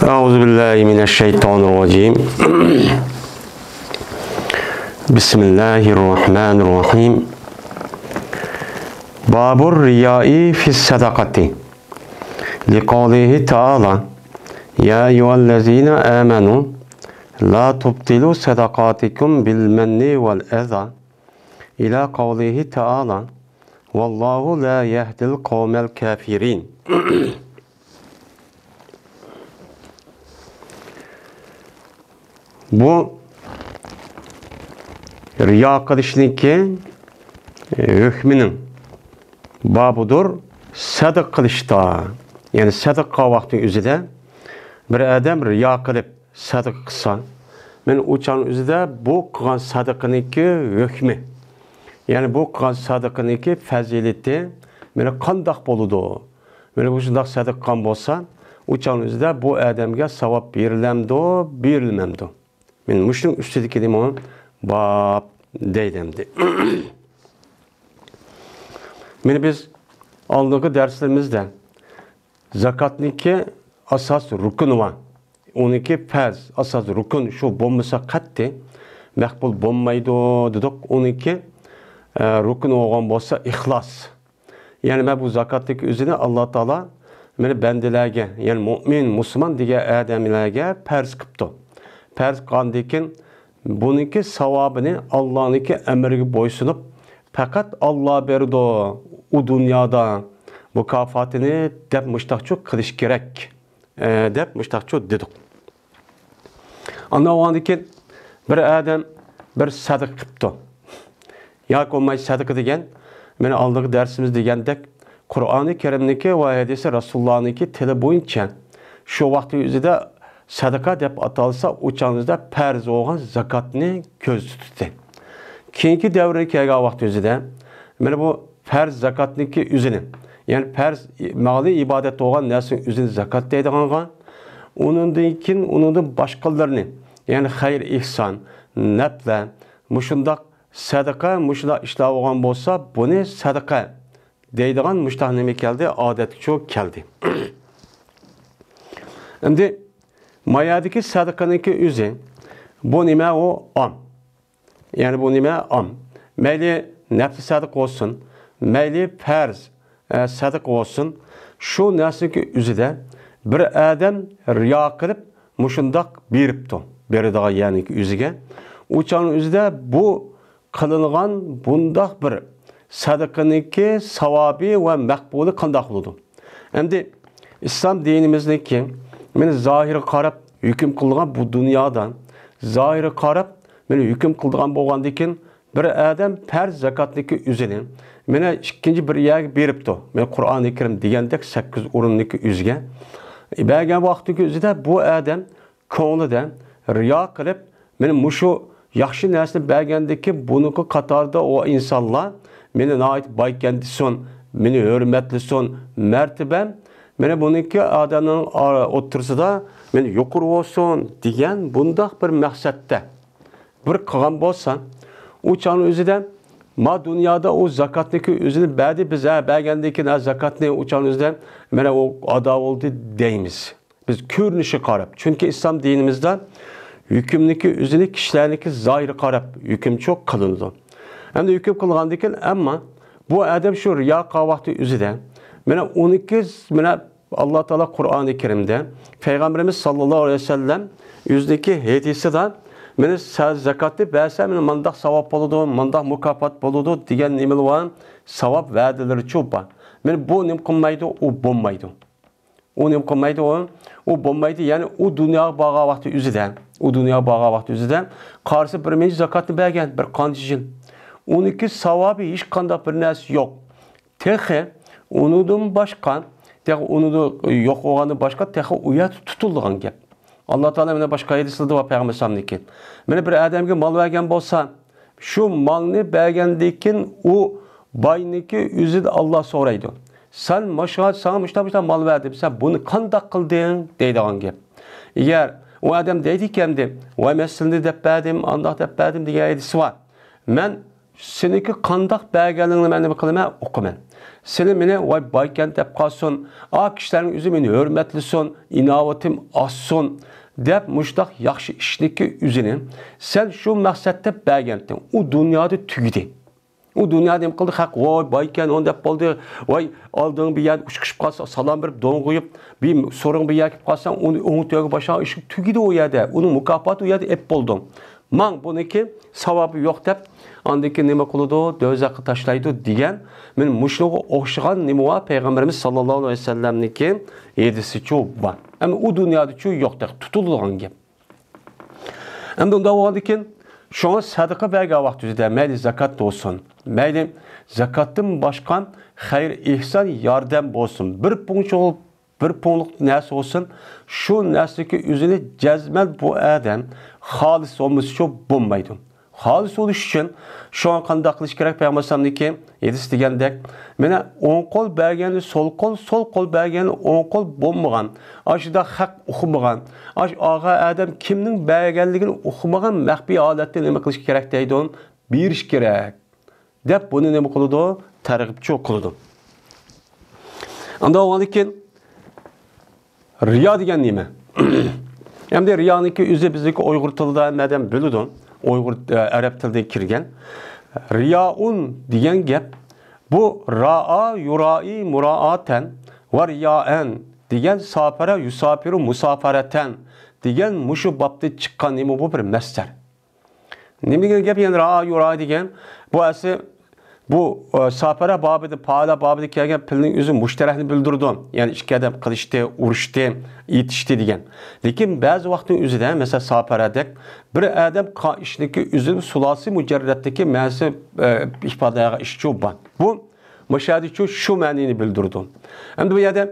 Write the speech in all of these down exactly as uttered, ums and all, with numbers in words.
أعوذ بالله من الشيطان الرجيم. بسم الله الرحمن الرحيم. باب الرياء في الصدقة. لقوله تعالى: يا أيها الذين آمنوا لا تبطلوا صدقاتكم بالمن والأذى. إلى قوله تعالى: والله لا يهدي القوم الكافرين. بۇ رىيا قىلىشنىڭكى، ئى، ھۆكمىنىڭ بابىدۇر سەدىقە قىلىشتا. يەنى سەدىقە قىلغان ۋاقتى ئۆزىدە بىر ئادەم رىيا قىلىپ سەدىقە قىلسا، مەن ئۇ چاغنىڭ ئۆزىدە بۇ قىلغان سەدىقىنىڭكى ھۆكمى، يەنى بۇ قىلغان سەدىقىنىڭكى پەزىلىتى مانا قانداق بولىدۇ؟ مانا مۇشۇنداق سەدىقە قىلغان بولسا، ئۇ چاغنىڭ ئۆزىدە بۇ ئادەمگە ساۋاب بېرىلەمدۇ، بېرىلمەمدۇ؟ مانا مۇشۇنىڭ ئۈستىدىكى نېمە؟ باب دەيدۇ ئەمدى. مانا بىز ئالدىنقى دەرسلىرىمىزدە زاكاتنىڭكى ئاساس رۇكنى بار. ئۇنىڭكى پەرز، ئاساس رۇكن شۇ بولمىسا قەتئىي مەقبۇل بولمايدۇ دېدۇق. ئۇنىڭكى، ئە، رۇكنى بولغان بولسا ئىخلاس. يەنى مەن بۇ زاكاتنىڭكى ئۆزىنى ئاللا تائالا مانا بەندىلەرگە، يەنى مۇئمىن، مۇسۇلمان دېگەن ئادەملەرگە پەرز قىپتۇ. پەرز قىلغاندىن كېيىن بۇنىڭكى ساۋابىنى ئاللانىڭكى ئەمرىگە بويسۇنۇپ، پەقەت ئاللا بېرىدۇ ئۇ دۇنيادا مۇكاپاتىنى دەپ مۇشتاقچۇ قىلىش كېرەك، ئە، دەپ مۇشتاقچۇ دېدۇق. ئاندىن بولغاندىن كېيىن بىر ئادەم بىر سەدىقە قىپتۇ. ياكى بولماي سەدىقە دېگەن، مانا ئالدىنقى دەرسىمىز دېگەندەك، قۇرئانى كەرىمنىڭكى ۋە ھەدىسى رەسۇلۇللانىڭكى تىلى بويىچە شۇ ۋاقتى ئۆزىدە سەدىقە دەپ ئاتالسا، ئۇ چاغنىڭدا پەرز بولغان زاكاتنى كۆزدە تۇتتى. كېيىنكى دەۋرگە كەلگەن ۋاقتى ئۆزىدە، مانا بۇ پەرز زاكاتنىڭكى ئۆزىنى، يەنى پەرز مالىي ئىبادەت بولغان نەرسىنىڭ ئۆزىنى زاكات دەيدىغانغا، ئۇنىڭدىن كېيىن ئۇنىڭدىن باشقىلىرىنى، يەنى خەير ئېھسان، نەپلەر، مۇشۇنداق سەدىقە، مۇشۇنداق ئىشلار بولغان بولسا، بۇنى سەدىقە دەيدىغان مۇشۇنداق نېمە كەلدى، ئادەتكىچۇ كەلدى. ئەمدى مايادىكى سەدىقىنىڭكى ئۆزى، بۇ نېمە؟ ئۇ ئام. يەنى بۇ نېمە؟ ئام. مەيلى نەپلى سەدىقە بولسۇن، مەيلى پەرز، ئە، سەدىقە بولسۇن، شۇ نەرسىنىڭكى ئۆزىدە بىر ئادەم رىيا قىلىپ مۇشۇنداق بېرىپتۇ، بېرىدىغان يەرنىڭكى ئۆزىگە. ئۇ چاغنىڭ ئۆزىدە بۇ قىلىنغان بۇنداق بىر سەدىقىنىڭكى ساۋابى ۋە مەقبۇلى قانداق بولىدۇ؟ ئەمدى ئىسلام دىنىمىزنىڭكى مانا زاھىرغا قاراپ ھۆكۈم قىلىدىغان بۇ دۇنيادا زاھىرغا قاراپ مانا ھۆكۈم قىلىدىغان بولغاندىن كېيىن، بىر ئادەم پەرز زاكاتنىڭكى ئۆزىنى مانا ئىككىنچى بىر يەرگە بېرىپتۇ. مانا قۇرئانى كەرىم دېگەندەك سەككىز ئورۇننىڭكى ئۆزىگە بەرگەن ۋاقتىنىڭكى ئۆزىدە بۇ ئادەم كۆڭلىدە رىيا قىلىپ، مانا مۇشۇ ياخشى نەرسىنى بەرگەندىكى بۇنىڭكى قاتارىدا ئۇ ئىنسانلار مېنى ناھايىتى بايكەن دېسۇن، مېنى ھۆرمەتلىسۇن، مەرتىبەم، مانا بۇنىڭكى ئادەمنىڭ ئا-، ئوتتۇرىسىدا مانا يۇقىرى بولسۇن دېگەن بۇنداق بىر مەقسەتتە بىر قىلغان بولسا، ئۇ چاغنىڭ ئۆزىدە ما دۇنيادا ئۇ زاكاتنىڭكى ئۆزىنى بەردى، بىز ھە بەرگەندىن كېيىن ھە زاكاتنى ئۇ چاغنىڭ ئۆزىدە مانا ئۇ ئادا بولدى دەيمىز. بىز كۆرۈنۈشىگە قاراپ، چۈنكى ئىسلام دىنىمىزدا ھۆكۈمنىڭكى ئۆزىنى كىشىلەرنىڭكى زاھىرىغا قاراپ ھۆكۈمچۇ قىلىنىدۇ. ئەمدى ھۆكۈم قىلغاندىن كېيىن، ئەمما بۇ ئادەم شۇ رىيا قىلغان ۋاقتى ئۆزىدە، مانا ئۇنىڭكى، مانا ئاللا تائالا قۇرئانى كەرىمدە، پەيغەمبىرىمىز ساللاللاھۇ ئەلەيھى ۋەسەللەم ئۆزىنىڭكى ھەدىسىدا، مانا سەن زاكاتنى بەرسەن، مانا مۇنداق ساۋاب بولىدۇ، مۇنداق مۇكاپات بولىدۇ دېگەن نېمىلەر بار؟ ساۋاب ۋەدىلىرىچۇ بار. مانا بۇ نېمە قىلمايدۇ، ئۇ بولمايدۇ. ئۇ نېمە قىلمايدۇ ئۇ؟ ئۇ بولمايدۇ. يەنى ئۇ دۇنياغا بارغان ۋاقتى ئۆزىدە، ئۇ دۇنياغا بارغان ۋاقتى ئۆزىدە قارىسا بىر مىنچە زاكاتنى بەرگەن، بىر قانچە يىل. ئۇنىڭكى ساۋابى ھېچقانداق بىر نەرسە يوق. تېخى ئۇنىڭدىن باشقا، تېخى ئۇنىڭدا يوق بولغاندىن باشقا تېخى ئۇ يەردە تۇتۇلىدىغان گەپ. ئاللا تائالا مانا باشقا ھەدىسلىرىدە بار پەيغەمبەر ئەلەيھىسسالامنىڭكى. مانا بىر ئادەمگە مال بەرگەن بولسا، شۇ مالنى بەرگەندىن كېيىن ئۇ باينىڭكى ئۆزىدىن ئاللا سورايدۇ. سەن ماشۇ، ساڭا مۇشۇنداق، مۇشۇنداق مال بەردىم، سەن بۇنى قانداق قىلدىڭ؟ دەيدىغان گەپ. ئەگەر ئۇ ئادەم دەيدىكەن، دە، ۋاي، مەن سىلىنى دەپ بەردىم، ئانداق دەپ بەردىم دېگەن ھەدىسى بار. مەن سېنىڭكى قانداق بەرگەنلىكىڭنى مەن نېمە قىلىمەن؟ ئوقۇيمەن. سېنى مېنى ۋاي بايكەن دەپ قالسۇن، ئا كىشىلەرنىڭ ئۆزى مېنى ھۆرمەتلىسۇن، ئىناۋىتىم ئاشسۇن دەپ مۇشۇنداق ياخشى ئىشنىكى ئۆزىنى سەن شۇ مەقسەتتە بەرگەنتىڭ. ئۇ دۇنيادا تۈگىدى. ئۇ دۇنيادا نېمە قىلدى؟ خەق ۋاي بايكەن ئۇنى دەپ بولدى. ۋاي ئالدىڭ بىر يەردە ئۇچۇشۇپ قالسا سالام بېرىپ دوڭغىيىپ، بىر سورۇن بىر يەرگە كېلىپ قالساڭ ئۇنى ئوڭ تۆگە باشلاپ ئىش تۈگىدى ئۇ يەردە. ئۇنىڭ مۇكاپاتى ئۇ يەردە ئېپ بولدۇڭ. ماڭ بۇنىڭكى ساۋابى يوق دەپ، ئاندىن كېيىن نېمە قىلىدۇ؟ دوزاخقا تاشلايدۇ دېگەن، مانا مۇشۇنىڭغا ئوخشىغان نېمە بار؟ پەيغەمبىرىمىز ساللاللاھۇ ئەلەيھى ۋەسەللەمنىڭكى ھەدىسىچۇ بار. ئەمما ئۇ دۇنيادىچۇ يوق دەپ تۇتۇلىدىغان گەپ. ئەمدى ئۇنداق بولغاندىن كېيىن، شۇڭا سەدىقە بەرگەن ۋاقتىمىزدا، مەيلى زاكات بولسۇن، مەيلى زاكاتتىن باشقا خەير ئېھسان ياردەم بولسۇن، بىر پۇڭچۇ بىر پۇڭلۇق نەرسە بولسۇن، شۇ نەرسىدىكى ئۆزىنى جەزمەن بۇ ئادەم خالىس بولمىسىچۇ بولمايدۇ. خالىس بولۇش ئۈچۈن شۇڭا قانداق قىلىش كېرەك؟ پەيغەمبەر ئەلەيھىسسالامنىڭكى ھەدىس دېگەندەك، مانا ئوڭ قول بەرگەننى سول قول، سول قول بەرگەننى ئوڭ قول بولمىغان، ئاشۇنداق خەق ئۇقمىغان، ئاش ئالغان ئادەم كىمنىڭ بەرگەنلىكىنى ئۇقمىغان مەخپىي ھالەتتە نېمە قىلىش كېرەك دەيدۇ؟ بېرىش كېرەك. دەپ بۇنى نېمە قىلىدۇ؟ تەرغىبچۇ قىلىدۇ. ئاندىن ئۇنىڭدىن كېيىن رىيا دېگەن نېمە؟ ئەمدى رىيانىڭكى ئۆزى بىزنىڭكى ئۇيغۇر تىلىدا ھەممە ئادەم بىلىدۇ. ئۇيغۇر، ئە، ئەرەب تىلىدىن كىرگەن. رىيائۇن دېگەن گەپ. بۇ رائا، يۇرائى، مۇرائاتەن ۋە رىيائەن دېگەن ساپەرە، يۇساپىرۇ، مۇسافەرەتەن دېگەن مۇشۇ بابتىن چىققان نېمە بۇ؟ بىر مەسدەر. نېمە دېگەن گەپ؟ يەنى رائا يۇرائى دېگەن بۇ ئەسلى بۇ، ئە، ساپەرە بابىدا، پائالە بابىدا كەلگەن پېئىلنىڭ ئۆزى مۇشۇ تەرەپنى بىلدۈرىدۇ. يەنى ئىككى ئادەم قىلىشتى، ئۇرۇشتى، ئېتىشتى دېگەن. لېكىن بەزى ۋاقىتنىڭ ئۆزىدە، مەسىلەن، ساپەرەدەك بىر ئادەم قا-، ئىشنىڭكى ئۆزىنى سۇلاسى مۇجەررەتتىكى مەنىسى، ئە، ئىپادىلەيدىغان ئىشچۇ بار. بۇ مۇشۇ يەردىچۇ شۇ مەنىنى بىلدۈرىدۇ. ئەمدى بۇ يەردە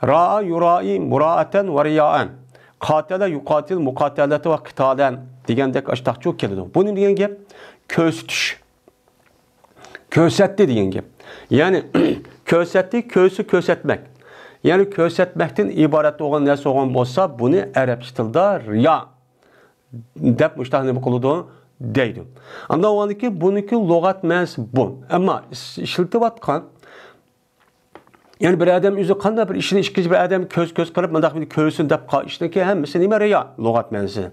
رائا يۇرائى مۇرائەتەن ۋە رىيائەن، قاتەلە يۇقاتىل مۇقاتەلەتە ۋە قىتالەن دېگەندەك ئاشتاقچۇ كېلىدۇ. بۇ نېمە دېگەن گەپ؟ كۆرسىتىش. كۆرسەتتى دېگەن گەپ. يەنى كۆرسەتتى، كۆرسە كۆرسەتمەك. يەنى كۆرسەتمەكتىن ئىبارەت بولغان نەرسە بولغان بولسا، بۇنى ئەرەبچە تىلدا رىيا دەپ مۇشۇنداق نېمە قىلىدۇ دەيدۇ. ئاندىن ئۇنىڭدىن كېيىن بۇنىڭكى لۇغەت مەنىسى بۇ. ئەمما ئىش-، ئىشلىتىۋاتقان، يەنى بىر ئادەم ئۆزى قانداق بىر ئىشنى ئىككىنچى بىر ئادەم كۆز-كۆز قىلىپ مۇنداق بىر كۆرسۇن دەپ قا-، ئىشنىڭكى ھەممىسى نېمە؟ رىيا لۇغەت مەنىسى.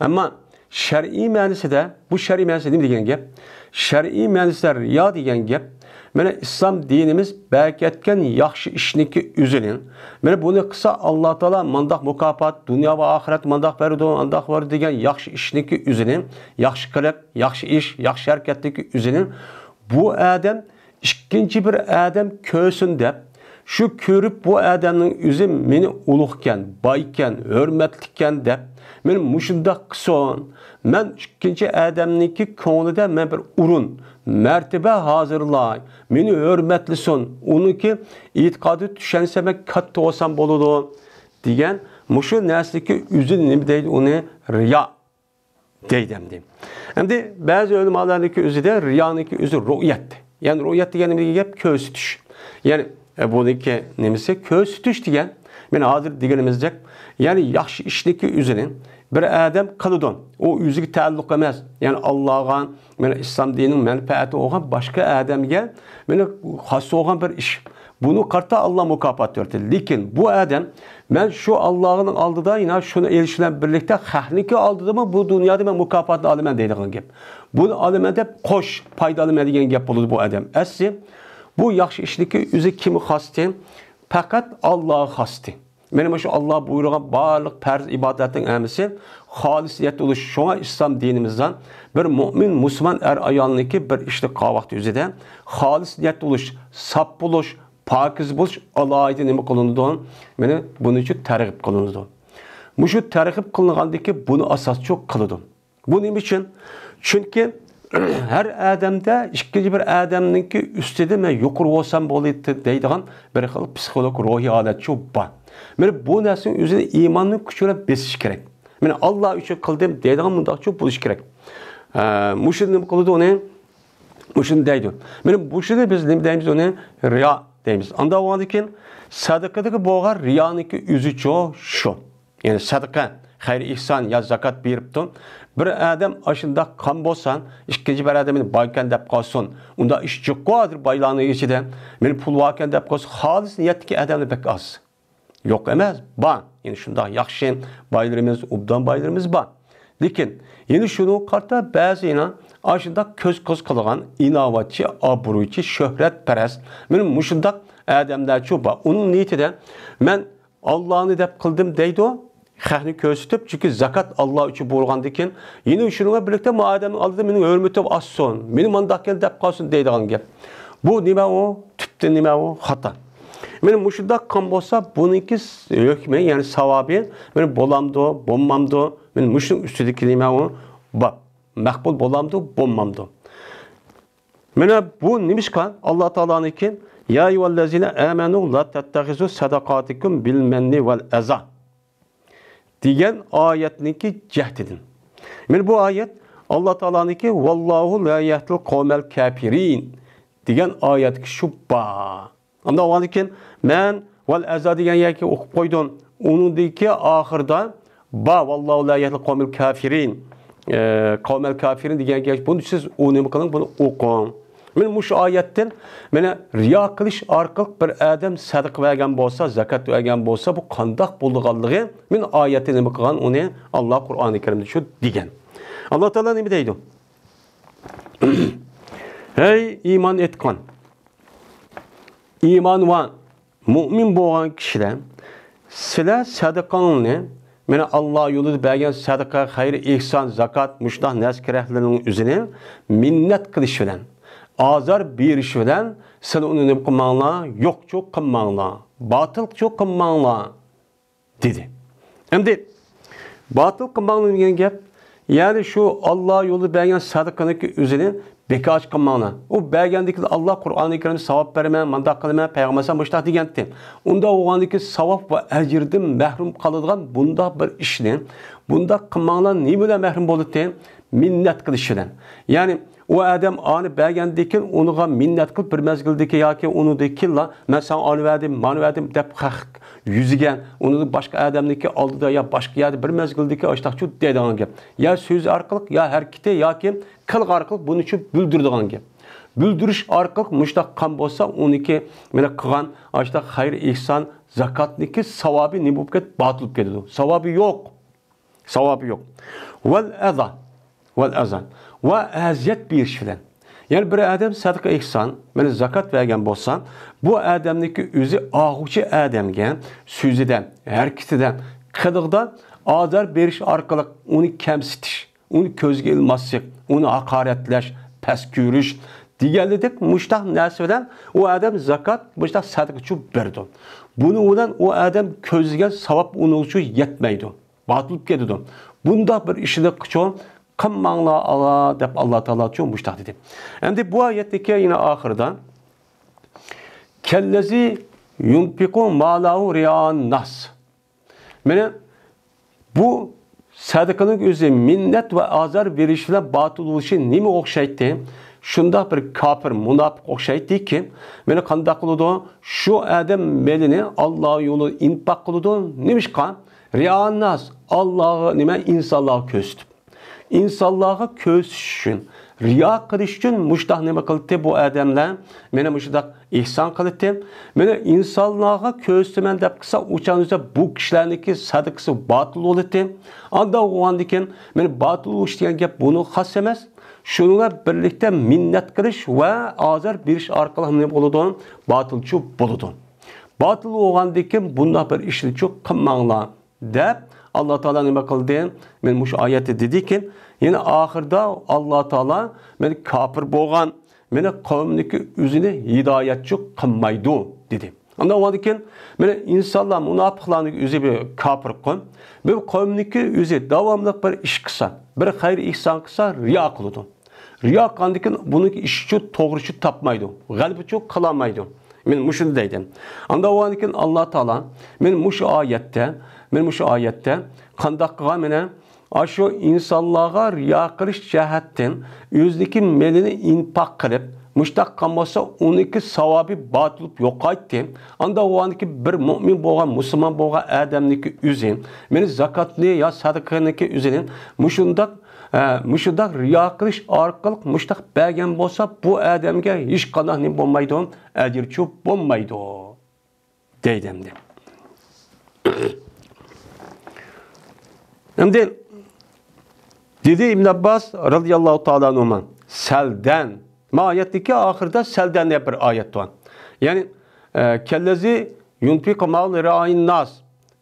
ئەمما شەرئىي مەنىسىدە، بۇ شەرئىي مەنىسى نېمە دېگەن گەپ؟ شەرئىي مەنىسىدە رىيا دېگەن گەپ، مانا ئىسلام دىنىمىز بەركەتكەن ياخشى ئىشنىڭكى ئۆزىنى، مانا بۇنى قىلسا ئاللا تائالا مانداق مۇكاپات، دۇنيا ۋە ئاخىرەت مانداق بېرىدۇ، ئانداق بېرىدۇ دېگەن ياخشى ئىشنىڭكى ئۆزىنى، ياخشى قىلىق، ياخشى ئىش، ياخشى ھەرىكەتنىڭكى ئۆزىنى بۇ ئادەم ئىككىنچى بىر ئادەم كۆرسۇن دەپ، شۇ كۆرۈپ بۇ ئادەمنىڭ ئۆزى مېنى ئۇلۇغكەن، بايكەن، ھۆرمەتلىككەن دەپ، مېنى مۇشۇنداق قىلسۇن، مەن ئىككىنچى ئادەمنىڭكى كۆڭلىدە مەن بىر ئورۇن، مەرتىبە ھازىرلاي، مېنى ھۆرمەتلىسۇن، ئۇنىڭكى ئېتىقادىغا چۈشەنسە مەن كاتتا بولسام بولىدۇ دېگەن مۇشۇ نەرسىدىكى ئۆزىنى نېمە دەيدۇ ئۇنى؟ رىيا دەيدۇ ئەمدى. ئەمدى بەزى ئۆلىمالارنىڭكى ئۆزىدە رىيانىڭكى ئۆزى رۇئيەت. يەنى رۇئيەت دېگەن نېمە دېگەن گەپ؟ كۆرسىتىش. يەنى، ئە، بۇنىڭكى نېمىسى؟ كۆرسىتىش دېگەن، مانا ھازىر دېگىنىمىزدەك، يەنى ياخشى ئىشنىڭكى ئۆزىنى بىر ئادەم قىلىدۇ. ئۇ ئۆزىگە تەئەللۇق ئەمەس. يەنى ئاللاغا، مانا ئىسلام دىنىنىڭ مەنپەئەتى بولغان باشقا ئادەمگە، مانا خاس بولغان بىر ئىش. بۇنى قارىتا ئاللا مۇكاپات بېرىدۇ. لېكىن بۇ ئادەم، مەن شۇ ئاللانىڭ ئالدىدا، يەنە شۇنى ئېلىش بىلەن بىرلىكتە خەقنىڭكى ئالدىدىمۇ بۇ دۇنيادا مەن مۇكاپاتنى ئالىمەن دەيدىغان گەپ. بۇنى ئالىمەن دەپ قوش پايدا ئالىمەن دېگەن گەپ بولىدۇ بۇ ئادەم. ئەسلى بۇ ياخشى ئىشنىڭكى ئۆزى كىمگە خاستى؟ پەقەت ئاللاغا خاستى. مانا مۇشۇ ئاللا بۇيرۇغان بارلىق پەرز ئىبادەتنىڭ ھەممىسى خالىس نىيەتتە بولۇش. شۇڭا ئىسلام دىنىمىزدا بىر مۆمىن، مۇسۇلمان ئەر-ئايالنىڭكى بىر ئىشنى قىلغان ۋاقتى ئۆزىدە خالىس نىيەتتە بولۇش، ساپ بولۇش، پاكىز بولۇش ئالاھىدە نېمە قىلىنىدۇ؟ مانا بۇنىڭ ئۈچۈن تەرغىب قىلىنىدۇ. مۇشۇ تەرغىب قىلىنغاندىن كېيىن بۇنى ئاساسچۇ قىلىدۇ. بۇ نېمە ئۈچۈن؟ چۈنكى ھەر ئادەمدە ئىككىنچى بىر ئادەمنىڭكى ئۈستىدە مەن يۇقىرى بولسام بولىدۇ دەيدىغان بىر خىل پسىخولوگ روھىي ھالەتچۇ بار. مانا بۇ نەرسىنىڭ ئۆزىنى ئىماننىڭ كۈچى بىلەن بېسىش كېرەك. مانا ئاللا ئۈچۈن قىلدىم دەيدىغان مۇنداقچۇ بولۇش كېرەك. ئە، مۇشۇ نېمە قىلىدۇ ئۇنى؟ مۇشۇنى دەيدۇ. مانا مۇشۇنى بىز نېمە دەيمىز ئۇنى؟ رىيا دەيمىز. ئاندىن ئۇنىڭدىن كېيىن سەدىقىدىكى بولغان رىيانىڭكى ئۆزىچۇ شۇ. يەنى سەدىقە، خەير ئېھسان يا زاكات بېرىپتۇ. بىر ئادەم ئاشۇنداق قان بولسا، ئىككىنچى بىر ئادەم مېنى بايكەن دەپ قالسۇن. ئۇنداق ئىش جىققۇ ھازىر بايلارنىڭ ئىچىدە. مېنى پۇل باركەن دەپ قالسا، خالىس نىيەتتىكى ئادەملەر بەك ئاز. يوق ئەمەس، بار. يەنە شۇنداق ياخشى بايلىرىمىز، ئوبدان بايلىرىمىز بار. لېكىن يەنە شۇنىڭغا قارىتا بەزى يەنە ئاشۇنداق كۆز-كۆز قىلغان ئىناۋەتچى، ئابرۇيچى، شۆھرەتپەرەس، مېنى مۇشۇنداق ئادەملەرچۇ بار. ئۇنىڭ نىيىتىدە مەن ئاللانى دەپ قىلدىم دەيدۇ، خەقنى كۆرسىتىپ، چۈنكى زاكات ئاللا ئۈچۈن بولغاندىكىن، يەنە شۇنىڭ بىلەن بىرلىكتە مۇ ئادەمنىڭ ئالدىدا مېنىڭ ھۆرمىتىم ئاشسۇن، مېنى مانداق كەن دەپ قالسۇن دەيدىغان گەپ. بۇ نېمە ئۇ؟ تۈپتىن نېمە ئۇ؟ خاتا. مېنى مۇشۇنداق قىلغان بولسا، بۇنىڭكى ھۆكمى، يەنى ساۋابى، مېنى بولامدۇ، بولمامدۇ؟ مېنى مۇشۇنىڭ ئۈستىدىكى نېمە ئۇ؟ باب. مەقبۇل بولامدۇ، بولمامدۇ؟ مانا بۇ نېمىشقا ئاللا تائالانىڭكى، يا ئەييۇھەللەزىنە ئامەنۇ لا تەتتەخىزۇ سەدەقاتىكۇم بىل مەننى ۋەل ئەزا دېگەن ئايەتنىڭكى جەھىتىدىن. مانا بۇ ئايەت ئاللا تائالانىڭكى، ۋاللاھۇ لا يەھدىل قەۋمەل كافىرىن دېگەن ئايەتكە شۇ بار. ئانداق بولغاندىكىن مەن ۋەل ئەزا دېگەن يەرگە ئوقۇپ قويدۇم. ئۇنىڭدىكى ئاخىرىدا با، ۋاللاھۇ لا يەھدىل قەۋمەل كافىرىن. ئە، قەۋمەل كافىرىن دېگەن گەپ، بۇنى سىز ئۇ نېمە قىلىڭ، بۇنى ئوقۇڭ. مانا مۇشۇ ئايەتتىن، مانا رىيا قىلىش ئارقىلىق بىر ئادەم سەدىقە بەرگەن بولسا، زاكات بەرگەن بولسا، بۇ قانداق بولىدىغانلىقى، مانا ئايەتتە نېمە قىلغان، ئۇنى ئاللا قۇرئانى كەرىمدە شۇ دېگەن. ئاللا تائالا نېمە دەيدۇ؟ ھەي ئىمان ئېيتقان، ئىمانى بار، مۇئمىن بولغان كىشىلەر، سىلەر سەدىقەڭنى، مانا ئاللا يولىدا بەرگەن سەدىقە، خەير ئېھسان، زاكات، مۇشۇنداق نەرسە كېرەكلىرىنىڭ ئۆزىنى مىننەت قىلىش بىلەن، ئازار بېرىش بىلەن سىلەر ئۇنى نېمە قىلماڭلار، يوقچۇ قىلماڭلار، باتىلچۇ قىلماڭلار. دېدى. ئەمدى باتىل قىلماڭلار دېگەن گەپ، يەنى شۇ ئاللا يولىدا بەرگەن سەدىقىنىڭكى ئۆزىنى بىكارچە قىلماڭلار. ئۇ بەرگەندىكىن ئاللا قۇرئانى كەرىمدە ساۋاب بەرىمەن، مانداق قىلىمەن، پەيغەمبەر ئەلەيھىسسالام مۇشۇنداق دېگەنتى. ئۇنداق بولغاندىكىن ساۋاب ۋە ئەجىردىن مەھرۇم قالىدىغان بۇنداق بىر ئىشنى، بۇنداق قىلماڭلار، نېمە بىلەن مەھرۇم بولىدۇ؟ مىننەت قىلىش بىلەن. يەنى ئۇ ئادەم ئانى بەرگەندىن كېيىن ئۇنىڭغا مىننەت قىلىپ، بىر مەزگىلدىن كېيىن ياكى ئۇنىڭدىن كېيىنلا، مەن ساڭا ئانى بەردىم، مانى بەردىم دەپ خەق يۈزىگە، ئۇنى باشقا ئادەمنىڭكى ئالدىدا يا باشقا يەردە بىر مەزگىلدىن كېيىن ئاشتاقچۇ دەيدىغان گەپ. يا سۆزى ئارقىلىق، يا ھەرىكىتى ياكى قىلىقى ئارقىلىق بۇنى شۇ بىلدۈرىدىغان گەپ. بىلدۈرۈش ئارقىلىق مۇشتاق قىلغان بولسا، ئۇنىڭكى مانا قىلغان ئاشتاق خەير ئېھسان، زاكاتنىڭكى ساۋابى نېمە بولۇپ كېتىدۇ؟ باتىل بولۇپ كېتىدۇ. ساۋابى يوق. ساۋابى يوق. ۋەل ئەزا. ۋەل ئەزا. ۋە ئەزىيەت بېرىش بىلەن. يەنى بىر ئادەم سەدىقە ئېھسان، مانا زاكات بەرگەن بولسا، بۇ ئادەمنىڭكى ئۆزى ئاغۇچى ئادەمگە سۆزىدە، ھەرىكىتىدە، قىلىقىدا ئازار بېرىش ئارقىلىق ئۇنى كەمسىتىش، ئۇنى كۆزگە ئىلماسلىق، ئۇنى ھاقارەتلەش، پەس كۆرۈش دېگەنلىدەك مۇشتاق نەرسە بىلەن ئۇ ئادەم زاكات، مۇشتاق سەدىقىچۇ بېرىدۇ. بۇنىڭ بىلەن ئۇ ئادەم كۆزلىگەن ساۋاب ئۇنىڭغىچۇ يەتمەيدۇ. باتىلىپ كېتىدۇ. بۇنداق بىر ئىشنى قىلچۇ قىلماڭلار ئالا دەپ ئاللا تائالاچۇ مۇشتاق دېدى. ئەمدى بۇ ئايەتتىكى يەنە ئاخىرىدا، كەللەزى يۇنپىقۇ مالاھۇ رىئان ناس. مانا بۇ سەدىقىنىڭ ئۆزى مىننەت ۋە ئازار بېرىش بىلەن باتىل بولۇشى نېمە ئوخشايتتى؟ شۇنداق بىر كاپىر، مۇناپىق ئوخشايتتىكى، مانا قانداق قىلىدۇ؟ شۇ ئادەم مېلىنى ئاللا يولىدا ئىنپاق قىلىدۇ. نېمىشقا؟ رىئان ناس، ئاللاغا نېمە، ئىنسانلارغا كۆرسىتىپ. ئىنسانلارغا كۆرسىتىش ئۈچۈن، رىيا قىلىش ئۈچۈن مۇشۇنداق نېمە قىلدى بۇ ئادەملەر؟ مانا مۇشۇنداق ئېھسان قىلدى. مانا ئىنسانلارغا كۆرسىتىمەن دەپ قىلسا، ئۇچان بۇ كىشىلەرنىڭكى سەدىقىسى باتىل بولدى. ئانداق بولغاندىكىن، مانا باتىل بولۇش دېگەن گەپ بۇنىڭغا خاس ئەمەس. شۇنىڭ بىلەن بىرلىكتە مىننەت قىلىش ۋە ئازار بېرىش ئارقىلىق نېمە بولىدۇ؟ باتىلچۇ بولىدۇ. باتىل بولغاندىكىن بۇنداق بىر ئىشنىچۇ قىلماڭلار دەپ ئاللا تائالا نېمە قىلدى؟ مانا مۇشۇ ئايەتتە دېدىكى، يەنە ئاخىرىدا ئاللا تائالا مانا كاپىر بولغان، مانا قەۋمنىڭكى ئۆزىنى ھىدايەتچى قىلمايدۇ دېدى. ئانداق بولغاندىكىن، مانا ئىنسانلار، مۇناپىقلارنىڭ ئۆزى بىر كاپىر قەۋم. بۇ قەۋمنىڭكى ئۆزى داۋاملىق بىر ئىش قىلسا، بىر خەير ئېھسان قىلسا، رىيا قىلىدۇ. رىيا قىلغاندىكىن بۇنىڭكى ئىشىچۇ توغرىچۇ تاپمايدۇ، غەلىبىچۇ قىلالمايدۇ. مانا مۇشۇنى دەيدۇ. ئانداق بولغاندىكىن ئاللا تائالا مانا مۇشۇ ئايەتتە، مانا مۇشۇ ئايەتتە قانداق قىلغان؟ مانا ئاشۇ ئىنسانلارغا رىيا قىلىش جەھەتتىن ئۆزىنىڭكى مېلىنى ئىنپاق قىلىپ، مۇشتاق قىلغان بولسا، ئۇنىڭكى ساۋابى باتىل بولۇپ يوقايتتى. ئاندا ئۇنىڭكى بىر مۆمىن بولغان، مۇسۇلمان بولغان ئادەمنىڭكى ئۆزى، مېنى زاكاتنى يا سەدىقىنىڭكى ئۆزىنى مۇشۇنداق، ئە، مۇشۇنداق رىيا قىلىش ئارقىلىق مۇشتاق بەرگەن بولسا، بۇ ئادەمگە ھېچقانداق نېمە بولمايدۇ، ئەجىرچۇ بولمايدۇ. دەيدۇ ئەمدى. ئەمدى دېدى ئىبن ئابباس رازىياللاھۇ تائالا ئەنھۇما، سەلدەن. ما ئايەتتىكى ئاخىرىدا سەلدەن دەپ بىر ئايەت بار. يەنى، ئە، كەللەزى يۇنفىقۇ مالىھۇ رىئائەن ناس،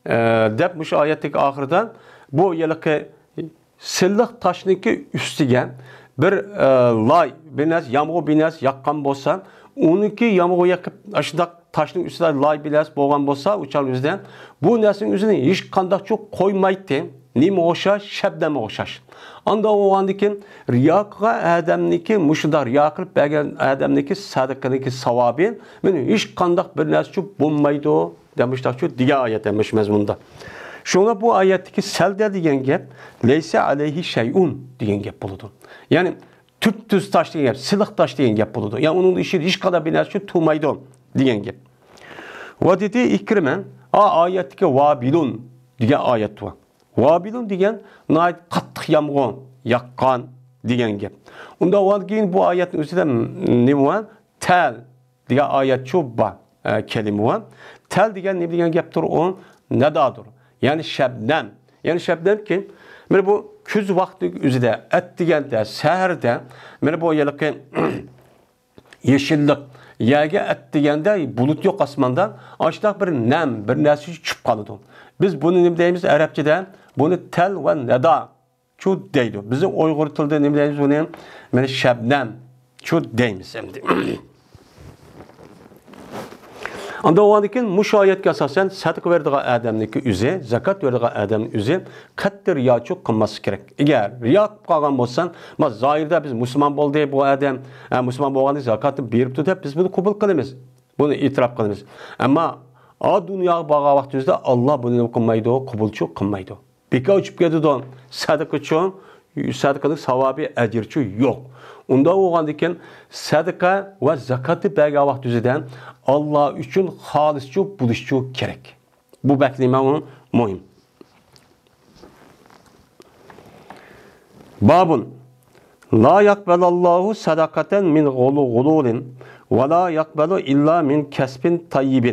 ئە، دەپ مۇشۇ ئايەتتىكى ئاخىرىدا بۇ ھېلىقى سىلىق تاشنىڭكى ئۈستىگە بىر، ئە، لاي، بىر نەرسە، يامغۇر بىر نەرسە ياغقان بولسا، ئۇنىڭكى يامغۇر يېغىپ، ئاشۇنداق تاشنىڭ ئۈستىدە لاي بىر نەرسە بولغان بولسا، ئۇ چاغنىڭ ئۆزىدە بۇ نەرسىنىڭ ئۆزىنى ھېچقانداقچۇ قويمايتتى. نېمە ئوخشاش؟ شەبنەمگە ئوخشاش. ئاندا بولغاندىن كېيىن رىيا قىلغان ئادەمنىڭكى، مۇشۇنداق رىيا قىلىپ بەرگەن ئادەمنىڭكى سەدىقىنىڭكى ساۋابى مېنىڭ ھېچقانداق بىر نەرسىچۇ بولمايدۇ. دەپ مۇشتاقچۇ دېگەن ئايەت ئەمەس مەزمۇندا. شۇڭا بۇ ئايەتتىكى سەلدە دېگەن گەپ، لەيسە ئەلەيھى شەيئۇن دېگەن گەپ بولىدۇ. يەنى تۈپتۈز تاش دېگەن گەپ، سىلىق تاش دېگەن گەپ بولىدۇ. يەنى ئۇنىڭ ئىچىدە ھېچقانداق بىر نەرسە تۇرمايدۇ دېگەن گەپ. ۋە دېدى ئىكرىمە، ئا، ئايەتتىكى ۋابىلۇن دېگەن ئايەت بار. ۋابىلۇن دېگەن ناھايىتى قاتتىق يامغۇر ياغقان دېگەن گەپ. ئۇنداق بولغاندىن كېيىن بۇ ئايەتنىڭ ئۆزىدە نېمە بار؟ تەل دېگەن ئايەتچۇ بار، ئە، كەلىمە بار. تەل دېگەن نېمە دېگەن گەپتۇر ئۇ؟ نەدادۇر. يەنى شەبنەم. يەنى شەبنەمكى، مانا بۇ كۈز ۋاقتى ئۆزىدە، ئەتىگەندە، سەھەردە، مانا بۇ ھېلىقى يېشىللىق يەرگە ئەتىگەندە بۇلۇت يوق ئاسماندا، ئاشۇنداق بىر نەم، بىر نەرسە چۈشۈپ قالىدۇ. بىز بۇنى نېمە دەيمىز ئەرەبچىدە؟ بۇنى تەل ۋە نەدا چۇ دەيدۇ. بىزنىڭ ئۇيغۇر تىلىدا نېمە دەيمىز بۇنى؟ مانا شەبنەم چۇ دەيمىز ئەمدى. ئاندا ئۇنىڭدىن كېيىن مۇشۇ ئايەتكە ئاساسەن سەدىقە بېرىدىغان ئادەمنىڭكى ئۆزى، زاكات بېرىدىغان ئادەمنىڭ ئۆزى قەتئىي رىياچۇ قىلماسلىقى كېرەك. ئەگەر رىيا قىلىپ قالغان بولساڭ، ما زاھىردا بىز مۇسۇلمان بولدى بۇ ئادەم، ھە، مۇسۇلمان بولغاندىن زاكاتنى بېرىپتۇ دەپ بىز بۇنى قوبۇل قىلىمىز. بۇنى ئېتىراپ قىلىمىز. ئەمما ئا دۇنياغا بارغان ۋاقتىمىزدا ئاللا بۇنى نېمە قىلمايدۇ؟ قوبۇلچۇ قىلمايدۇ. بىكار ئۆچۈپ كېتىدۇ. سەدىقىچۇ، سەدىقىنىڭ ساۋابى، ئەجرىچۇ يوق. ئۇنداق بولغاندىكىن سەدىقە ۋە زاكاتنى بەرگەن ۋاقتى ئۆزىدە ئاللا ئۈچۈن خالىسچۇ بولۇشچۇ كېرەك. بۇ بەك نېمە مۇھىم. بابۇن. لا يقبل الله صدقة من غلول ولا يقبل إلا من كسب طيب.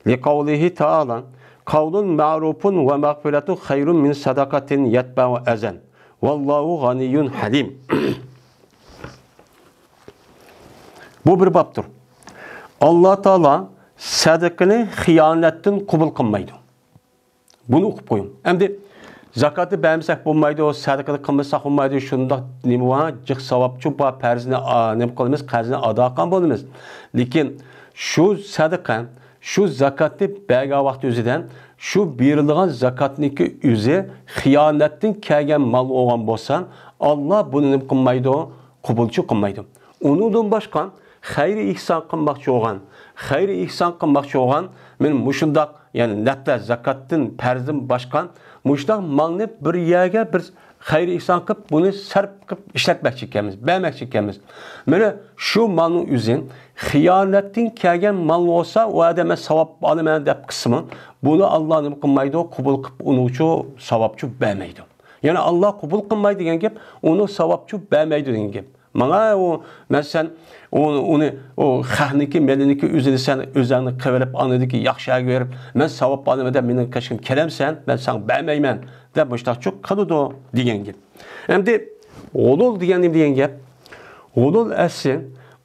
لقوله تعالى: قول معروف ومغفرة خير من صدقة يتبعها أذى. والله غني حليم. بۇ بىر بابتۇر. ئاللا تائالا سەدىقىنى خىيانەتتىن قوبۇل قىلمايدۇ. بۇنى ئۇقۇپ قويۇڭ. ئەمدى زاكاتنى بەرمىسەك بولمايدۇ، سەدىقىنى قىلمىساق بولمايدۇ، شۇنداق نېمە بار، جىق ساۋابچۇ بار، پەرزنى، ئا، نېمە قىلىمىز، قەرزنى ئادا قىلغان بولىمىز. لېكىن شۇ سەدىقە، شۇ زاكاتنى بەرگەن ۋاقتى ئۆزىدە، شۇ بېرىلىدىغان زاكاتنىڭكى ئۆزى خىيانەتتىن كەلگەن مال بولغان بولسا، ئاللا بۇنى نېمە قىلمايدۇ، قوبۇلچۇ قىلمايدۇ. ئۇنىڭدىن باشقا خەير ئېھسان قىلماقچى بولغان، خەير ئېھسان قىلماقچى بولغان، مانا مۇشۇنداق، يەنى نەپلەر زاكاتتىن پەرزدىن باشقا مۇشۇنداق مالنى بىر يەرگە بىر خەير ئېھسان قىلىپ، بۇنى سەرپ قىلىپ ئىشلەتمەكچى ئىكەنمىز، بەرمەكچى ئىكەنمىز. مانا شۇ مالنىڭ ئۆزى خىيانەتتىن كەلگەن مال بولسا، ئۇ ئادەم مەن ساۋاب ئالىمەن دەپ قىلسىمۇ، بۇنى ئاللا نېمە قىلمايدۇ، قوبۇل قىلىپ ئۇنىڭچۇ ساۋابچۇ بەرمەيدۇ. يەنى ئاللا قوبۇل قىلمايدۇ دېگەن گەپ، ئۇنى ساۋابچۇ بەرمەيدۇ دېگەن گەپ. ماڭا ئۇ، مەسىلەن، ئۇ، ئۇنى، ئۇ خەقنىڭكى، مېلىنىڭكى ئۆزىنى سەن ئۆزۈڭنى قىلىۋېلىپ، ئاندىكى ياخشى يەرگە بېرىپ، مەن ساۋاب ئالىمەن دەپ مېنىڭ قېشىمغا كېلەمسەن، مەن ساڭا بەرمەيمەن دەپ مۇشۇنداقچۇ قىلىدۇ دېگەن گەپ. ئەمدى غۇلۇل دېگەن نېمە دېگەن گەپ؟ غۇلۇل ئەسلى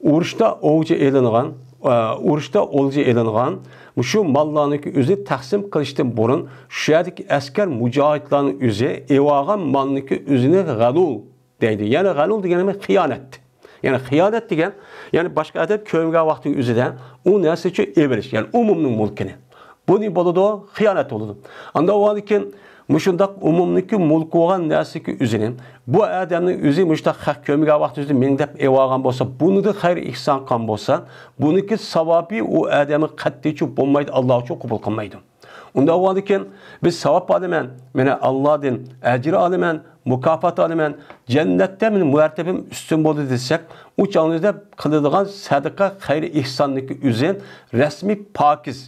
ئۇرۇشتا ئولجا ئېلىنغان، ئە، ئۇرۇشتا ئولجا ئېلىنغان مۇشۇ ماللارنىڭكى ئۆزى تەقسىم قىلىشتىن بۇرۇن شۇ يەردىكى ئەسكەر مۇجاھىدلارنىڭ ئۆزى ئېۋالغان مالنىڭكى ئۆزىنى غەلۇل دەيدۇ. يەنى غەلۇل دېگەن نېمە؟ خىيانەت. يەنى خىيانەت دېگەن، يەنى باشقا ئادەم كۆرمىگەن ۋاقتى ئۆزىدە ئۇ نەرسىچۇ ئېلىۋېلىش، يەنى ئومۇمنىڭ مۇلكىنى. بۇ نېمە بولىدۇ؟ خىيانەت بولىدۇ. ئاندا بولغاندىكىن مۇشۇنداق ئومۇمنىڭكى مۇلكى بولغان نەرسىنىڭكى ئۆزىنى بۇ ئادەمنىڭ ئۆزى مۇشۇنداق خەق كۆرمىگەن ۋاقتى ئۆزىدە مېنىڭ دەپ ئېلىۋالغان بولسا، بۇنىڭدىن خەير ئېھسان قىلغان بولسا، بۇنىڭكى ساۋابى ئۇ ئادەمگە قەتئىيچۇ بولمايدۇ، ئاللا ئۈچۈن قوبۇل قىلمايدۇ. ئۇنداق بولغاندىكىن، بىز ساۋاب ئالىمەن، مانا، ئاللادىن ئەجىر ئالىمەن، مۇكاپات ئالىمەن، جەننەتتە مېنىڭ مەرتىبەم ئۈستۈن بولدى دېسەك، ئۇ چاغنىڭدا قىلىدىغان سەدىقە، خەير ئېھساننىڭكى ئۆزى رەسمىي پاكىز،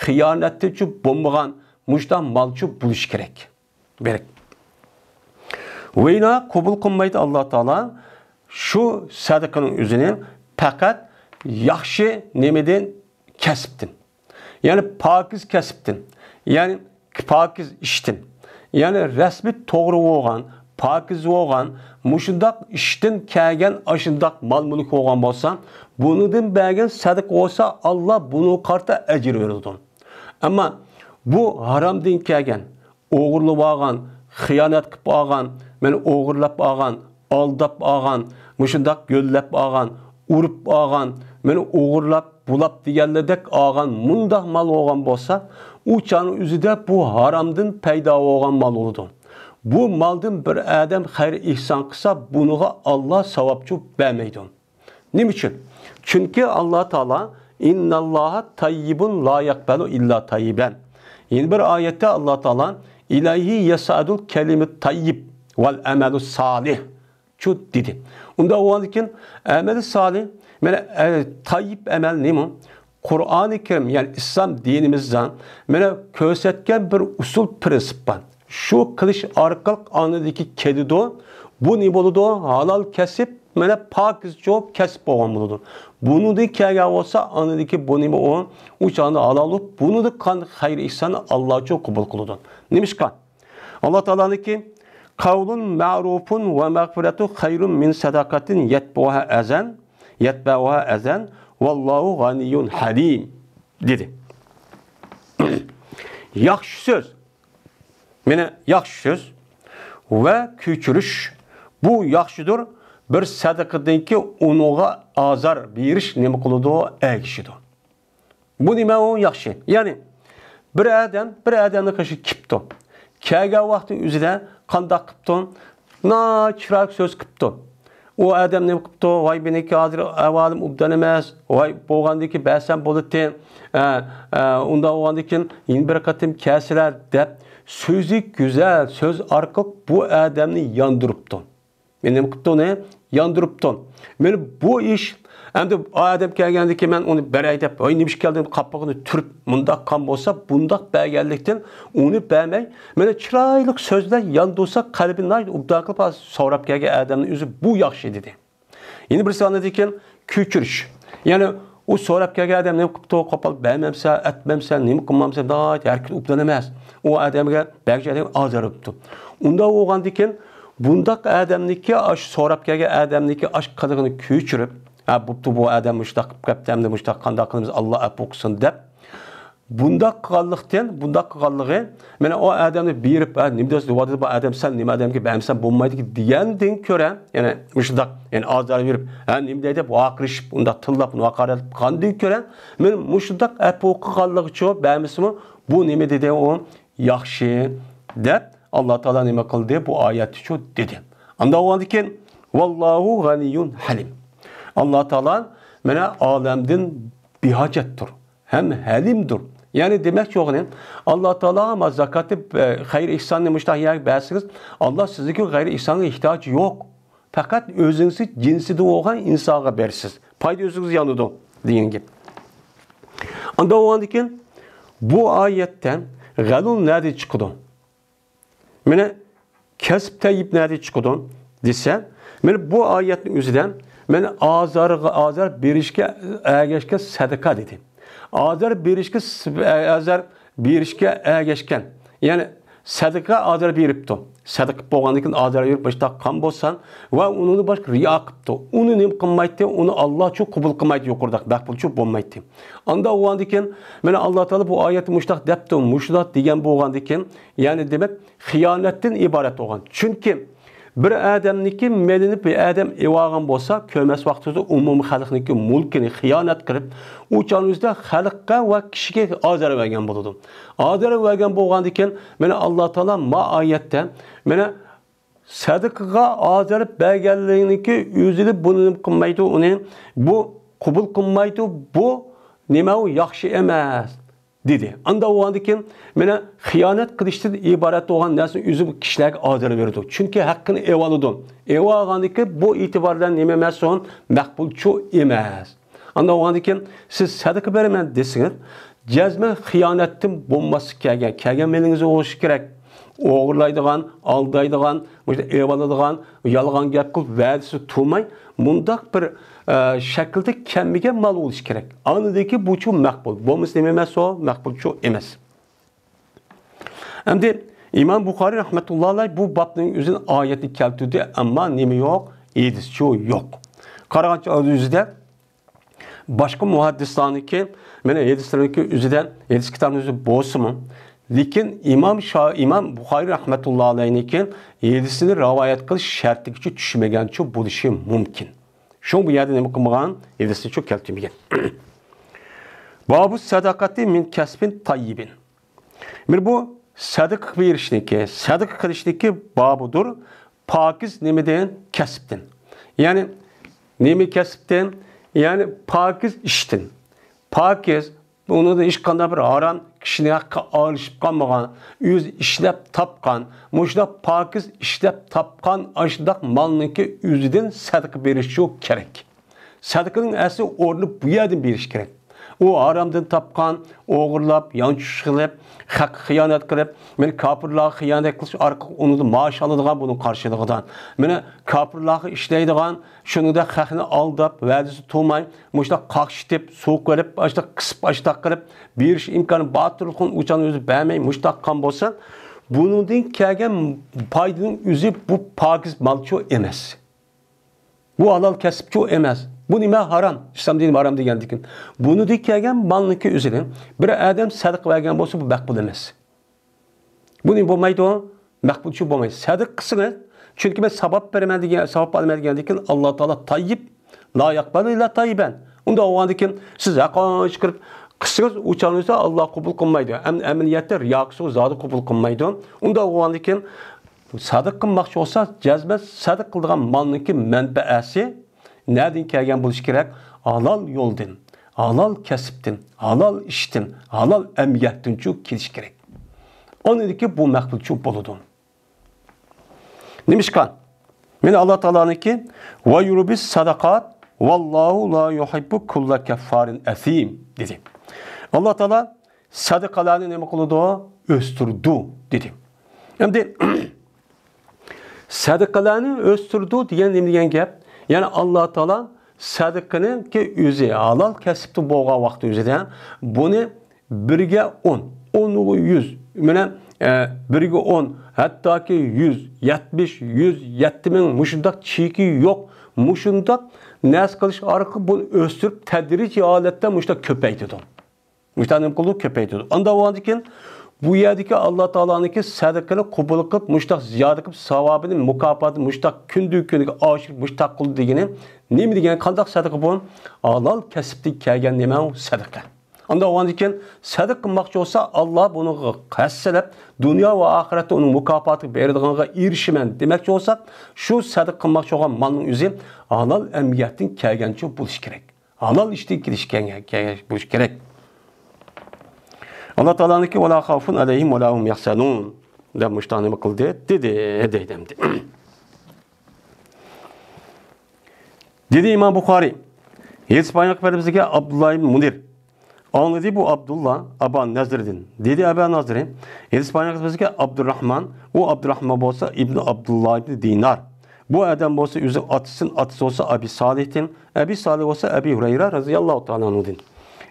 خىيانەتچۇ بولمىغان، مۇشۇنداق مالچۇ بولۇشى كېرەك. بېرىك. ۋەينا قوبۇل قىلمايدۇ ئاللا تائالا شۇ سەدىقىنىڭ ئۆزىنى پەقەت ياخشى نېمىدىن؟ كەسىپتىن. يەنى پاكىز كەسىپتىن. يەنى پاكىز ئىشتىن. يەنى رەسمىي توغرا بولغان، پاكىز بولغان، مۇشۇنداق ئىشتىن كەلگەن ئاشۇنداق مال-مۈلۈك بولغان بولسا، بۇنىڭدىن بەرگەن سەدىقە بولسا، ئاللا بۇنىڭغا قارىتا ئەجىر بېرىدۇ. ئەمما بۇ ھارامدىن كەلگەن، ئوغرىلاپ ئالغان، خىيانەت قىلىپ ئالغان، مانا ئوغرىلاپ ئالغان، ئالداپ ئالغان، مۇشۇنداق يۆلەپ ئالغان، ئۇرۇپ ئالغان، مانا ئوغرىلاپ، بۇلاپ دېگەنلىرىدەك ئالغان مۇنداق مال بولغان بولسا، ئۇ چاغنىڭ ئۆزىدە بۇ ھارامدىن پەيدا بولغان مال بولىدۇ. بۇ مالدىن بىر ئادەم خەير ئېھسان قىلسا، بۇنىڭغا ئاللا ساۋابچۇ بەرمەيدۇ. نېمە ئۈچۈن؟ چۈنكى ئاللا تائالا، «ئىنناللاھا تەييىبۇن لا يەقبەلۇ ئىللا تەييىبەن.» يەنە بىر ئايەتتە ئاللا تائالا، «ئىلەيھى يەسئەدۇل كەلىمۇت تەييىب ۋەل ئەمەلۇس سالىھ» چۇ دېدى. ئۇنداق بولغاندىكىن، ئەمەلى سالىھ، مانا، ئە، تەييىب ئەمەل نېمە؟ قۇرئانى كەرىم، يەنى ئىسلام دىنىمىزدا مانا كۆرسەتكەن بىر ئۇسۇل، پىرىنسىپ بار. شۇ قىلىش ئارقىلىق ئاندىكى كېلىدۇ. بۇ نېمە بولىدۇ؟ ھالال كەسىپ، مانا پاكىزچۇ كەسىپ بولغان بولىدۇ. بۇنىڭدىن كەلگەن بولسا، ئاندىكى بۇ نېمە ئۇ؟ ئۇ چاغدا ھالال بولۇپ، بۇنىڭدا قىلغان خەير ئېھساننى ئاللا چۇ قوبۇل قىلىدۇ. نېمىشقا؟ ئاللا تائالانىڭكى، «قەۋلۇن مەرۇفۇن ۋە مەغفىرەتۇ خەيرۇن مىن سەدەقەتىن يەتبەئۇھا ئەزەن، يەتبەئۇھا ئەزەن، ۋاللاھۇ غەنىييۇن ھەلىم» دېدى. ياخشى سۆز، مانا ياخشى سۆز ۋە كۆچۈرۈش، بۇ ياخشىدۇر، بىر سەدىقىدىنكى ئۇنىڭغا ئازار بېرىش نېمە قىلىدۇ؟ ئەگىشىدۇ. بۇ نېمە ئۇ؟ ياخشى. يەنى بىر ئادەم بىر ئادەمنىڭ قېشىغا كېپتۇ. كەلگەن ۋاقتى ئۆزىدە قانداق قىپتۇ؟ ناھايىتى چىرايلىق سۆز قىپتۇ. ئۇ ئادەم نېمە قىپتۇ؟ «ۋاي، مېنىڭكى ھازىر ئەھۋالىم ئوبدان ئەمەس. ۋاي، بولغاندىكى بەرسەم بولاتتى. ئە، ئە، ئۇنداق بولغاندىكىن يەنە بىر قېتىم كەلسىلەر» دەپ، سۆزى گۈزەل سۆز ئارقىلىق بۇ ئادەمنى ياندۇرۇپتۇ. مېنى نېمە قىپتۇ ئۇنى؟ ياندۇرۇپتۇ. مانا بۇ ئىش، ئەمدى ئادەم كەلگەندىن كېيىن مەن ئۇنى بەرەي دەپ، ھاي، نېمە ئىش كەلدىڭ دەپ قاپىقىنى تۈرۈپ، مۇنداق قان بولسا، بۇنداق بەرگەنلىكتىن ئۇنى بەرمەي، مانا چىرايلىق سۆزلەر ياندۇرسا، قەلبىنى ناھايىتى ئوبدان قىلىپ، سوراپ كەلگەن ئادەمنىڭ ئۆزى بۇ ياخشى دېدى. يەنە بىرسى ئاندىن كېيىن كۆچۈرۈش. يەنى ئۇ سوراپ كەلگەن ئادەم نېمە قىپتۇ؟ قوپال بەرمەمسەن، ئەتمەمسەن، نېمە قىلمامسەن، ناھايىتى ھەرىكىتى ئوبدان ئەمەس. ئۇ ئادەمگە بەرگۈچى ئادەم ئازار بوپتۇ. ئۇنداق بولغاندىكىن، بۇنداق ئادەمنىكى، ئاشۇ سوراپ كەلگەن ئادەمنىكى ئاشۇ قىلىقىنى كۆچۈرۈپ، ھە، بوپتۇ، بۇ ئادەم مۇشۇنداق قىلىپ كەپتۇ، ئەمدى مۇشۇنداق قانداق قىلىمىز، ئاللا ئەپۇ قىلسۇن دەپ، بۇنداق قىلغانلىقتىن، بۇنداق قىلغانلىقى، مانا ئۇ ئادەمنى بېرىپ، ھە، نېمە دەيسىز، بۇ ئادەم، سەن نېمە ئادەمگە بەرمىسەڭ بولمايدىكەن دېگەندىن كۆرە، يەنى مۇشۇنداق، يەنى ئازار بېرىپ، ھە، نېمە دەي دەپ ۋارقىرىشىپ، ئۇنداق تىللاپ، ھاقارەت قىلغاندىن كۆرە، مانا مۇشۇنداق ئەپۇ قىلغانلىقىچۇ بەرمىسىمۇ، بۇ نېمە دېدى ئۇ؟ ياخشى دەپ، ئاللا تائالا نېمە قىلدى؟ بۇ ئايەتتىچۇ دېدى. ئانداق بولغاندىكىن، ۋاللاھۇ غەنىييۇن ھەلىم. ئاللا تائالا مانا ئالەمدىن بىھاجەتتۇر ھەم ھەلىمدۇر. يەنى دېمەكچى بولغىنى، ئاللا تائالاغا ما زاكاتنى، ئە، خەير ئېھساننى مۇشۇنداق يەرگە بەرسىڭىز، ئاللا سىزنىڭكى خەير ئېھسانغا ئېھتىياجى يوق. پەقەت ئۆزىڭىزنىڭ جىنسىدا بولغان ئىنسانغا بېرىسىز. پايدا ئۆزىڭىزگە يانىدۇ دېگەن گەپ. ئانداق بولغاندىكىن، بۇ ئايەتتە غەلۇل نەدىن چىقىدۇ؟ مانا كەسىپ تەييىب نەدىن چىقىدۇ دېسە، مانا بۇ ئايەتنىڭ ئۆزىدە مانا ئازارغا ئازار بېرىشكە ئەگەشكەن سەدىقە دېدى. ئازار بېرىشكە س-، ئازار بېرىشكە ئەگەشكەن. يەنى سەدىقە ئازار بېرىپتۇ. سەدىقە بولغاندىن كېيىن ئازار بېرىپ مۇشۇنداق قان بولسا ۋە ئۇنىڭدىن باشقا رىيا قىپتۇ. ئۇنى نېمە قىلمايتتى؟ ئۇنى ئاللا چۇ قوبۇل قىلمايتتى يۇقىرىداق مەقبۇل چۇ بولمايتتى. ئانداق بولغاندىن كېيىن مانا ئاللا تائالا بۇ ئايەتتە مۇشۇنداق دەپتۇ، مۇشۇنداق دېگەن بولغاندىن كېيىن، يەنى دېمەك، خىيانەتتىن ئىبارەت بولغان. چۈنكى بىر ئادەمنىڭكى مېلىنى بىر ئادەم ئېلىۋالغان بولسا، كۆرمەس ۋاقتىدا ئومۇمىي خەلقنىڭكى مۈلكىنى خىيانەت قىلىپ، ئۇ چاغنىڭ ئۆزىدە خەلققە ۋە كىشىگە ئازار بەرگەن بولىدۇ. ئازار بەرگەن بولغاندىن كېيىن، مانا ئاللا تائالا ما ئايەتتە، مانا سەدىقىگە ئازار بەرگەنلىكنىڭكى ئۆزىنى بۇنى نېمە قىلمايدۇ، ئۇنى بۇ قوبۇل قىلمايدۇ، بۇ نېمە ئۇ ياخشى ئەمەس. دېدى. ئاندا بولغاندىن كېيىن، مانا، خىيانەت قىلىشتىن ئىبارەت بولغان نەرسىنى ئۆزى بۇ كىشىلەرگە ئادىرى بېرىدۇ. چۈنكى ھەققىنى ئېۋالىدۇ. ئېۋالغاندىن كېيىن، بۇ ئېتىبار بىلەن نېمە ئەمەس ئۇ؟ مەقبۇلچۇ ئەمەس. ئاندا بولغاندىن كېيىن، سىز سەدىقە بېرىمەن دېسىڭىز، جەزمەن خىيانەتتىن بولماسلىق كەلگەن، كەلگەن مېلىڭىزنى ئوغرىشى كېرەك. ئوغرىلايدىغان، ئالدايدىغان، مۇشۇنداق ئېۋالىدىغان، يالغان گەپ قىلىپ، ۋەدىسى تۇرماي، مۇنداق بىر، ئە، شەكىلدە كەلمىگەن مال بولۇشى كېرەك. ئاندىن كېيىن بۇچۇ مەقبۇل. بولمىسا نېمە ئەمەس ئۇ؟ مەقبۇلچۇ ئەمەس. ئەمدى ئىمام بۇخارىي رەھمەتۇللاھى ئەلەيھ بۇ بابنىڭ ئۆزىدىن ئايەتنى كەلتۈردى، ئەمما نېمە يوق؟ ھەدىسچۇ يوق. قارىغانچە ئۆزىدە باشقا مۇھەددىسلارنىڭكى، مانا ھەدىسلەرنىڭكى ئۆزىدە، ھەدىس كىتابىنىڭ ئۆزى بولسىمۇ، لېكىن ئىمام شا-، ئىمام بۇخارىي رەھمەتۇللاھى ئەلەيھنىڭكى ھەدىسىنى رىۋايەت قىلىش شەرتىگىچە چۈشمىگەنچۇ بولۇشى مۇمكىن. شۇڭا بۇ يەردە نېمە قىلمىغان؟ ھەدىسنىچۇ كەلتۈرمىگەن. بابۇ سەدەقەتى مىن كەسبىن تەييىبىن. بىر بۇ سەدىقە بېرىشنىكى، سەدىقە قىلىشنىكى بابىدۇر. پاكىز نېمىدىن؟ كەسىپتىن. يەنى نېمە كەسىپتىن؟ يەنى پاكىز ئىشتىن. پاكىز، ئۇنىڭدا ھېچقانداق بىر ھارام، كىشىنىڭ ھەققى ئارىلىشىپ قالمىغان، ئۆزى ئىشلەپ تاپقان، مۇشۇنداق پاكىز ئىشلەپ تاپقان ئاشۇنداق مالنىڭكى ئۆزىدىن سەدىقە بېرىشچۇ كېرەك. سەدىقىنىڭ ئەسلى ئورنى بۇ يەردىن بېرىش كېرەك. ئۇ ھارامدىن تاپقان، ئوغرىلاپ، يانچۇش قىلىپ، خەققە خىيانەت قىلىپ، مانا كاپىرلارغا خىيانەت قىلىش ئارقىلىق ئۇنىڭدىن مائاش ئالىدىغان، بۇنىڭ قارشىلىقىدا. مانا كاپىرلارغا ئىشلەيدىغان، شۇنىڭدەك خەقنى ئالداپ، ۋەدىسى تۇرماي، مۇشۇنداق قاقشىتىپ، سوقۇۋېلىپ، ئاشۇنداق قىسىپ، ئاشۇنداق قىلىپ، بېرىش ئىمكانى بار تۇرغان ئۇچان ئۆزى بەرمەي، مۇشۇنداق قىلغان بولسا، بۇنىڭدىن كەلگەن پايدىنىڭ ئۆزى بۇ پاكىز مالچۇ ئەمەس. بۇ ھالال كەسىپچۇ ئەمەس. بۇ نېمە؟ ھارام. ئىسلام دىنى ھارام دېگەندىكىن. بۇنىڭدىن كەلگەن مالنىڭكى ئۆزىنى بىر ئادەم سەدىقە بەرگەن بولسا، بۇ مەقبۇل ئەمەس. بۇ نېمە بولمايدۇ؟ مەقبۇلچۇ بولمايدۇ. سەدىقە قىلسىڭىز، چۈنكى مەن ساۋاب بېرىمەن دېگەن، ساۋاب ئالىمەن دېگەندىكىن، ئاللا تائالا تەييىب، لا يەقبەلۇ ئىللا تەييىبەن. ئۇنداق بولغاندىكىن، سىز ھەققانى چىقىرىپ قىلسىڭىز، ئۇ چاغنىڭ ئۆزىدە ئاللا قوبۇل قىلمايدۇ. ئەم-، ئەمەلىيەتتە رىياكىسى زادى قوبۇل قىلمايدۇ. ئۇنداق بولغاندىكىن، سەدىقە قىلماقچى بولسا، جەزمەن سەدىقە قىلىدىغان مالنىڭكى مەنبەسى نەدىن كەلگەن بولۇشى كېرەك؟ ھالال يولدىن، ھالال كەسىپتىن، ھالال ئىشتىن، ھالال ئەمگەكتىنچۇ كېلىشى كېرەك. ئاندىن كېيىن بۇ مەقبۇلچۇ بولىدۇ. نېمىشقا؟ مانا ئاللا تائالانىڭكى، «ۋە يۇربى سەدەقات، ۋەللاھۇ لا يۇھىببۇ كۇللە كەففارىن ئەسىم» دېدى. ئاللا تائالا سەدىقىلەرنى نېمە قىلىدۇ؟ ئۆستۈرىدۇ، دېدى. ئەمدى سەدىقىلەرنى ئۆستۈرىدۇ دېگەن نېمە دېگەن گەپ؟ يەنى ئاللا تائالا سەدىقىنىڭكى ئۆزى ھالال كەسىپتە بولغان ۋاقىت ئۆزىدە بۇنى بىرگە ئون، ئونغا يۈز، مانا، ئە، بىرگە ئون، ھەتتاكى يۈز، يەتمىش، يۈز، يەتتە مىڭ، مۇشۇنداق چېكى يوق، مۇشۇنداق نەرسە قىلىش ئارقىلىق بۇنى ئۆستۈرۈپ، تەدرىجىي ھالەتتە مۇشۇنداق كۆپەيتىدۇ. مۇشۇنداق نېمە قىلىدۇ؟ كۆپەيتىدۇ. ئاندا بولغاندىن كېيىن، بۇ يەردىكى ئاللا تائالانىڭكى سەدىقىنى قوبۇل قىلىپ، مۇشۇنداق زىيادە قىلىپ، ساۋابىنى، مۇكاپاتىنى مۇشۇنداق كۈندىن كۈنگە ئاشۇرۇپ، مۇشۇنداق قىلدى دېگىنى نېمە دېگەن؟ قانداق سەدىقە بۇ؟ ھالال كەسىپتىن كەلگەن نېمە ئۇ؟ سەدىقە. ئاندا بولغاندىن كېيىن سەدىقە قىلماقچى بولسا، ئاللا بۇنىڭغا ھەسسىلەپ، دۇنيا ۋە ئاخىرەتتە ئۇنىڭ مۇكاپاتىغا بېرىدىغانغا ئېرىشىمەن دېمەكچى بولسا، شۇ سەدىقە قىلماقچى بولغان مالنىڭ ئۆزى ھالال ئەمگەكتىن كەلگەنچە بولۇشى كېرەك. ھالال ئىشتىن كېلىشكەن، كەلگەن بولۇشى كېرەك. ئاللا تائالانىڭكى، «ۋەلا خاۋفۇن ئەلەيھىم ۋەلا ھۇم يەھزەنۇن» دەپ مۇشۇنداق نېمە قىلدى؟ دېدى، دەيدۇ ئەمدى. دېدى ئىمام بۇخارىي، ھەدىس بايان قىلىپ بەرگەن بىزگە ئابدۇللا ئىبن مۇنىر. ئاڭلىدى بۇ ئابدۇللا، ئابا نەزىردىن. دېدى ئەبا نەزىر، ھەدىس بايان قىلىپ بىزگە ئابدۇرراھمان، ئۇ ئابدۇرراھمان بولسا ئىبنى ئابدۇللا ئىبنى دىنار. بۇ ئادەم بولسا ئۆزى ئاتىسىدىن، ئاتىسى بولسا ئەبى سالىھتىن، ئەبى سالىھ بولسا ئەبى ھۇرەيرە رەزىياللاھۇ تائالا ئەنھۇدىن.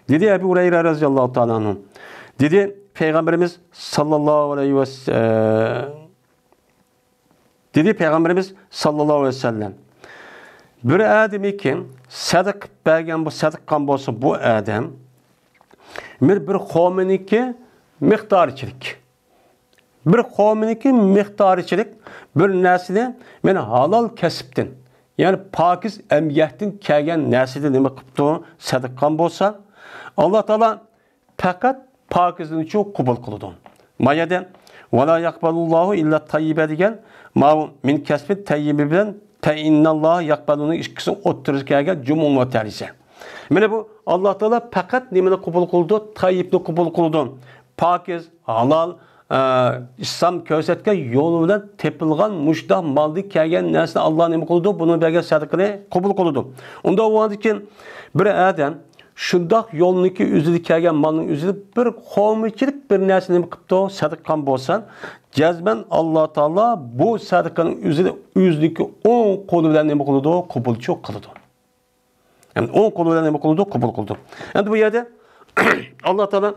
دېدى ئەبى ھۇرەيرە رەزىياللاھۇ تائالا ئەنھۇ. دېدى پەيغەمبىرىمىز ساللاللاھۇ ئەلەيھى ۋەسەللەم، دېدى پەيغەمبىرىمىز ساللاللاھۇ ئەلەيھى ۋەسەللەم، بىر ئادەمكى سەدىقە بەرگەن، بۇ سەدىقە قىلغان بولسا بۇ ئادەم، بىر، بىر قومىنىڭكى مىقدارىچىلىك، بىر قومىنىڭكى مىقدارىچىلىك بىر نەرسىنى، مانا ھالال كەسىپتىن، يەنى پاكىز ئەمگەكتىن كەلگەن نەرسىدىن نېمە قىپتۇ؟ سەدىقە قىلغان بولسا، ئاللا تائالا پەقەت پاكىزنىچۇ قوبۇل قىلىدۇ. ما يەردە «ۋەلا يەقبەلۇللاھۇ ئىللا تەييىبە» دېگەن، ماۋۇ «مىن كەسبىن تەييىبى» بىلەن «فەئىننەللاھە يەقبەلۇنىڭ» ئىككىسىنىڭ ئوتتۇرىسىغا كەلگەن جۇملە مۇتەرىسە. مانا بۇ ئاللا تائالا پەقەت نېمىنى قوبۇل قىلىدۇ؟ تەييىبنى قوبۇل قىلىدۇ. پاكىز، ھالال، ئە، ئىسلام كۆرسەتكەن يول بىلەن تېپىلغان مۇشۇنداق مالدىن كەلگەن نەرسىنى ئاللا نېمە قىلىدۇ؟ بۇنىڭ بەرگەن سەدىقىنى قوبۇل قىلىدۇ. ئۇنداق بولغاندىكىن بىر ئادەم شۇنداق يولنىڭكى ئۆزىدە كەلگەن مالنىڭ ئۆزىدە بىر قومىچىلىك بىر نەرسە نېمە قىپتۇ؟ سەدىقە قىلغان بولسا، جەزمەن ئاللا تائالا بۇ سەدىقىنىڭ ئۆزىنى ئۆزىنىڭكى ئوڭ قولى بىلەن نېمە قىلىدۇ؟ قوبۇلچۇ قىلىدۇ. يەنى ئوڭ قولى بىلەن نېمە قىلىدۇ؟ قوبۇل قىلىدۇ. ئەمدى بۇ يەردە ئاللا تائالا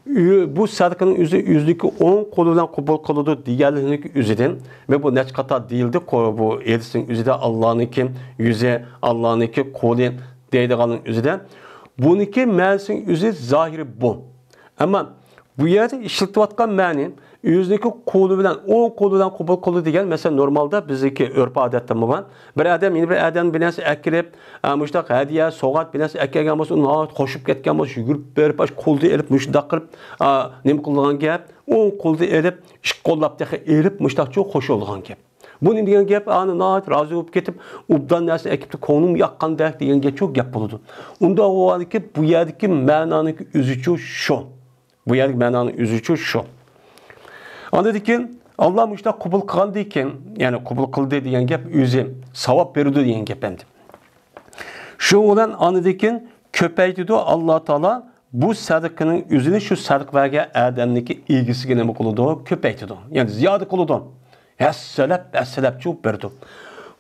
ئۆ-، بۇ سەدىقىنىڭ ئۆزى ئۆزىنىڭكى ئوڭ قولى بىلەن قوبۇل قىلىدۇ دېگەنلىكنىڭ ئۆزىدىن، مەن بۇ نەچچە قاتار دېيىلدى، قو-، بۇ ھەدىسنىڭ ئۆزىدە ئاللانىڭكى يۈزى، ئاللانىڭكى قولى دەيدىغاننىڭ ئۆزىدە. بۇنىڭكى مەنىسىنىڭ ئۆزى زاھىرى بۇ. ئەمما بۇ يەردە ئىشلىتىۋاتقان مەنى ئۆزىنىڭكى قولى بىلەن، ئوڭ قولى بىلەن قوبۇل قىلدى دېگەن، مەسىلەن، نورمالدا بىزدىكى ئۆرپ-ئادەتتىمۇ بار. بىر ئادەم يەنە بىر ئادەمنىڭ بىر نەرسە ئەكىرىپ، ئە، مۇشۇنداق ھەدىيە، سوۋغات بىر نەرسە ئەكەلگەن بولسا، ئۇنى ناھايىتى قوشۇپ كەتكەن بولسا، يۈگۈرۈپ بېرىپ، ئاشۇ قولدا ئېلىپ، مۇشۇنداق قىلىپ، ئە، نېمە قىلىدىغان گەپ؟ ئوڭ قولدا ئېلىپ، ئىككى قوللاپ تېخى ئېلىپ، مۇشۇنداقچۇ قوشۇلىدىغان گەپ. بۇ نېمە دېگەن گەپ؟ ئانا ناھايىتى رازى بولۇپ كېتىپ، ئوبدان نەرسە ئەكىپتۇ، كۆڭلۈم ياققاندەك دېگەن گەپچۇ گەپ بولىدۇ. ئۇنداق بولغاندىكى بۇ يەردىكى مەنانىڭ ئۆزىچۇ شۇ. بۇ يەردىكى مەنانىڭ ئۆزىچۇ شۇ. ئاندىن كېيىن ئاللا مۇشۇنداق قوبۇل قىلغاندىن كېيىن، يەنى قوبۇل قىلدى دېگەن گەپ ئۆزى، ساۋاب بېرىدۇ دېگەن گەپ ئەمدى. شۇ بىلەن ئاندىن كېيىن كۆپەيتىدۇ ئاللا تائالا بۇ سەدىقىنىڭ ئۆزىنى شۇ سەدىقە بەرگەن ئادەمنىڭكى ئىگىسىگە نېمە قىلىدۇ؟ كۆپەيتىدۇ. يەنى زىيادە قىلىدۇ. ھەسسىلەپ، ھەسسىلەپ چۇ بېرىدۇ.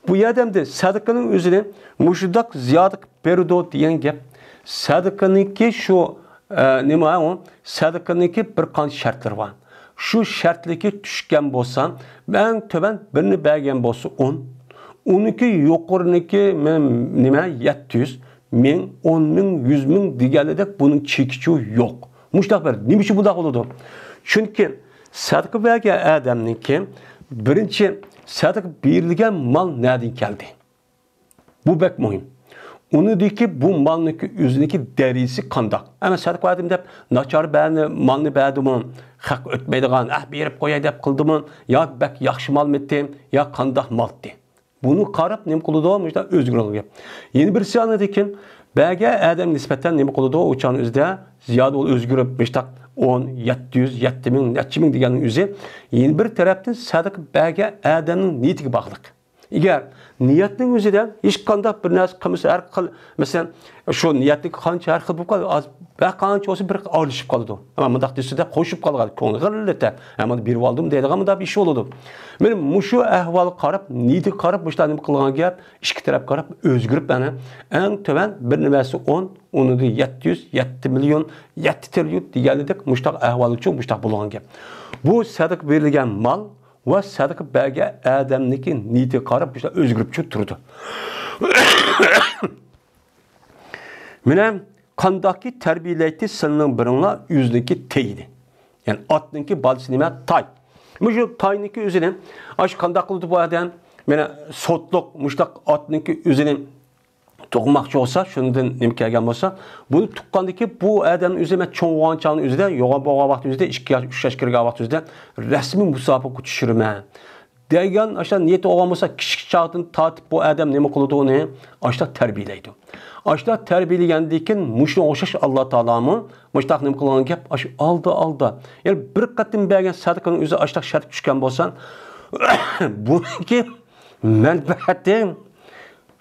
بۇ يەردە ئەمدى سەدىقىنىڭ ئۆزىنى مۇشۇنداق زىيادە قىلىپ بېرىدۇ دېگەن گەپ. سەدىقىنىڭكى شۇ، ئە، نېمە ئۇ؟ سەدىقىنىڭكى بىر قانچە شەرتلىرى بار. شۇ شەرتلىكى چۈشكەن بولسا، ئەڭ تۆۋەن بىرنى بەرگەن بولسا ئون، ئۇنىڭكى يۇقىرىنىڭكى مەن-، نېمە، يەتتە يۈز، مىڭ، ئون مىڭ، يۈز مىڭ دېگەنلىدەك بۇنىڭ چېكىچۇ يوق. مۇشۇنداق بىر، نېمە ئۈچۈن بۇنداق بولىدۇ؟ چۈنكى سەدىقە بەرگەن ئادەمنىڭكى بىرىنچى سەدىقە بېرىلگەن مال نەدىن كەلدى؟ بۇ بەك مۇھىم. ئۇنىڭدىكى بۇ مالنىڭكى ئۆزىنىڭكى دەرىجىسى قانداق؟ ئەمما سەدىقە بەردىم دەپ ناچار بەرنى، مالنى بەردىمۇ؟ خەق ئۆتمەيدىغان، ئەھ، بېرىپ قوياي دەپ قىلدىمۇ؟ يا بەك ياخشى مالمىتى؟ يا قانداق مالتى؟ بۇنى قاراپ نېمە قىلىدۇ؟ مۇشۇنداق ئۆزگىرىدىغان گەپ. يەنە بىرسى ئاندىن كېيىن بەرگەن ئادەم نىسبەتەن نېمە قىلىدۇ؟ ئۇ چاغنىڭ ئۆزىدە زىيادە بولۇپ ئۆزگىرىپ، مۇشۇنداق ئون، يەتتە يۈز، يەتتە مىڭ، نەچچە مىڭ دېگەننىڭ ئۆزى يەنە بىر تەرەپتىن سەدىقە بەرگەن ئادەمنىڭ نىيىتىگە باغلىق. ئەگەر نىيەتنىڭ ئۆزىدە ھېچقانداق بىر نەرسە قىلمىسا، ھەر خىل، مەسىلەن، شۇ نىيەتنىڭ قانچە ھەر خىل بولۇپ قالىدۇ، ئاز، ھە، قانچە بولسا بىر ئارىلىشىپ قالىدۇ. ئەمما مۇنداق دېسە دەپ قوشۇپ قالغان، كۆڭلى غىرىلدىتە، ھە، مانا بېرىۋالدىم دەيدىغان مۇنداق بىر ئىش بولىدۇ. مانا مۇشۇ ئەھۋالغا قاراپ، نىيىتىگە قاراپ، مۇشۇلار نېمە قىلغان گەپ، ئىككى تەرەپ قاراپ ئۆزگىرىپ، مانا ئەڭ تۆۋەن بىرنى بەرسە ئون، ئۇنىڭدىن يەتتە يۈز، يەتتە مىليون، يەتتە تىرىليون دېگەنلىدەك مۇشۇنداق ئەھۋال ئۈچۈن مۇشۇنداق بولغان گەپ. بۇ سەدىقە بېرىلگەن مال ۋە سەدىقە بەرگەن ئادەمنىڭكى نىيىتىگە قاراپ مۇشۇنداق ئۆزگىرىپ چىقىپ تۇرىدۇ. مانا قانداقكى تەربىيەلەيتتى سىلىنىڭ بىرىڭلار ئۆزىنىڭكى تېيىنى. يەنى ئاتنىڭكى بالىسى نېمە؟ تاي. مۇشۇ تاينىڭكى ئۆزىنى، ئاشۇ قانداق قىلىدۇ بۇ ئادەم؟ مانا سوتلۇق مۇشۇنداق ئاتنىڭكى ئۆزىنى تۇغماقچى بولسا، شۇندىن نېمە كەلگەن بولسا، بۇنى تۇغقاندىكى بۇ ئادەم ئۆزى، مەن چوڭ بولغان چاغنىڭ ئۆزىدە، يوغان بولغان ۋاقىت ئۆزىدە، ئىككى ياش، ئۈچ ياش كىرگەن ۋاقىت ئۆزىدە رەسمىي مۇسابىقىگە چۈشۈرىمەن دېگەن ئاشۇ نىيەت بولغان بولسا، كىچىك چاغدىن تارتىپ بۇ ئادەم نېمە قىلىدۇ ئۇنى؟ ئاشۇنداق تەربىيەلەيدۇ. ئاشۇنداق تەربىيەلىگەندىن كېيىن مۇشۇنىڭغا ئوخشاش ئاللا تائالامۇ مۇشۇنداق نېمە قىلغان گەپ، ئاشۇ ئالدى ئالدا. يەنى بىر قېتىم بەرگەن سەدىقىنىڭ ئۆزى ئاشۇنداق شەرت چۈشكەن بولسا، بۇنىڭكى مەنپەئەتى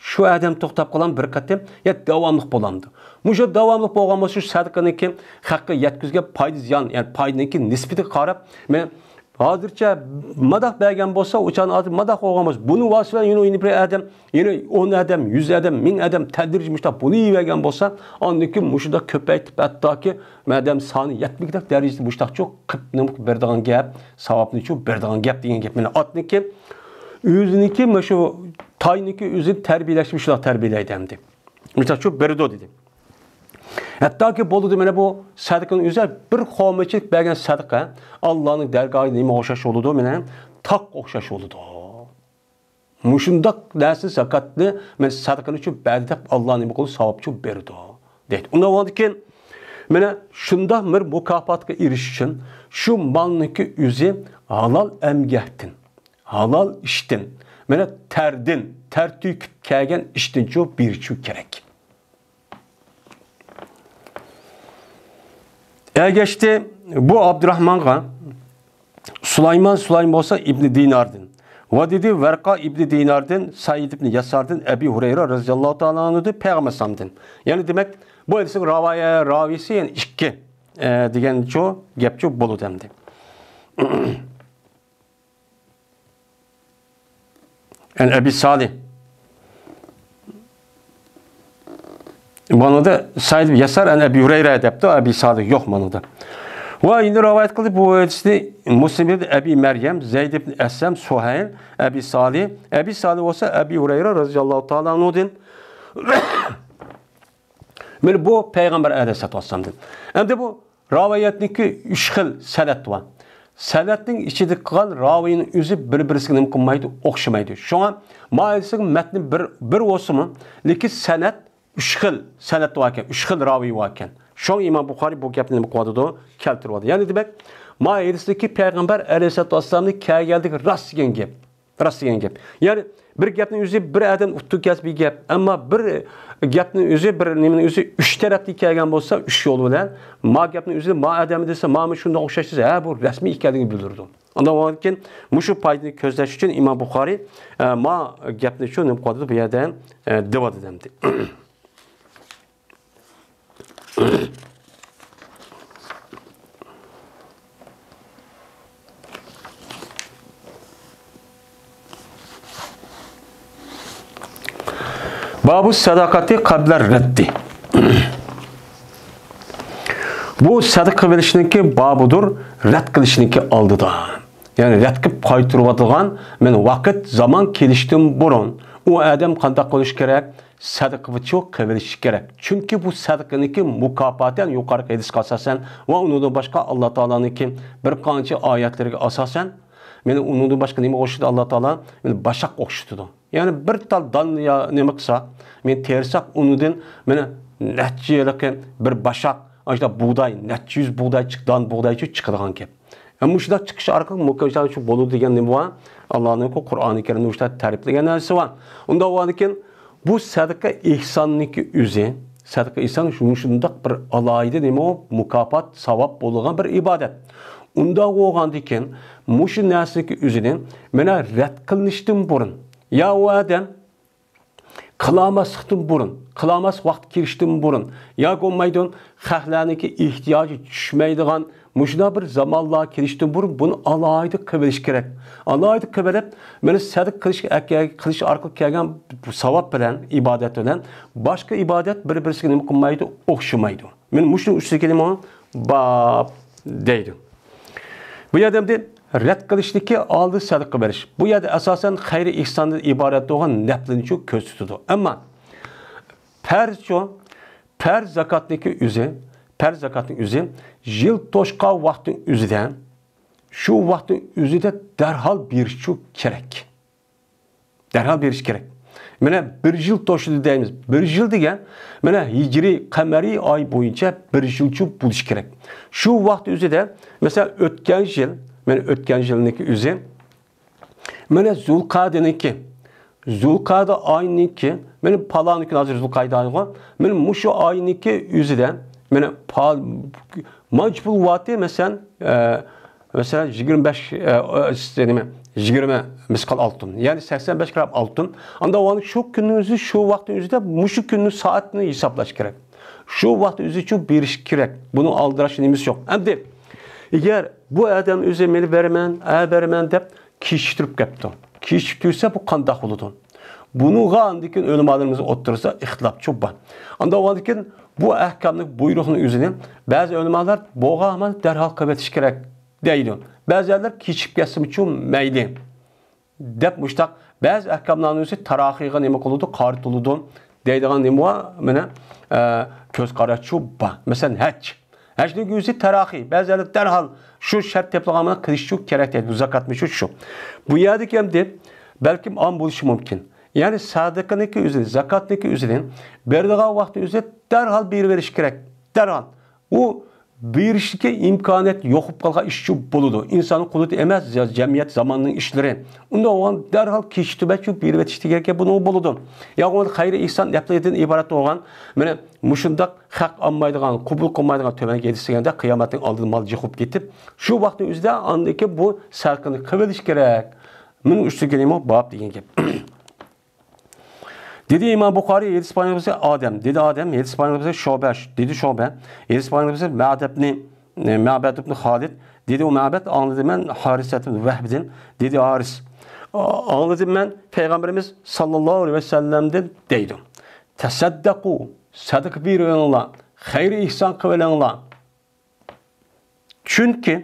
شۇ ئادەم توختاپ قالامدۇ بىر قېتىم، يا داۋاملىق بولامدۇ؟ مۇشۇ داۋاملىق بولغان بولسا، شۇ سەدىقىنىڭكى خەققە يەتكۈزگەن پايدا زىيان، يەنى پايدىنىڭكى نىسبىتىگە قاراپ، مەن ھازىرچە ماداق بەرگەن بولسا، ئۇ چاغنى ھازىر ماداق بولغان بولسا، بۇنى ۋاسىتە بىلەن يەنە، يەنە بىر ئادەم، يەنە ئون ئادەم، يۈز ئادەم، مىڭ ئادەم تەدرىجىي مۇشۇنداق بولۇۋەرگەن بولسا، ئاندىن كېيىن مۇشۇنداق كۆپەيتىپ، ھەتتاكى مادەم سانى يەتمىگۈدەك دەرىجىدە مۇشۇنداقچۇ قىلىپ نېمە قىلىپ بېرىدىغان گەپ، ساۋابنىچۇ بېرىدىغان گەپ دېگەن گەپ. مانا ئاتنىڭكى ئۆزىنىڭكى، مانا شۇ تاينىڭكى ئۆزىنى تەربىيەلەشنى مۇشۇنداق تەربىيەلەيدۇ ئەمدى. مۇشۇنداقچۇ بېرىدۇ دېدى. ھەتتاكى بولىدۇ، مانا بۇ سەدىقىنىڭ ئۆزى بىر خورمىچىلىك بەرگەن سەدىقە ئاللانىڭ دەرگاھىدا نېمىگە ئوخشاش بولىدۇ؟ مانا تاغقا ئوخشاش بولىدۇ. مۇشۇنداق نەرسە زاكاتنى، مانا سەدىقىنى ئۈچۈن بەردى دەپ، ئاللا نېمە قىلىدۇ؟ ساۋابچۇ بېرىدۇ دەيدۇ. ئۇنداق بولغاندىكىن، مانا شۇنداق بىر مۇكاپاتقا ئېرىشىش ئۈچۈن شۇ مالنىڭكى ئۆزى ھالال ئەمگەكتىن، ھالال ئىشتىن، مانا تەردىن، تەر تۆكۈپ كەلگەن ئىشتىنچۇ بېرىشى كېرەك. ئەگەشتى بۇ ئابدۇراھمانغا سۇلايمان، سۇلايمان بولسا ئىبنى دىناردىن. ۋە دېدى، ۋەرقا ئىبنى دىناردىن، سەئىد ئىبنى يەساردىن، ئەبى ھۇرەيرە رەزىياللاھۇ تائالا ئەنھۇدىن، پەيغەمبەر ئەلەيھىسسالامدىن. يەنى دېمەك، بۇ ھەدىسنىڭ راۋايە، راۋىسى يەنى ئىككى، ئە، دېگەنچۇ گەپچۇ بولىدۇ ئەمدى. ئەن ئەبى سالىھ. مانىدا سەئىد ئىبن يەسار ئەن ئەبى ھۇرەيرە دەپتۇ، ئەبى سالىھ يوق مانىدا. ۋە يەنە رىۋايەت قىلدى بۇ ھەدىسنى مۇسلىم ئىبن ئەبى مەريەم، زەيد ئىبن ئەسلەم، سۇھەيل، ئەبى سالىھ. ئەبى سالىھ بولسا ئەبى ھۇرەيرە رەزىياللاھۇ تائالا ئەنھۇدىن. مانا بۇ پەيغەمبەر ئەلەيھىسسالاتۇ ۋەسسالامدىن. ئەمدى بۇ راۋىيەتنىڭكى ئۈچ خىل سەنەت بار. سەنەتنىڭ ئىچىدە قىلغان راۋىينىڭ ئۆزى بىر-بىرسىگە نېمە قىلمايدۇ؟ ئوخشىمايدۇ. شۇڭا ما ھەدىسنىڭ مەتنى بىر، بىر بولسىمۇ، لېكىن سەنەت ئۈچ خىل سەنەت باركەن، ئۈچ خىل راۋىي باركەن. شۇڭا ئىمام بۇخارىي بۇ گەپنى نېمە قىلىۋاتىدۇ؟ كەلتۈرۈۋاتىدۇ. يەنى دېمەك، ما ھەدىستىكى پەيغەمبەر ئەلەيھىسسالاتۇ ۋەسسالامنىڭ كەلگەنلىكى راست دېگەن گەپ. راست دېگەن گەپ. يەنى بىر گەپنىڭ ئۆزى بىر ئادەم ئۇتتۇرۇپ كەلسە بىر گەپ، ئەمما بىر گەپنىڭ ئۆزى، بىر نېمىنىڭ ئۆزى ئۈچ تەرەپتىن كەلگەن بولسا، ئۈچ يول بىلەن، ما گەپنىڭ ئۆزى ما ئادەمنى دېسە، ما شۇنداق ئوخشاش دېسە، ھە، بۇ رەسمىي ئىكەنلىكىنى بىلدۈرىدۇ. ئاندىن كېيىن مۇشۇ پايدىنى كۆزلەش ئۈچۈن ئىمام بۇخارىي، ئە، ما گەپنى شۇ نېمە قىلىۋاتىدۇ، بۇ يەردە، ئە، دېۋاتىدۇ ئەمدى. بابۇ سەدەقەتى قەبلە رەددى. بۇ سەدىقە بېرىشنىڭكى بابىدۇر، رەت قىلىشنىڭكى ئالدىدا. يەنى رەت قىلىپ قايتۇرۇۋاتىدىغان، مانا، ۋاقىت، زامان كېلىشتىن بۇرۇن ئۇ ئادەم قانداق قىلىشى كېرەق؟ سەدىقىچۇ قىلىۋېلىشى كېرەك. چۈنكى بۇ سەدىقىنىڭكى مۇكاپاتى، يەنى يۇقىرىقى ھەدىسكە ئاساسەن ۋە ئۇنىڭدىن باشقا ئاللا تائالانىڭكى بىر قانچە ئايەتلىرىگە ئاساسەن، مانا، ئۇنىڭدىن باشقا نېمىگە ئوخشىتىدۇ ئاللا تائالا؟ مانا، باشاق ئوخشىتىدۇ. يەنى بىر تال دان يا نېمە قىلسا، مانا، تېرىساق، ئۇنىڭدىن، مانا، نەچچە يىلقى بىر باشاق، ئاشۇنداق بۇغداي، نەچچە يۈز بۇغداي چىق-، دان بۇغدايچۇ چىقىدىغان گەپ. ئەمما مۇشۇنداق چىقىش ئارقىلىق مۇكاپات شۇ بولىدۇ دېگەن نېمە بار؟ ئاللانىڭكى قۇرئانى كەرىمدە مۇشۇنداق تەرىپلىگەن نەرسە بار. ئۇنداق بولغاندىكىن، بۇ سەدىقە ئېھساننىڭكى ئۆزى، سەدىقە ئېھسان شۇ-، شۇنداق بىر ئالاھىدە نېمە ئۇ؟ مۇكاپات، ساۋاب بولىدىغان بىر ئىبادەت. ئۇنداق بولغاندىكىن، مۇشۇ نەرسىنىڭكى ئۆزىنى مانا رەت قىلىنىشتىن بۇرۇن، يا ئۇ ئادەم قىلالماسلىقتىن بۇرۇن، قىلالماس ۋاقىت كېلىشتىن بۇرۇن، ياكى بولمايدۇ، خەقلەرنىڭكى ئېھتىياجى چۈشمەيدىغان مۇشۇنداق بىر زامانلار كېلىشتىن بۇرۇن بۇنى ئالاھىدە قىلىۋېلىش كېرەك. ئالاھىدە قىلىۋېلىپ، مانا سەدىقە قىلىش، قىلىش ئارقىلىق كەلگەن بۇ ساۋاب بىلەن، ئىبادەت بىلەن باشقا ئىبادەت بىر-بىرسىگە نېمە قىلمايدۇ؟ ئوخشىمايدۇ. مانا مۇشۇنىڭ ئۈستىگە نېمە باب دەيدۇ. بۇ يەردە ئەمدى رەت قىلىشنىڭكى ئالدى سەدىقە بېرىش. بۇ يەردە ئاساسەن خەير ئېھساندىن ئىبارەت بولغان نەپلىنىچۇ كۆرسىتىدۇ. ئەمما پەرزچۇ، پەرز زاكاتنىڭكى ئۆزى، پەرز زاكاتنىڭ ئۆزى يىل توشقان ۋاقىتنىڭ ئۆزىدە، شۇ ۋاقىتنىڭ ئۆزىدە دەرھال بېرىشچۇ كېرەك. دەرھال بېرىش كېرەك. مانا بىر يىل توشىدۇ دەيمىز. بىر يىل دېگەن، مانا ھىجرىي قەمەرىي ئاي بويىچە بىر يىلچۇ بولۇشى كېرەك. شۇ ۋاقىت ئۆزىدە، مەسىلەن، ئۆتكەن يىل، مانا ئۆتكەن يىلنىڭكى ئۆزى، مانا زۇلقەدىنىڭكى، زۇلقەدە ئاينىڭكى، مانا پالان كۈنى، ھازىر زۇلقەدە ئايغۇ، مانا مۇشۇ ئاينىڭكى ئۆزىدە، مانا پا-، مانا شۇ پۇل ۋاتى، مەسىلەن، ئە، مەسىلەن، يىگىرمە بەش، ئە، ئە، نېمە، يىگىرمە مىسقال ئالتۇن، يەنى سەكسەن بەش گرام ئالتۇن. ئاندا ئۇنى شۇ كۈننىڭ ئۆزى، شۇ ۋاقىتنىڭ ئۆزىدە مۇشۇ كۈننىڭ سائىتىنى ھېسابلاش كېرەك. شۇ ۋاقىت ئۆزىچۇ بېرىش كېرەك. بۇنىڭ ئالدىراش نېمىسى يوق. ئەمدى ئەگەر بۇ ئادەم ئۆزى مېنى بېرىمەن، ئە، بېرىمەن دەپ كېچىكتۈرۈپ كەپتۇ. كېچىكتۈرسە بۇ قانداق بولىدۇ؟ بۇنىڭغا ئاندىن كېيىن ئۆلىمالىرىمىز ئوتتۇرىسىدا ئىختىلاپچۇ بار. ئاندا ئۇنىڭدىن كېيىن بۇ ئەھكامنى، بۇيرۇقنىڭ ئۆزىنى بەزى ئۆلىمالار بولغان ھامان دەرھال قىلىۋېتىش كېرەك دەيدۇ. بەزىلەر كېچىكىپ كەتسىمۇچۇ مەيلى دەپ مۇشتاق بەزى ئەھكاملارنىڭ ئۆزى تاراخىيغا نېمە قىلىدۇ، قارىتىلىدۇ دەيدىغان نېمە بار؟ مانا، ئە، كۆز قاراشچۇ بار. مەسىلەن، ھەج. ھەجنىڭ ئۆزى تاراخىي. بەزىلەر دەرھال شۇ شەرت تېپىلغان بىلەن قىلىشچۇ كېرەك دەيدۇ. بۇ زاكاتمۇ شۇ، شۇ. بۇ يەردىكى ئەمدى بەلكىم ئام بولۇشى مۇمكىن. يەنى سەدىقىنىڭكى ئۆزىنى، زاكاتنىڭكى ئۆزىنى بېرىدىغان ۋاقتى ئۆزى دەرھال بېرىۋېرىش كېرەك. دەرھال. ئۇ بېرىشكە ئىمكانىيەت يوق بولۇپ قالغان ئىشچۇ بولىدۇ. ئىنساننىڭ قۇدرىتى ئەمەس، جەمئىيەت، زاماننىڭ ئىشلىرى. ئۇنداق بولغان دەرھال كېچىكتۈرمەيچۇ بېرىۋېتىش دېگەنگە بۇنىڭ بولىدۇ. يا بولمىسا خەير ئېھسان نەپلىدىن ئىبارەت بولغان، مانا مۇشۇنداق ھەق ئالمايدىغان، قوبۇل قىلمايدىغان تۆۋەنكى ھەدىس دېگەندە قىيامەتنىڭ ئالدىدا مال يىغىپ كېتىپ، شۇ ۋاقىتنىڭ ئۆزىدە ئاندىن كېيىن بۇ سەدىقىنى قىلىۋېلىش كېرەك. مۇنىڭ ئۈستىگە نېمە باب دېگەن گەپ. دېدى ئىمام بۇخارىي، ھەدىس بايانلىغۇچىسى ئادەم. دېدى ئادەم، ھەدىس بايانلىغۇچىسى شۇبە. دېدى شۇبە، ھەدىس بايانلىغۇچىسى مەبەدنى، مەبەد ئىبن خالىد. دېدى ئۇ مەبەد، ئاڭلىدىم مەن ھارىسەت ئىبن ۋەھبىدىن. دېدى ھارىس، ئاڭلىدىم مەن پەيغەمبىرىمىز ساللاللاھۇ ئەلەيھى ۋەسەللەمدىن دەيدۇ. تەسەددەقۇ، سەدىقە بېرىۋېلىڭلار، خەير ئېھسان قىلىۋېلىڭلار. چۈنكى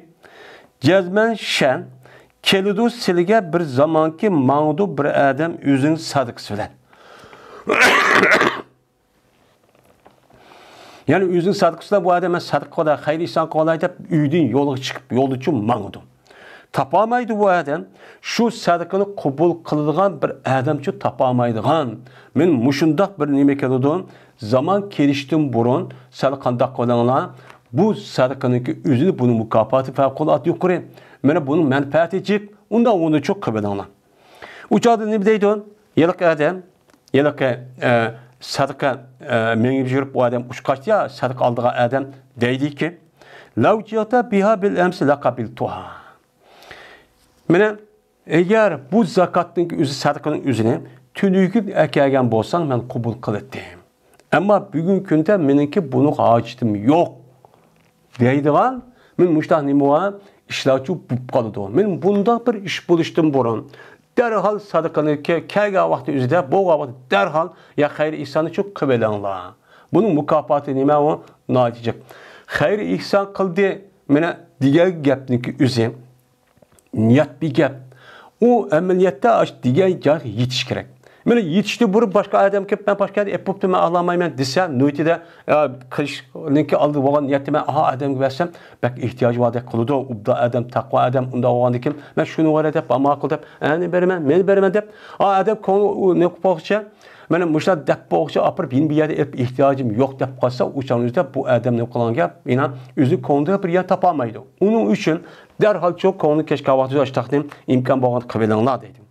جەزمەن شەن كېلىدۇ سىلىگە بىر زامانكى ماڭىدۇ بىر ئادەم ئۆزىنىڭ سادىقىسى بىلەن. يەنى ئۆزىنىڭ سادىقىسى بىلەن بۇ ئادەم مەن سادىقە قىلاي، خەير ئېھسان قىلاي دەپ ئۆيدىن يولغا چىقىپ يولدىچۇ ماڭىدۇ. تاپالمايدۇ بۇ ئادەم. شۇ سەدىقىنى قوبۇل قىلىدىغان بىر ئادەمچۇ تاپالمايدىغان. مەن مۇشۇنداق بىر نېمە كېلىدۇ. زامان كېلىشتىن بۇرۇن سەل قانداق قىلىڭلار. بۇ سەدىقىنىڭكى ئۆزىنى بۇنىڭ مۇكاپاتى پەۋقۇلئاددە يۇقىرى. مانا بۇنىڭ مەنپەئەتى جىق. ئۇنداق ئۇنىچۇ قىلىۋېلىڭلار. ئۇ چاغدا نېمە دەيدۇ؟ ھېلىقى ئادەم، ھېلىقى، ئە، سەدىقە، ئە، مېڭىپ يۈرۈپ ئۇ ئادەم ئۇچقاچتى يا، سەدىقە ئالىدىغان ئادەم دەيدىكى، لەۋ جىئتە بىھا بىل ئەمسى لەقەبىلتۇھا. مانا، ئەگەر بۇ زاكاتنىڭ ئۆزى، سەدىقىنىڭ ئۆزىنى تۈنۈگۈن ئەكەلگەن بولساڭ، مەن قوبۇل قىلاتتىم. ئەمما بۈگۈنكى كۈندە مېنىڭكى بۇنىڭغا ھاجىتىم يوق دەيدىغان، مەن مۇشۇنداق نېمە بار، ئىشلارچۇ بولۇپ قالىدۇ. مەن بۇنداق بىر ئىش بولۇشتىن بۇرۇن، دەرھال سادىقىنى كە-، كەلگەن ۋاقتى ئۆزىدە، بولغان ۋاقتى دەرھال يا خەير ئېھساننى چوق قىلىۋېلىڭلار. بۇنىڭ مۇكاپاتى نېمە ئۇ؟ ناھايىتى جىق. خەير ئېھسان قىلدى، مانا دېگەن گەپنىڭكى ئۆزى. نىيەت بىر گەپ. ئۇ ئەمەلىيەتتە ئاشۇ دېگەن جايغا يېتىش كېرەك. مانا يېتىشتىن بۇرۇن باشقا ئادەم كېلىپ، مەن باشقا يەردە ئېپ بوپتۇ، مەن ئاغلالمايمەن دېسە، نۆۋىتىدە، ئە، قىلىشنىڭكى ئالدىدا بولغان نىيەتتە مەن ئاھا ئادەمگە بەرسەم، بەك ئېھتىياجى باردەك قىلىدۇ، ئوبدان ئادەم، تەقۋا ئادەم، ئۇنداق بولغاندىكىن مەن شۇنى بېرەي دەپ، ماقۇل دەپ، ئەنە بېرىمەن، مەن بېرىمەن دەپ، ئا، ئادەم كۆڭلى ئۇ نېمە قىلىپ بولغۇچە، مانا مۇشۇنداق دەپ بولغۇچە ئاپىرىپ، يەنە بىر يەردە ئېلىپ ئېھتىياجىم يوق دەپ قالسا، ئۇ چاغنىڭ ئۆزىدە بۇ ئادەم نېمە قىلغان گەپ؟ ئىنان، ئۆزى كۆڭلىدە بىر يەر تاپالمايدۇ. ئۇنىڭ ئۈچۈن دەرھال چوق كۆڭلى كەچكەن ۋاقتىدا ئاشتاقنى ئىمكان بولغاندا قىلىۋېلىڭلار دەيدۇ.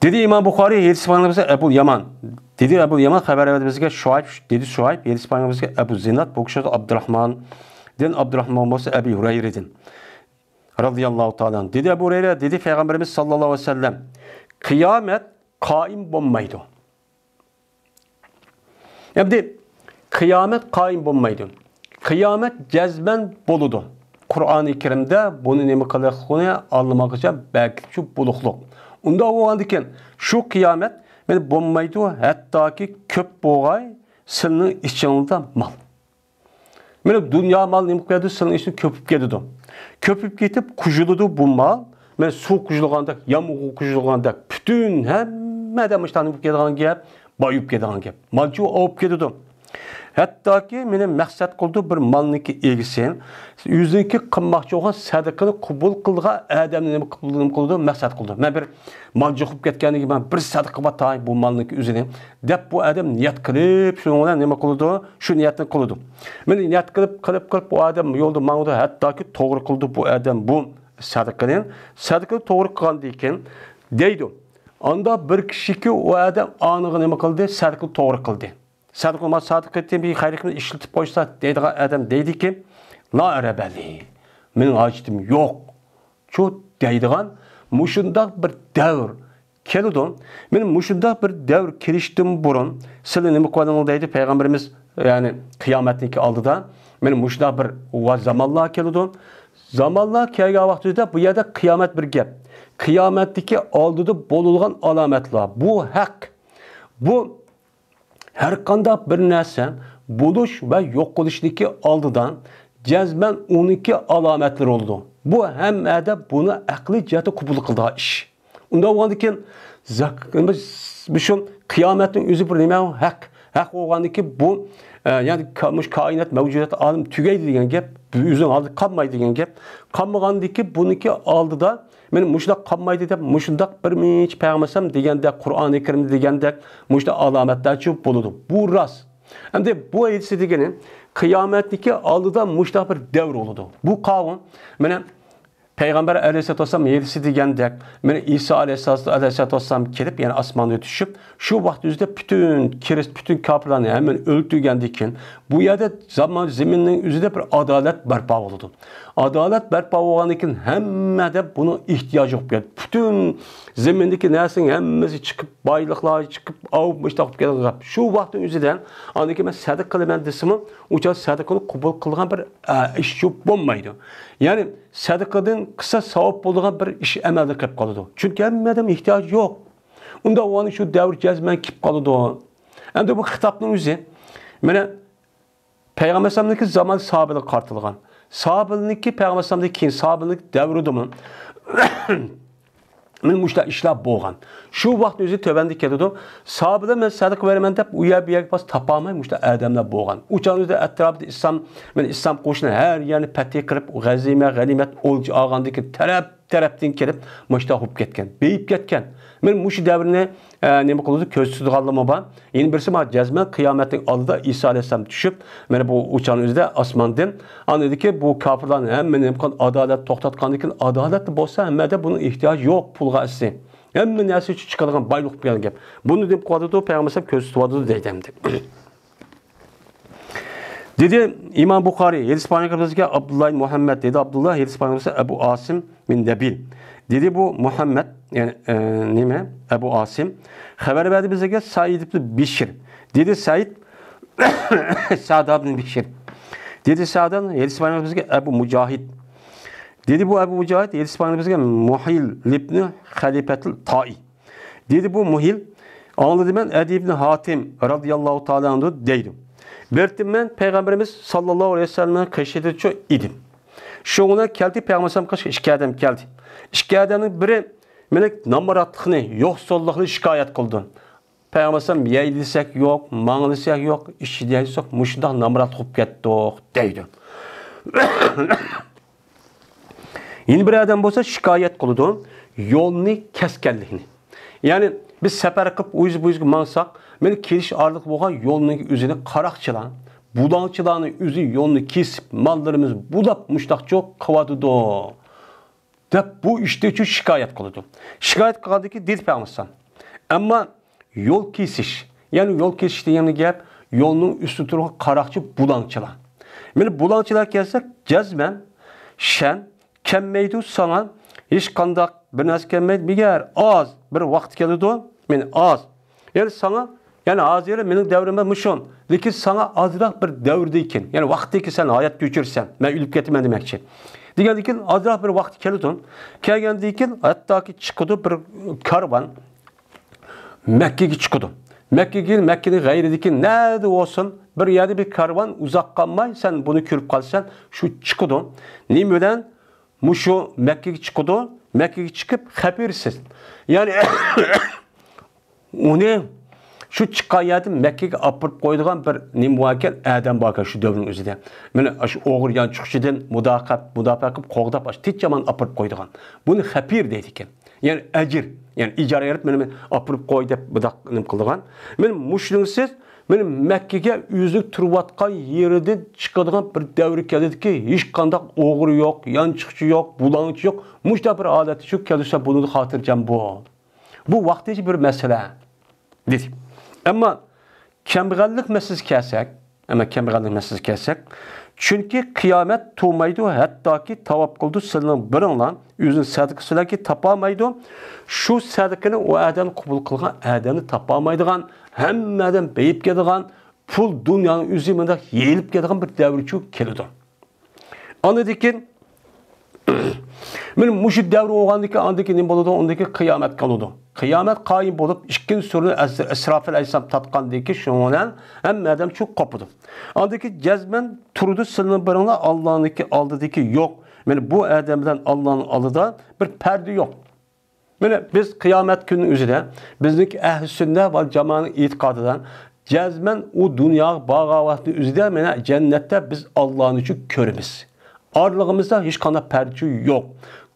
دېدى ئىمام بۇخارىي، ھەدىس بايانلىغۇچىسى ئەبۇل يامان. دېدى ئەبۇل يامان، خەۋەر بەردى بىزگە شۇئەيب، دېدى شۇئەيب، ھەدىس بايانلىغۇچىسى ئەبۇ زىناد، بۇ كىشى ئابدۇراھماندىن، ئابدۇراھمان بولسا ئەبى ھۇرەيرىدىن. رەزىياللاھۇ تائالا ئەنھۇ. دېدى ئەبۇ ھۇرەيرە، دېدى پەيغەمبىرىمىز ساللاللاھۇ ئەلەيھى ۋەسەللەم، قىيامەت قائىم بولمايدۇ. ئەمدى قىيامەت قائىم بولمايدۇ. قىيامەت جەزمەن بولىدۇ. قۇرئانى كەرىمدە بۇنى نېمە قىلىقلىقىنى ئاڭلىمىغىچە بەكچۇ بولۇقلۇق. ئۇنداق بولغاندىكىن شۇ قىيامەت مانا بولمايدۇ، ھەتتاكى كۆپ بولغاي سىلىنىڭ ئىچىڭلاردا مال. مانا دۇنيا مال نېمە قىلىدۇ؟ سىلىنىڭ ئىچىدە كۆپۈپ كېتىدۇ. كۆپۈپ كېتىپ قۇيۇلىدۇ بۇ مال. مانا سۇ قۇيۇلغاندەك، يامغۇر قۇيۇلغاندەك، پۈتۈن ھەممە ئادەم مۇشۇنداق نېمە قىلىدىغان گەپ، بايىپ كېتىدىغان گەپ. مالچۇ ئاۋۇپ كېتىدۇ. ھەتتاكى مېنى مەقسەت قىلىدۇ بىر مالنىڭكى ئىگىسى، ئۆزىنىڭكى قىلماقچى بولغان سەدىقىنى قوبۇل قىلىدىغان ئادەمنى نېمە قىل-، نېمە قىلىدۇ؟ مەقسەت قىلىدۇ. مەن بىر مال جىقىپ كەتكەندىن كېيىن مەن بىر سەدىقە قىلىۋاتاي بۇ مالنىڭكى ئۆزىنى دەپ بۇ ئادەم نىيەت قىلىپ، شۇنىڭ بىلەن نېمە قىلىدۇ؟ شۇ نىيەتنى قىلىدۇ. مانا نىيەت قىلىپ، قىلىپ، قىلىپ بۇ ئادەم يولدا ماڭىدۇ، ھەتتاكى توغرا قىلىدۇ بۇ ئادەم بۇ سەدىقىنى. سەدىقىنى توغرا قىلغاندىن كېيىن دەيدۇ. ئاندا بىر كىشىكى ئۇ ئادەم ئانىغا نېمە قىلدى؟ سەدىقىنى توغرا قىلدى. سەدىقە مال سادىقىتى بىر خەير قىلىپ ئىشلىتىپ قويسا دەيدىغان ئادەم دەيدىكى، لا ئەرەبەلى، مېنىڭ ھاجىتىم يوق. شۇ دەيدىغان مۇشۇنداق بىر دەۋر كېلىدۇ. مانا مۇشۇنداق بىر دەۋر كېلىشتىن بۇرۇن سىلى نېمە قىلىۋېلىڭلار دەيدۇ پەيغەمبىرىمىز، يەنى قىيامەتنىڭكى ئالدىدا. مانا مۇشۇنداق بىر ۋا-، زامانلار كېلىدۇ. زامانلار كەلگەن ۋاقتىدا بۇ يەردە قىيامەت بىر گەپ. قىيامەتتىكى ئالدىدا بولىدىغان ئالامەتلەر. بۇ ھەق. بۇ ھەر قانداق بىر نەرسە بولۇش ۋە يوقىلىشنىڭكى ئالدىدا جەزمەن ئۇنىڭكى ئالامەتلىرى بولىدۇ. بۇ ھەممە ئادەم بۇنى ئەقلىي جەھەتتە قوبۇل قىلىدىغان ئىش. ئۇنداق بولغاندىكىن زاك-، شۇ قىيامەتنىڭ ئۆزى بىر نېمە؟ ھەق. ھەق بولغاندىكىن بۇ، ئە، يەنى كا-، مۇشۇ كائىنات مەۋجۇدات ئالەم تۈگەيدۇ دېگەن گەپ ئۆزىنىڭ ئالدىدا قالمايدۇ دېگەن گەپ. قالمىغاندىكى بۇنىڭكى ئالدىدا، مانا مۇشۇنداق قالمايدۇ دەپ، مۇشۇنداق بىر مۇنچە پەيغەمبەر ئەلەيھىسسالام دېگەندەك، قۇرئانى كەرىمدە دېگەندەك، مۇشۇنداق ئالامەتلەرچۇ بولىدۇ. بۇ راست. ئەمدى بۇ ھەدىسى دېگىنى، قىيامەتنىڭكى ئالدىدا مۇشۇنداق بىر دەۋر بولىدۇ. بۇ قاۋۇم، مانا، پەيغەمبەر ئەلەيھىسسالاتۇ ۋەسسالام ھەدىسى دېگەندەك، مانا، ئىسا ئەلەيھىسسالاتۇ، ئەلەيھىسسالاتۇ ۋەسسالام كېلىپ، يەنى ئاسمانغا چۈشۈپ، شۇ ۋاقىت ئۆزىدە پۈتۈن كىرىست-، پۈتۈن كاپىرلارنى ھەممىنى ئۆلتۈرگەندىن كېيىن، بۇ يەردە زامان زېمىننىڭ ئۆزىدە بىر ئادالەت بەرپا بولىدۇ. ئادالەت بەرپا بولغاندىن كېيىن، ھەممە ئادەم بۇنىڭ ئېھتىياجى بولۇپ كەتتى. پۈتۈن زېمىندىكى نەرسىنىڭ ھەممىسى چىقىپ، بايلىقلار چىقىپ، ئاۋۇ مۇشتاق بولۇپ كەتكەن گەپ. شۇ ۋاقىتنىڭ ئۆزىدە، ئاندىن كېيىن مەن سەدىقە قىلىمەن دېسىمۇ، ئۇ چاغ سەدىقىنى قوبۇل قىلغان بىر، ئە، ئىش بولمايدۇ. يەنى، سەدىقىدىن قىلسا ساۋاب بولىدىغان بىر ئىش ئەمەلدىن قېلىپ قالىدۇ. چۈنكى ھەممە ئادەم ئېھتىياجى يوق. ئۇنداق بولغاندا شۇ دەۋر جەزمەن كېلىپ قالىدۇ. ئەمدى بۇ خىتابنىڭ ئۆزى، مانا، پەيغەمبەر ئەلەيھىسسالامنىڭكى زامانى ساھابىلەرگە قارىتىلغان. ساھابىلەرنىڭكى پەيغەمبەر ئەلەيھىسسالامدىن كېيىن ساھابىلەرنىڭكى دەۋرىدىمۇ مانا مۇشۇنداق ئىشلار بولغان. شۇ ۋاقىتنىڭ ئۆزى تۆۋەندە كېلىدۇ. ساھابىلەر مەن سەدىقە بېرىمەن دەپ ئۇ يەر بۇ يەرگە بارسا تاپالماي مۇشۇنداق ئادەملەر بولغان. ئۇ چاغنىڭ ئۆزىدە ئەتراپىدا ئىسلام، مانا ئىسلام قوشۇنى ھەر يەرنى پەتھى قىلىپ، غەنىيمەت، غەنىيمەت، ئولجا ئالغاندىن كېيىن تەرەپ تەرەپتىن كېلىپ، مۇشۇنداق بولۇپ كەتكەن، بېيىپ كەتكەن. مانا مۇشۇ دەۋرنى، ئە، نېمە قىلىدۇ، كۆرسىتىدىغانلىرىمۇ بار. يەنە بىرسى، مانا جەزمەن قىيامەتنىڭ ئالدىدا ئىسا ئەلەيھىسسالام چۈشۈپ، مانا بۇ ئۇچان ئۆزىدە ئاسماندىن. ئاندىن كېيىن بۇ كاپىرلارنى ھەممىنى نېمە قىلغان، ئادالەت توختاتقاندىن كېيىن، ئادالەتتە بولسا ھەممە ئادەم بۇنىڭ ئېھتىياجى يوق، پۇلغا ئەسلى. ھەممە نەرسە ئۈچۈن چىقىدىغان بايلىق بولغان گەپ. بۇنى نېمە قىلىۋاتىدۇ، پەيغەمبەر ئەلەيھىسسالام كۆرسىتىۋاتىدۇ دەيدۇ ئەمدى. دېدى ئىمام بۇخارىي، ھەدىس بايان قىلىپ بىزگە ئابدۇللا ئىبن مۇھەممەد، دېدى ئابدۇللا، ھەدىس بايان قىلىپ ئەبۇ ئاسىم بىن نەبىل. دېدى بۇ مۇھەممەد، يەنى، ئە، نېمە؟ ئەبۇ ئاسىم. خەۋەر بەردى بىزگە سەئىد ئىبن بىشىر. دېدى سەئىد، سەئدە بىن بىشىر. دېدى سەئدە، ھەدىس بايان قىلىپ بىزگە ئەبۇ مۇجاھىد. دېدى بۇ ئەبۇ مۇجاھىد، ھەدىس بايان قىلىپ بىزگە مۇھىل ئىبن خەلىپەتىل تائى. دېدى بۇ مۇھىل، ئاڭلىدىم مەن ئەدى ئىبن ھاتىم رەزىياللاھۇ تائالا ئەنھۇ دەيدۇ. بىر قېتىم مەن پەيغەمبىرىمىز ساللاللاھۇ ئەلەيھى ۋەسەللەمنىڭ قېشىدا ئىدىم. شۇنىڭ بىلەن كەلدى، پەيغەمبەر ئەلەيھىسسالامغا ئىككى ئادەم كەلدى. ئىككى ئادەمنىڭ بىرى مېنىڭ نامراتلىقنى، يوقسۇللۇقنى شىكايەت قىلدى. پەيغەمبەر ئەلەيھىسسالام يەي دېسەك يوق، ماڭ دېسەك يوق، ئىچ دېسەك يوق، مۇشۇنداق نامرات بولۇپ كەتتۇق دەيدۇ. يەنە بىر ئادەم بولسا شىكايەت قىلىدۇ يولنى كەسكەنلىكنى. يەنى بىز سەپەر قىلىپ ئۇ يۈز بۇ يۈزگە ماڭساق، مانا كېلىش ئارىلىق بولغان يولنىڭ ئۆزىنى قاراقچىلار، بۇلاڭچىلارنىڭ ئۆزى يولنى كېسىپ، ماللىرىمىز بۇلاپ مۇشتاقچۇ قىلىۋاتىدۇ دەپ بۇ ئىشتىچۇ شىكايەت قىلىدۇ. شىكايەت قىلغاندىن كېيىن دېدى پەيغەمبەر ئەلەيھىسسالام، ئەمما يول كېسىش. يەنى يول كېسىش دېگەن گەپ، يولنىڭ ئۈستىدە تۇرغان قاراقچى بۇلاڭچىلار. مانا بۇلاڭچىلار كەلسە، جەزمەن شەن كەلمەيدۇ ساڭا، ھېچقانداق بىر نەرسە كەلمەيدۇ. مەگەر ئاز بىر ۋاقىت كېلىدۇ، مانا ئاز. يەنى ساڭا، يەنى ھازىر مېنىڭ دەۋرىم مۇشۇ. لېكىن ساڭا ئازراق بىر دەۋردىن كېيىن، يەنى ۋاقىتتىن كېيىن سەن ھايات كۆچۈرىسەن، مەن ئۆلۈپ كېتىمەن دېمەكچى. دېگەندىن كېيىن ئازراق بىر ۋاقىت كېلىدۇ. كەلگەندىن كېيىن ھەتتاكى چىقىدۇ بىر كارۋان. مەككىگە چىقىدۇ. مەككىگە، مەككىنىڭ غەيرىدىكى نەدە بولسۇن، بىر يەردە بىر كارۋان ئۇزاق قالماي، سەن بۇنى كۆرۈپ قالىسەن، شۇ چىقىدۇ. نېمە بىلەن؟ مۇشۇ مەككىگە چىقىدۇ. مەككىگە چىقىپ خەۋەرسىز. يەنى ئۇنى شۇ چىققان يەردىن مەككىگە ئاپىرىپ قويىدىغان بىر نېمە باركەن، ئادەم باركەن شۇ دەۋرنىڭ ئۆزىدە. مانا شۇ ئوغرى يانچۇقچىدىن مۇداپىئە، مۇداپىئە قىلىپ قوغداپ، ئاشۇ تىنچ ئامان ئاپىرىپ قويىدىغان. بۇنى خەۋەر دەيدىكەن. يەنى ئەجىر، يەنى ئىجارە بېرىپ، مېنى ئاپىرىپ قوي دەپ بۇنداق نېمە قىلىدىغان. مانا مۇشۇنىڭسىز، مانا مەككىگە ئۆزى تۇرۇۋاتقان يېرىدىن چىقىدىغان بىر دەۋر كېلىدىكى، ھېچقانداق ئوغرى يوق، يانچۇقچى يوق، بۇلاڭچى يوق. مۇشۇنداق بىر ھالەتتە شۇ كەلسە بولىدۇ، خاتىرجەم بول. بۇ ۋاقتىنچە بىر مەسىلە، دېدى. ئەمما كەمبەغەللىك مەسىلىسىگە كەلسەك، ئەمما كەمبەغەللىك مەسىلىسىگە كەلسەك، چۈنكى قىيامەت تۇرمايدۇ، ھەتتاكى تاۋاپ قىلىدۇ، سىلىنىڭ بىرىڭلار ئۆزىنى سەدىقىسى بىلەنكى تاپالمايدۇ. شۇ سەدىقىنى ئۇ ئادەم قوبۇل قىلغان ئادەمنى تاپالمايدىغان، ھەممە ئادەم بېيىپ كېتىدىغان، پۇل دۇنيانىڭ ئۆزى مۇنداق يېيىلىپ كېتىدىغان بىر دەۋرچۇ كېلىدۇ. ئاندىن كېيىن، مانا مۇشۇ دەۋر بولغاندىن كېيىن، ئاندىن كېيىن نېمە بولىدۇ؟ ئاندىن كېيىن قىيامەت قالىدۇ. قىيامەت قايىم بولۇپ، ئىككىنچى سۇرنى ئەز-، ئىسراپىل ئەلەيھىسسالام تارتقاندىن كېيىن، شۇنىڭ بىلەن ھەممە ئادەم چۆكۈپ قاپتۇ. ئاندىن كېيىن جەزمەن تۇرىدۇ، سىلىنىڭ بىرىڭلار ئاللانىڭكى ئالدىدىكى يوق. مانا بۇ ئادەم بىلەن ئاللانىڭ ئالدىدا بىر پەردە يوق. مانا بىز قىيامەت كۈنىنىڭ ئۆزىدە بىزنىڭكى ئەھلى سۈننە ۋە جامائەتنىڭ ئېتىقادىدا جەزمەن ئۇ دۇنياغا بارغان ۋاقىتنىڭ ئۆزىدە مانا جەننەتتە بىز ئاللانى چۆكۈپ كۆرىمىز. ئارىلىقىمىزدا ھېچقانداق پەردە يوق.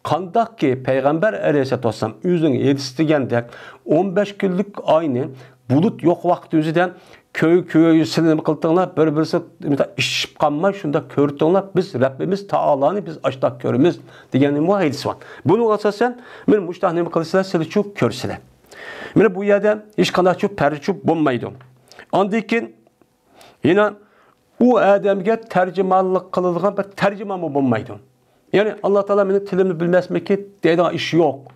قانداقكى پەيغەمبەر ئەلەيھىسسالاتۇ ۋەسسالام ئۆزىنىڭ ھەدىسى دېگەندەك، ئون بەش كۈنلۈك ئاينى بۇلۇت يوق ۋاقىت ئۆزىدە كۆ-، كۆ-، سىلەر نېمە قىلدىڭلار، بىر-بىرسى ئىششىپ قالماي شۇنداق كۆرۈڭلار، بىز رەببىمىز تائالانى بىز ئاشتاق كۆرىمىز دېگەن نېمە ھەدىس بار. بۇنىڭغا ئاساسەن، مېنى مۇشتاق نېمە قىلىسىلەر، سىلەرچۇ كۆرسىلەر. مانا بۇ يەردە ھېچقانداقچۇ پەردىچۇ بولمايدۇ. ئاندىن كېيىن يەنە ئۇ ئادەمگە تەرجىمانلىق قىلىدىغان بىر تەرجىمانمۇ بولمايدۇ. يەنى، ئاللا تائالا مېنىڭ تىلىمنى بىلمەسمىكى دەيدىغان ئىش يوق.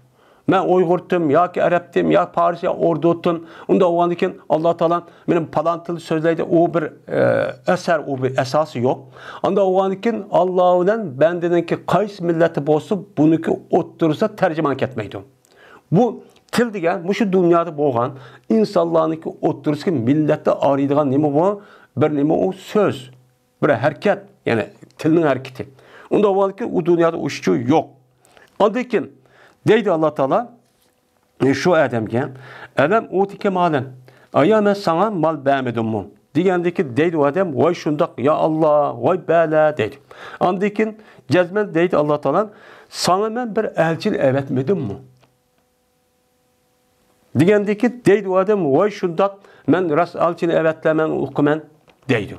مەن ئۇيغۇرتىم ياكى ئەرەبتىم يا پارس يا ئوردۇتۇم. ئۇنداق بولغاندىن كېيىن، ئاللا تائالا مېنىڭ پالان تىل سۆزلەيدۇ، ئۇ بىر، ئە، ئەسەر، ئۇ بىر ئاساسى يوق. ئۇنداق بولغاندىن كېيىن، ئاللا بىلەن بەندىنىڭكى قايسى مىللەتتە بولسۇن، بۇنىڭكى ئوتتۇرىسىدا تەرجىمان كەتمەيدۇ. بۇ تىل دېگەن مۇشۇ دۇنيادا بولغان ئىنسانلارنىڭكى ئوتتۇرىسىدىكى مىللەتنى ئايرىيدىغان نېمە بۇ؟ بىر نېمە ئۇ؟ سۆز. بىر ھەرىكەت، يەنى تىلنىڭ ھەرىكىتى. ئۇنداق بولغاندىكىن ئۇ دۇنيادا ئۇشۇ يوق. ئاندىن كېيىن دەيدۇ ئاللا تائالا، ئى، شۇ ئادەمگە، «ئەلەم ئۇتىكە مالەن؟ ئايا، مەن ساڭا مال بەرمىدىممۇ؟» دېگەندىكىن دەيدۇ ئادەم، «ۋاي شۇنداق، يا ئاللا، ۋاي بەلە» دەيدۇ. ئاندىن كېيىن جەزمەن دەيدۇ ئاللا تائالا، «ساڭا مەن بىر ئەلچىنى ئەۋەتمىدىممۇ؟» دېگەندىكى دەيدۇ ئادەم، «ۋاي شۇنداق، مەن راست ئەلچىنى ئەۋەتتىم، مەن ئۇقىمەن» دەيدۇ.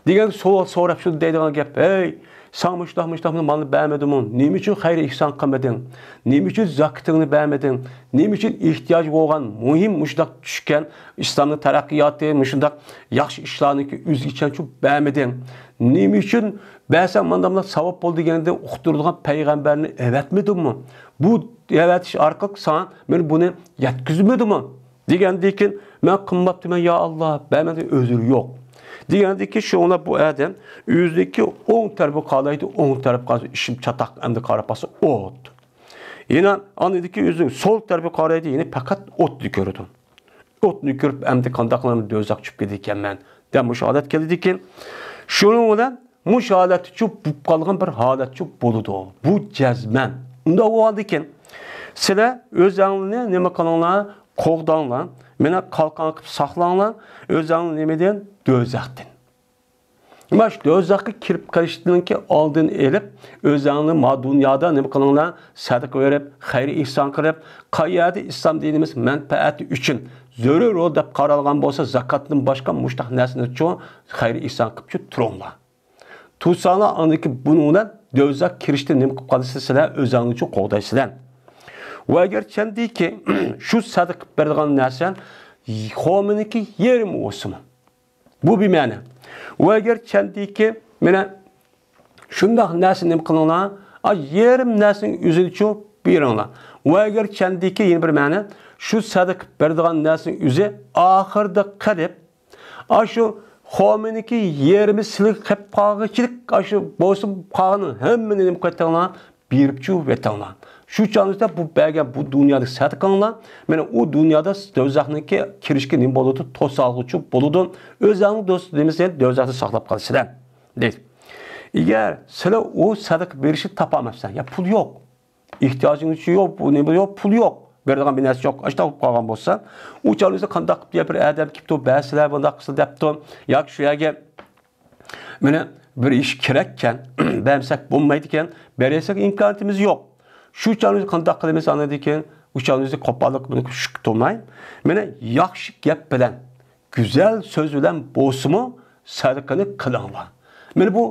دېگەن سوئال سوراپ شۇ دەيدىغان گەپ، «ھەي، ساڭا مۇشۇنداق، مۇشۇنداق مالنى بەرمىدىمۇ؟ نېمە ئۈچۈن خەير ئېھسان قىلمىدىڭ؟ نېمە ئۈچۈن زاكىتىڭنى بەرمىدىڭ؟ نېمە ئۈچۈن ئېھتىياجى بولغان مۇھىم مۇشۇنداق چۈشكەن ئىسلامنىڭ تەرەققىياتى، مۇشۇنداق ياخشى ئىشلارنىڭكى ئۆزىگىچە بەرمىدىڭ؟ نېمە ئۈچۈن بەرسەڭ مانداملا ساۋاب بول دېگەندىن ئۇقتۇرىدىغان پەيغەمبەرنى ئەۋەتمىدىڭمۇ؟ بۇ ئەۋەتىش ئارقىلىق ساڭا مەن بۇنى يەتكۈزمىدىمۇ؟» دېگەندىكىن، «مەن قىلماپتىمەن، يا ئاللا، بەرمەن» دېگەن ئۆزرى يوق. دېگەندىكىن، شۇڭا بۇ ئادەم ئۆزىنىڭكى ئوڭ تەرىپىگە قارايدۇ، ئوڭ تەرەپكە قارىسا، ئىشىم چاتاق، ئەمدى قاراپ قالسا، ئوت. يەنە ئاندىن كېيىن ئۆزىنىڭ سول تەرىپىگە قارايدۇ، يەنە پەقەت ئوتنى كۆرىدۇ. ئوتنى كۆرۈپ، «ئەمدى قانداق قىلىمەن، دوزاخقا چۈشۈپ كېتىدىكەنمەن» دەپ مۇشۇ ھالەت كېلىدىكەن. شۇنىڭ بىلەن مۇشۇ ھالەتتىچۇ بولۇپ قالغان بىر ھالەتچۇ بولىدۇ. بۇ جەزمەن. ئۇنداق بولغاندىكىن، سىلەر ئۆزەڭلارنى نېمە قىلىڭلار؟ قوغداڭلار. مېنى قالقان قىلىپ ساقلاڭلار. ئۆزەڭلار نېمىدىن؟ دوزاختىن. مانا شۇ دوزاخقا كىرىپ قېلىشنىڭكى ئالدىنى ئېلىپ، ئۆزەڭلار ما دۇنيادا نېمە قىلىڭلار؟ سەدىقە بېرىپ، خەير ئېھسان قىلىپ، قايەردە ئىسلام دىنىمىز مەنپەئەتى ئۈچۈن زۆرۈر دەپ قارالغان بولسا، زاكاتتىن باشقا مۇشۇنداق نەرسىنىچۇ خەير ئېھسان قىلىپچۇ تۇرۇڭلار. تۇرساڭلار، ئاندىن كېيىن بۇنىڭ بىلەن دوزاخ كىرىشتىن نېمە قىلىپ قالىسىلەر؟ سىلەر ئۆزەڭلارنىچۇ قوغدايسىلەر. ۋە ئەگەر چەندىكى شۇ سەدىقە بېرىدىغان نەرسە خورمىنىڭكى يېرىمى بولسىمۇ، بۇ بىمەنە. ۋە ئەگەر چەندىكى مانا شۇنداق نەرسە نېمە قىلىڭلار؟ ئا، يېرىم نەرسىنىڭ ئۆزىنىچۇ بېرىڭلار. ۋە ئەگەر چەندىكى يەنە بىر مەنە، شۇ سەدىقە بېرىدىغان نەرسىنىڭ ئۆزى ئاخىرىدا قېلىپ، ئاشۇ خورمىنىڭكى يېرىمى سىلىگە قېلىپ قالغۇچىلىك، ئاشۇ بولسا قالغىنىنى ھەممىنى نېمە قىلىۋېتىڭلار؟ بېرىپچۇ ئۆتۈڭلار. شۇ چاغنىڭىزدا بۇ بەرگەن بۇ دۇنيادىكى سەدىقىڭلار مانا ئۇ دۇنيادا دوزاخنىڭكى كىرىشكە نېمە بولىدۇ؟ توسالغۇچى بولىدۇ. ئۆزەڭنى دوست نېمىسى دوزاختا ساقلاپ قالىسىلەر، دەيدۇ. ئەگەر سىلەر ئۇ سەدىقە بېرىشنى تاپالماپسەن، يا پۇل يوق، ئېھتىياجىڭىز يوق، بۇ نېمە يوق، پۇل يوق، بېرىدىغان بىر نەرسە يوق، ئاشۇنداق بولۇپ قالغان بولسا، ئۇ چاغنىڭىزدا قانداق قىلىپ يا بىر ئادەم كېلىپتۇ، بەرسىلەر، بۇنداق قىلسا دەپتۇ، ياكى شۇ يەرگە مانا بىر ئىش كېرەككەن، بەرمىسەك بولمايدىكەن، بېرەلىسەك ئىمكانىيىتىمىز يوق. شۇ چاغنى قانداق قىلىمىز ئاندىن كېيىن؟ ئۇ چاغنى قوپاللىق بىلەن شۈك تۇرماي، مانا ياخشى گەپ بىلەن، گۈزەل سۆز بىلەن بولسىمۇ سەدىقىنى قىلىڭلار. مانا بۇ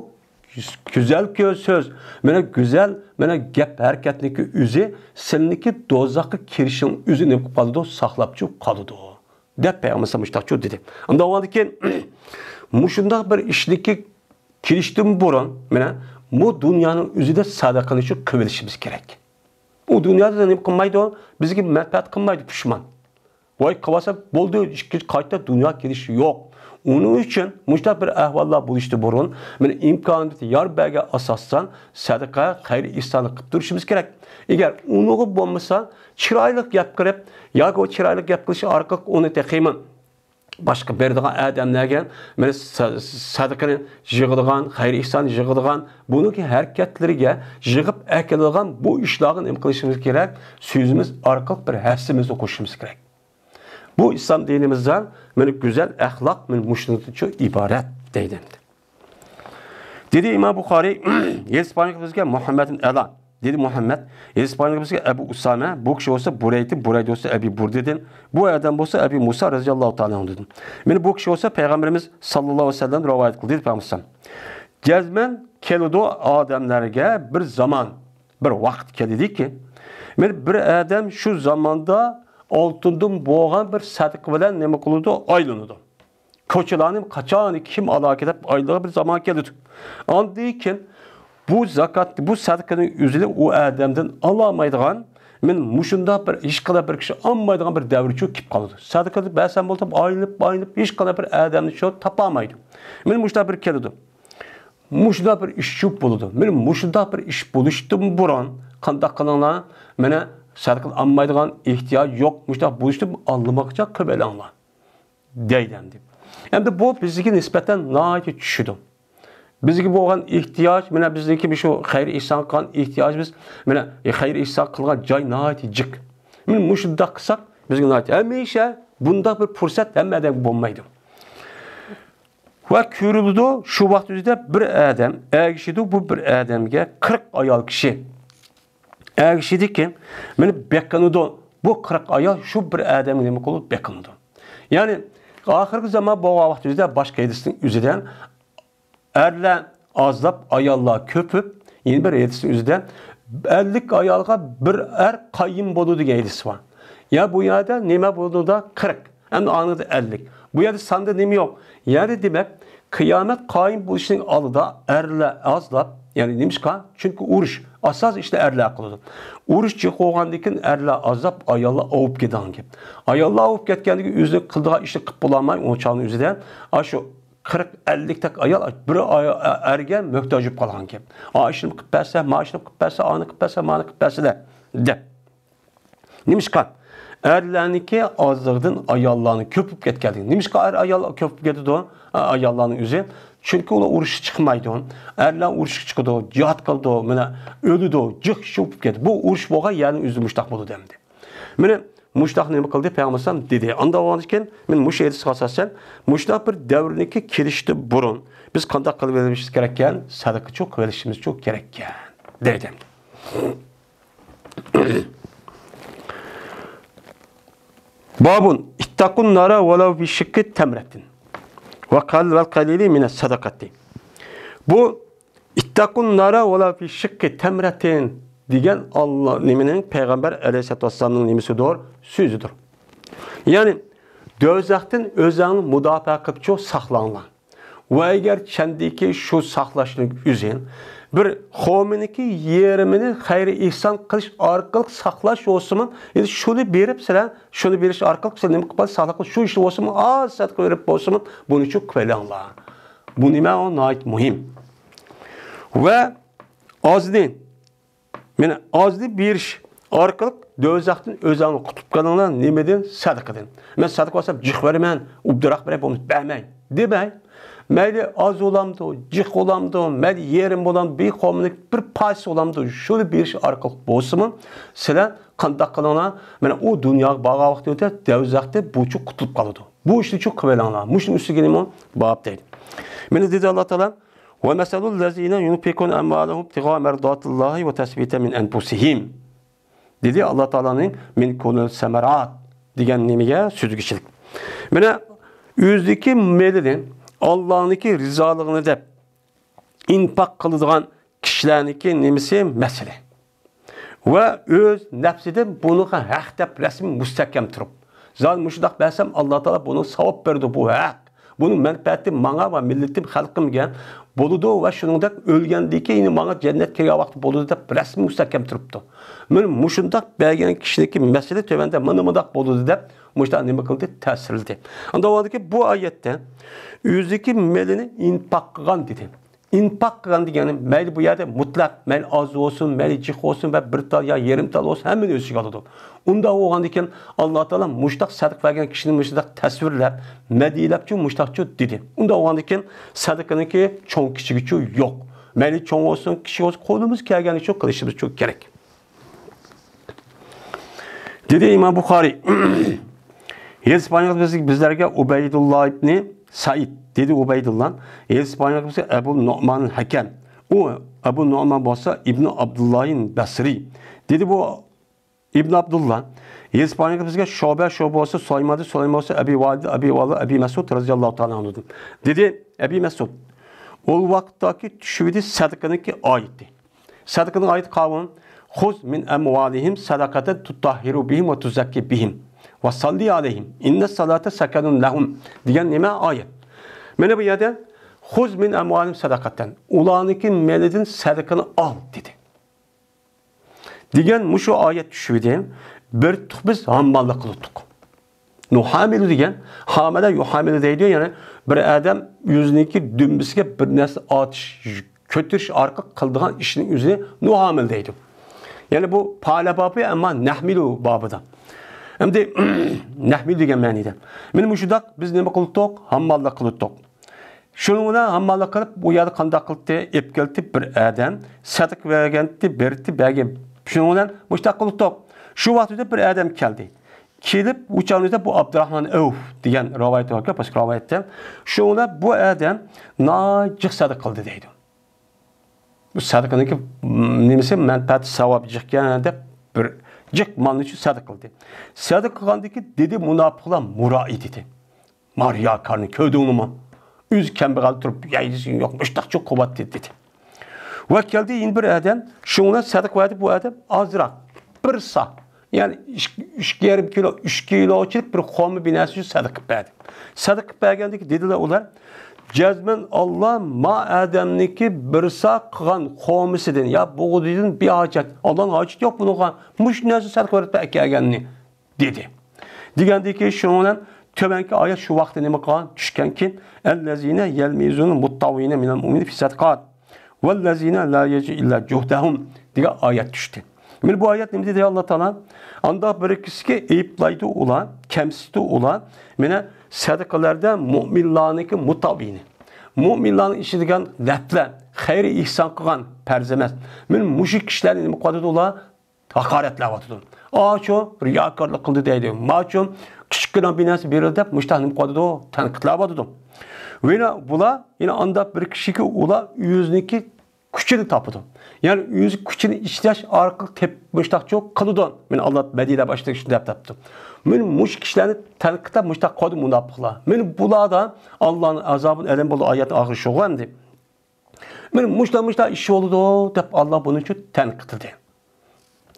گۈزەل سۆز، مانا گۈزەل، مانا گەپ ھەرىكەتنىڭكى ئۆزى سىلىنىڭكى دوزاخقا كىرىشىڭ ئۆزىنى نېمە قىلىپ قالىدۇ؟ ساقلاپچۇ قالىدۇ. دەپ پەيغەمبەر مۇشتاقچۇ دېدى. ئۇنداق بولغاندىكىن، مۇشۇنداق بىر ئىشنىكى كېلىشتىن بۇرۇن، مانا، بۇ دۇنيانىڭ ئۆزىدە سەدىقىنى شۇ قىلىۋېلىشىمىز كېرەك. ئۇ دۇنيادا نېمە قىلمايدۇ؟ بىزگە مەنپەئەت قىلمايدۇ، پۇشمان. ۋاي قىلىۋالسا بولدى، ئىككىنچى قايتا دۇنيا كېلىشى يوق. ئۇنىڭ ئۈچۈن مۇشۇنداق بىر ئەھۋاللار بولۇشتىن بۇرۇن، مانا، ئىمكانىيىتى يار بەرگەن ئاساستا سەدىقە، خەير ئېھساننى قىلىپ تۇرۇشىمىز كېرەك. ئەگەر ئۇنىڭغا بولمىسا، چىرايلىق گەپ قىلىپ، ياكى ئۇ چىرايلىق گەپ قىلىش ئارقىلىق ئۇنى تېخىمۇ باشقا بېرىدىغان ئادەملەرگە، مانا، سە-، سەدىقىنى يىغىدىغان، خەير ئېھسان يىغىدىغان، بۇنىڭكى ھەرىكەتلىرىگە يىغىپ ئەكېلىدىغان بۇ ئىشلارغا نېمە قىلىشىمىز كېرەك؟ سۆزىمىز ئارقىلىق بىر ھەسسىمىزنى قوشۇشىمىز كېرەك. بۇ ئىسلام دىنىمىزدا، مانا، گۈزەل ئەخلاق، مانا، مۇشۇنىڭدىنچۇ ئىبارەت دەيدۇ. دېدى ئىمام بۇخارىي، ھەدىس بايان قىلىپ بىزگە مۇھەممەدتىن ئەلا. دېدى مۇھەممەد، ھەدىس بايان قىلىپ بىزگە ئەبۇ ئۇسامە، بۇ كىشى بولسا بۇرەيدە، بۇرەيدە بولسا ئەبى بۇردىدىن، بۇ ئادەم بولسا ئەبى مۇسا رەزىياللاھۇ تائالا ئەنھۇدىن. مانا بۇ كىشى بولسا پەيغەمبىرىمىز ساللاللاھۇ ئەلەيھى ۋەسەللەم رىۋايەت قىلدى دېدى پەيغەمبەر. جەزمەن كېلىدۇ ئادەملەرگە بىر زامان، بىر ۋاقىت كېلىدىكى، مانا بىر ئادەم شۇ زاماندا ئالتۇندىن بولغان بىر سەدىقە بىلەن نېمە قىلىدۇ؟ ئايلىنىدۇ. كوچىلارنى قاچان كىم ئالاكى دەپ ئايلىنىدىغان بىر زامان كېلىدۇ. ئاندىن كېيىن بۇ زاكات، بۇ سەدىقىنىڭ ئۆزىنى ئۇ ئادەمدىن ئالالمايدىغان، مانا مۇشۇنداق بىر، ھېچقانداق بىر كىشى ئالمايدىغان بىر دەۋرچۇ كېلىپ قالىدۇ. سەدىقە بەرسەم بولدى دەپ ئايلىنىپ، ئايلىنىپ، ھېچقانداق بىر ئادەمنى شۇ تاپالمايدۇ. مانا مۇشۇنداق بىر كېلىدۇ. مۇشۇنداق بىر ئىش چۈش بولىدۇ. مانا مۇشۇنداق بىر ئىش بولۇشتىن بۇرۇن قانداق قىلىڭلار؟ مانا سەدىقە ئالمايدىغان ئېھتىياج يوق، مۇشۇنداق بولۇشتىن ئالدىماقچە قىلىۋېلىڭلار دەيدۇ ئەمدى. ئەمدى بۇ بىزگە نىسبەتەن ناھايىتى چۈشىدۇ. بىزگە بولغان ئېھتىياج، مانا بىزنىڭكى شۇ خەير ئېھسان قىلغان ئېھتىياجىمىز، مانا خەير ئېھسان قىلغان جاي ناھايىتى جىق. مانا مۇشۇنداق قىلساق، بىزگە ناھايىتى ھەمىشە بۇنداق بىر پۇرسەت ھەممە ئادەمگە بولمايدۇ. ۋە كۆرۈلىدۇ، شۇ ۋاقىت ئۆزىدە بىر ئادەم ئەگىشىدۇ، بۇ بىر ئادەمگە قىرىق ئايال كىشى ئەگىشىدىكى، مانا بېقىنىدۇ. بۇ قىرىق ئايال شۇ بىر ئادەمگە نېمە قىلىدۇ؟ بېقىنىدۇ. يەنى ئاخىرقى زامان بولغان ۋاقىت ئۆزىدە باشقا ھەدىسنىڭ ئۆزىدە ئەرلەر ئازلاپ، ئاياللار كۆپۈپ، يەنە بىر ھەدىسنىڭ ئۆزىدە ئەللىك ئايالغا بىر ئەر قايىم بولىدۇ دېگەن ھەدىس بار. يا بۇ يەردە نېمە بولىدۇ؟ قىرىق. ئەمدى ئاڭلىدى ئەللىك. بۇ يەردە ساندا نېمە يوق؟ يەنى دېمەك، قىيامەت قايىم بولۇشنىڭ ئالدىدا ئەرلەر ئازلاپ، يەنى نېمىشقا؟ چۈنكى ئۇرۇش، ئاساسىي ئىشنى ئەرلەر قىلىدۇ. ئۇرۇش جىق بولغاندىن كېيىن ئەرلەر ئازلاپ، ئاياللار ئاۋۇپ كېتىدىغان گەپ. ئاياللار ئاۋۇپ كەتكەندىن كېيىن ئۆزىنىڭ قىلىدىغان ئىشىنى قىلىپ بولالماي، ئۇ چاغنىڭ ئۆزىدە ئاشۇ قىرىق، ئەللىكتەك ئايال بىر ئاي-، ئەرگە موھتاج بولۇپ قالغان گەپ. ئا ئىشنى قىلىپ بەرسە، ما ئىشنى قىلىپ بەرسە، ئانى قىلىپ بەرسە، مانى قىلىپ بەرسىلە دەپ. نېمىشقا؟ ئەرلەرنىڭكى ئازلىقىدىن ئاياللارنىڭ كۆپ بولۇپ كەتكەنلىكى. نېمىشقا ئەر ئايال كۆپ بولۇپ كېتىدۇ؟ ئا، ئاياللارنىڭ ئۆزى. چۈنكى ئۇلار ئۇرۇشقا چىقمايدۇ. ئەرلەر ئۇرۇشقا چىقىدۇ، جىھاد قىلىدۇ، مانا ئۆلىدۇ، جىق ئىش بولۇپ كېتىدۇ. بۇ ئۇرۇش بولغان يەرنىڭ ئۆزى مۇشتاق بولىدۇ ئەمدى. مانا مۇشتاق نېمە قىلدى پەيغەمبەر ئەلەيھىسسالام دېدى. ئانداق بولغاندىكىن، مانا مۇشۇ ھەدىسكە ئاساسەن، مۇشۇنداق بىر دەۋرنىڭكى كېلىشىدىن بۇرۇن بىز قانداق قىلىۋېلىشىمىز كېرەككەن؟ سەدىقىچۇ قىلىۋېلىشىمىزچۇ كېرەككەن دەيدۇ. بابۇن، اتقۇن نارا ۋەلەۋ بىشىققى تەمرەتىن ۋە قەل-، ۋەل قەلىلى مىنەس سەدەقەتى. بۇ اتقۇن نارا ۋەلەۋ بىشىققى تەمرەتىن دېگەن ئاللا نېمىنىڭ، پەيغەمبەر ئەلەيھىسسالاتۇ ۋەسسالامنىڭ نېمىسىدۇر؟ سۆزىدۇر. يەنى، دوزاختىن ئۆزۈڭنى مۇداپىئە قىلىپچۇ ساقلاڭلار. ۋە ئەگەر چەندىكى شۇ ساقلاشنىڭ ئۆزى بىر قومىنىڭكى يېرىمىنى خەير ئېھسان قىلىش ئارقىلىق ساقلاش بولسىمۇ، يەنى شۇنى بېرىپ سىلەر، شۇنى بېرىش ئارقىلىق سىلەر نېمە قىلىپ، ساقلاپ، شۇ ئىشنى بولسىمۇ، ئاز سەدىقە بېرىپ بولسىمۇ، بۇنى شۇ قىلىۋېلىڭلار. بۇ نېمە؟ ئۇ ناھايىتى مۇھىم. ۋە ئازنى، مانا ئازنى بېرىش ئارقىلىق دوزاختىن ئۆزۈڭلارنى قۇتۇلۇپ قېلىڭلار. نېمىدىن؟ سەدىقىدىن. مەن سەدىقە بەرسەم جىق بېرىمەن، ئوبدانراق بېرەي، بولمىسا بەرمەي دېمەي. مەيلى ئاز بولامدۇ، جىق بولامدۇ، مەيلى يېرىم بولامدۇ، بىر قومنىڭ بىر پارچىسى بولامدۇ، شۇنى بېرىش ئارقىلىق بولسىمۇ، سىلەر قانداق قىلىڭلار؟ مانا ئۇ دۇنياغا بارغان ۋاقتى ئۆتە، دوزاختىن بۇچۇ قۇتۇلۇپ قالىدۇ. بۇ ئىشنى شۇ قىلىۋېلىڭلار. مۇشۇنىڭ ئۈستىگە نېمە باب دەيدۇ. مانا دېدى ئاللا تائالا، ومثل الذين ينفقون أموالهم ابتغاء مرضات الله وتثبيتا من أنفسهم دېدى ئاللا تائالانىڭ من كنوز الثمرات دېگەن نېمىگە، سۆزگىچىلىك. مانا ئۆزىدىكى مېلىنى ئاللانىڭكى رىزالىقىنى دەپ ئىنپاق قىلىدىغان كىشىلەرنىڭكى نېمىسى، مەسىلى. ۋە ئۆز نەپسىدىن بۇنىڭغا ھەق دەپ رەسمىي مۇستەھكەم تۇرۇپ، زادى مۇشۇنداق بەرسەم، ئاللا تائالا بۇنىڭ ساۋاب بېرىدۇ، بۇ ھەق. بۇنىڭ مەنپەئەتى ماڭا ۋە مىللىتىم، خەلقىمگە بولىدۇ ۋە شۇنىڭدەك ئۆلگەندىن كېيىن ماڭا جەننەت كىرگەن ۋاقتى بولىدۇ دەپ رەسمىي مۇستەھكەم تۇرۇپتۇ. مانا مۇشۇنداق بەرگەن كىشىنىڭكى مەسىلى تۆۋەندە مانا مۇنداق بولىدۇ دەپ مۇشۇنداق نېمە قىلدى، تەسۋىرلىدى. ئاندىن ئاۋۋالدىكى بۇ ئايەتتە ئۆزىدىكى مېلىنى ئىنپاق قىلغان دېدى. ئىنپاق قىلغان دېگەننى مەيلى بۇ يەردە مۇتلەق، مەيلى ئاز بولسۇن، مەيلى جىق بولسۇن ۋە بىر تال يا يېرىم تال بولسۇن، ھەممىنى ئۆز ئىچىگە ئالىدۇ. ئۇنداق بولغاندىكىن، ئاللا تائالا مۇشتاق سەدىقە بەرگەن كىشىنى مۇشۇنداق تەسۋىرلەپ، مەدھىيلەپچۇ، مۇشتاقچۇ دېدى. ئۇنداق بولغاندىكىن، سەدىقىنىڭكى چوڭ كىچىكىچۇ يوق. مەيلى چوڭ بولسۇن، كىچىك بولسۇن، قولىمىز كەلگەنچە قىلىشىمىزچۇ كېرەك. دېدى ئىمام بۇخارىي. ھەدىس بايان بىز، بىزلەرگە ئۇبەيدۇللا ئىبنى سەئىد، دېدى ئۇبەيدۇللا. ھېلىس پايغىمبىرىمىزگە ئەبۇ نۇئمان ھەكەم. ئۇ ئەبۇ نۇئمان بولسا ئىبنى ئابدۇللاھىل بەسرى. دېدى بۇ ئىبن ئابدۇللا، ھېلىس پايغىمبىرىمىزگە شۇبە، شۇبە بولسا سۇلايمان، سۇلايمان بولسا ئەبى ۋائىل، ئەبى ۋائىل، ئەبى مەسئۇد رەزىياللاھۇ تائالا ئەنھۇدىن. دېدى ئەبى مەسئۇد، ئۇ ۋاقىتتاكى چۈشىۋىدى سەدىقىنىڭكى ئايىتى. سەدىقىنىڭ ئايىتى قاۋۇم، خۇز مىن ئەمۋالىھىم سەدەقەتەن تۇتەھھىرۇ بىھىم ۋە تۇزەككى بىھىم ۋە سەللى ئەلەيھىم ئىننەس سەلاتە سەكەنۇن لەھۇم دېگەن نېمە ئايەت؟ مانا بۇ يەردە خۇز مىن ئەمۋالىھىم سەدەقەتەن، ئۇلارنىڭكى مېلىدىن سەدىقىنى ئال دېدى. دېگەن مۇشۇ ئايەت چۈشۈۋىدى. بىر تۇق بىز ھامماللىق قىلىۋاتتۇق. نۇھامىلۇ دېگەن، ھامەلە يۇھامىلۇ دەيدۇ، يەنى بىر ئادەم ئۆزىنىڭكى دۈمبىسىگە بىر نەرسە ئارتىش، كۆتۈرۈش ئارقىلىق قىلىدىغان ئىشنىڭ ئۆزىنى نۇھامىلۇ دەيدۇ. يەنى بۇ پالە بابى، ئەمما نەھمىلۇ بابىدا. ئەمدى نەھمىلۇ دېگەن مەنىدە. مانا مۇشۇنداق بىز نېمە قىلدۇق؟ ھامماللىق قىلدۇق. شۇنىڭ بىلەن ھامماللىق قىلىپ، ئۇ يەردە قانداق قىلدى؟ ئېلىپ كەلدى بىر ئادەم، سەدىقە بەرگەنتى، بېرىپتۇ، بەرگەن. شۇنىڭ بىلەن مۇشۇنداق قىلدۇق. شۇ ۋاقىتتا بىر ئادەم كەلدى. كېلىپ، ئۇ چاغدا بۇ ئابدۇراھمان ئەۋف دېگەن رىۋايەت بار، باشقا رىۋايەتتە. شۇنىڭ بىلەن بۇ ئادەم ناھايىتى جىق سەدىقە قىلدى دەيدۇ. بۇ سەدىقىنىڭكى، م، نېمىسى، مەنپەئەتى، ساۋابى جىقكەن دەپ بىر جىق مالنى شۇ سەدىقە قىلدى. سەدىقە قىلغاندىن كېيىن دېدى مۇناپىقلار مۇرائى دېدى. ما رىياكارنى كۆردۈڭمۇ؟ ئۆزى كەمبەغەل تۇرۇپ يەيدىسى يوق، مۇشتاقچۇ قۇۋۋەت دېدى. ۋە كەلدى يەنە بىر ئادەم، شۇڭا سەدىقە بەردى بۇ ئادەم ئازراق، بىر سا. يەنى ئىككى، ئىككى يېرىم كىلو، ئۈچ كىلوچىلىك بىر خورما بىناسى ئۈچۈن سەدىقە بەردى. سەدىقە بەرگەندىكى دېدىلەر ئۇلار، جەزمەن ئاللا ما ئادەمنىڭكى بىر سا قىلغان خورمىسىدىن يا بۇغدىيىدىن بىھاجەت. ئاللانىڭ ھاجىتى يوق بۇنىڭغا. مۇشۇ نەرسە سەدىقە بېرىپ ئەكەلگەننى. دېدى. دېگەندىن كېيىن شۇنىڭ بىلەن تۆۋەنكى ئايەت شۇ ۋاقىتتا نېمە قىلغان؟ چۈشكەنكى، ئەللەزىنە يەلمىزۇنە مۇتتەئىفىنە مىنەل مۇئمىنىنە فىسسەدىقات ۋەللەزىنە لا يەزىنۇ ئىللا جۇھدەھۇم دېگەن ئايەت چۈشتى. مانا بۇ ئايەت نېمە دېدى ئاللا تائالا؟ ئانداق بىر كىشىگە ئەيىبلەيدۇ ئۇلار، كەمسىتىدۇ ئۇلار. مانا سەدىقىلەردە مۇئمىنلارنىڭكى مۇتتەئىفىنى. مۇئمىنلارنىڭ ئىچىدىكى دەپلەر، خەير ئېھسان قىلغان پەرز ئەمەس. مانا مۇشۇ كىشىلەرنى نېمە قىلىۋاتىدۇ ئۇلار؟ ھاقارەتلەۋاتىدۇ. ئاشۇ رىياكارلىق قىلدى دەيدۇ. ماشۇ كىچىككىنە بىر نەرسە بېرىلدى دەپ مۇشۇنداق نېمە قىلىۋاتىدۇ؟ تەنقىدلەۋاتىدۇ. ۋە بۇلار يەنە ئانداق بىر كىشىگە ئۇلار ئۆزىنىڭكى كۈچىنى تاپىدۇ. يەنى ئۆز كۈچىنى ئىشلەش ئارقىلىق تېپىپ مۇشۇنداقچۇ قىلىدۇ. مانا ئاللا مەدىنە باشلىقى شۇنداق دەپتۇ. مانا مۇشۇ كىشىلەرنى تەنقىدلەپ مۇشۇنداق قىلدى مۇناپىقلار. مانا بۇلاردا ئاللانىڭ ئازابىدىن ئەلەم بولدى ئايەتنىڭ ئاخىرى شۇغۇ ئەمدى. مانا مۇشۇنداق، مۇشۇنداق ئىش بولىدۇ دەپ ئاللا بۇنى شۇ تەنقىدلىدى.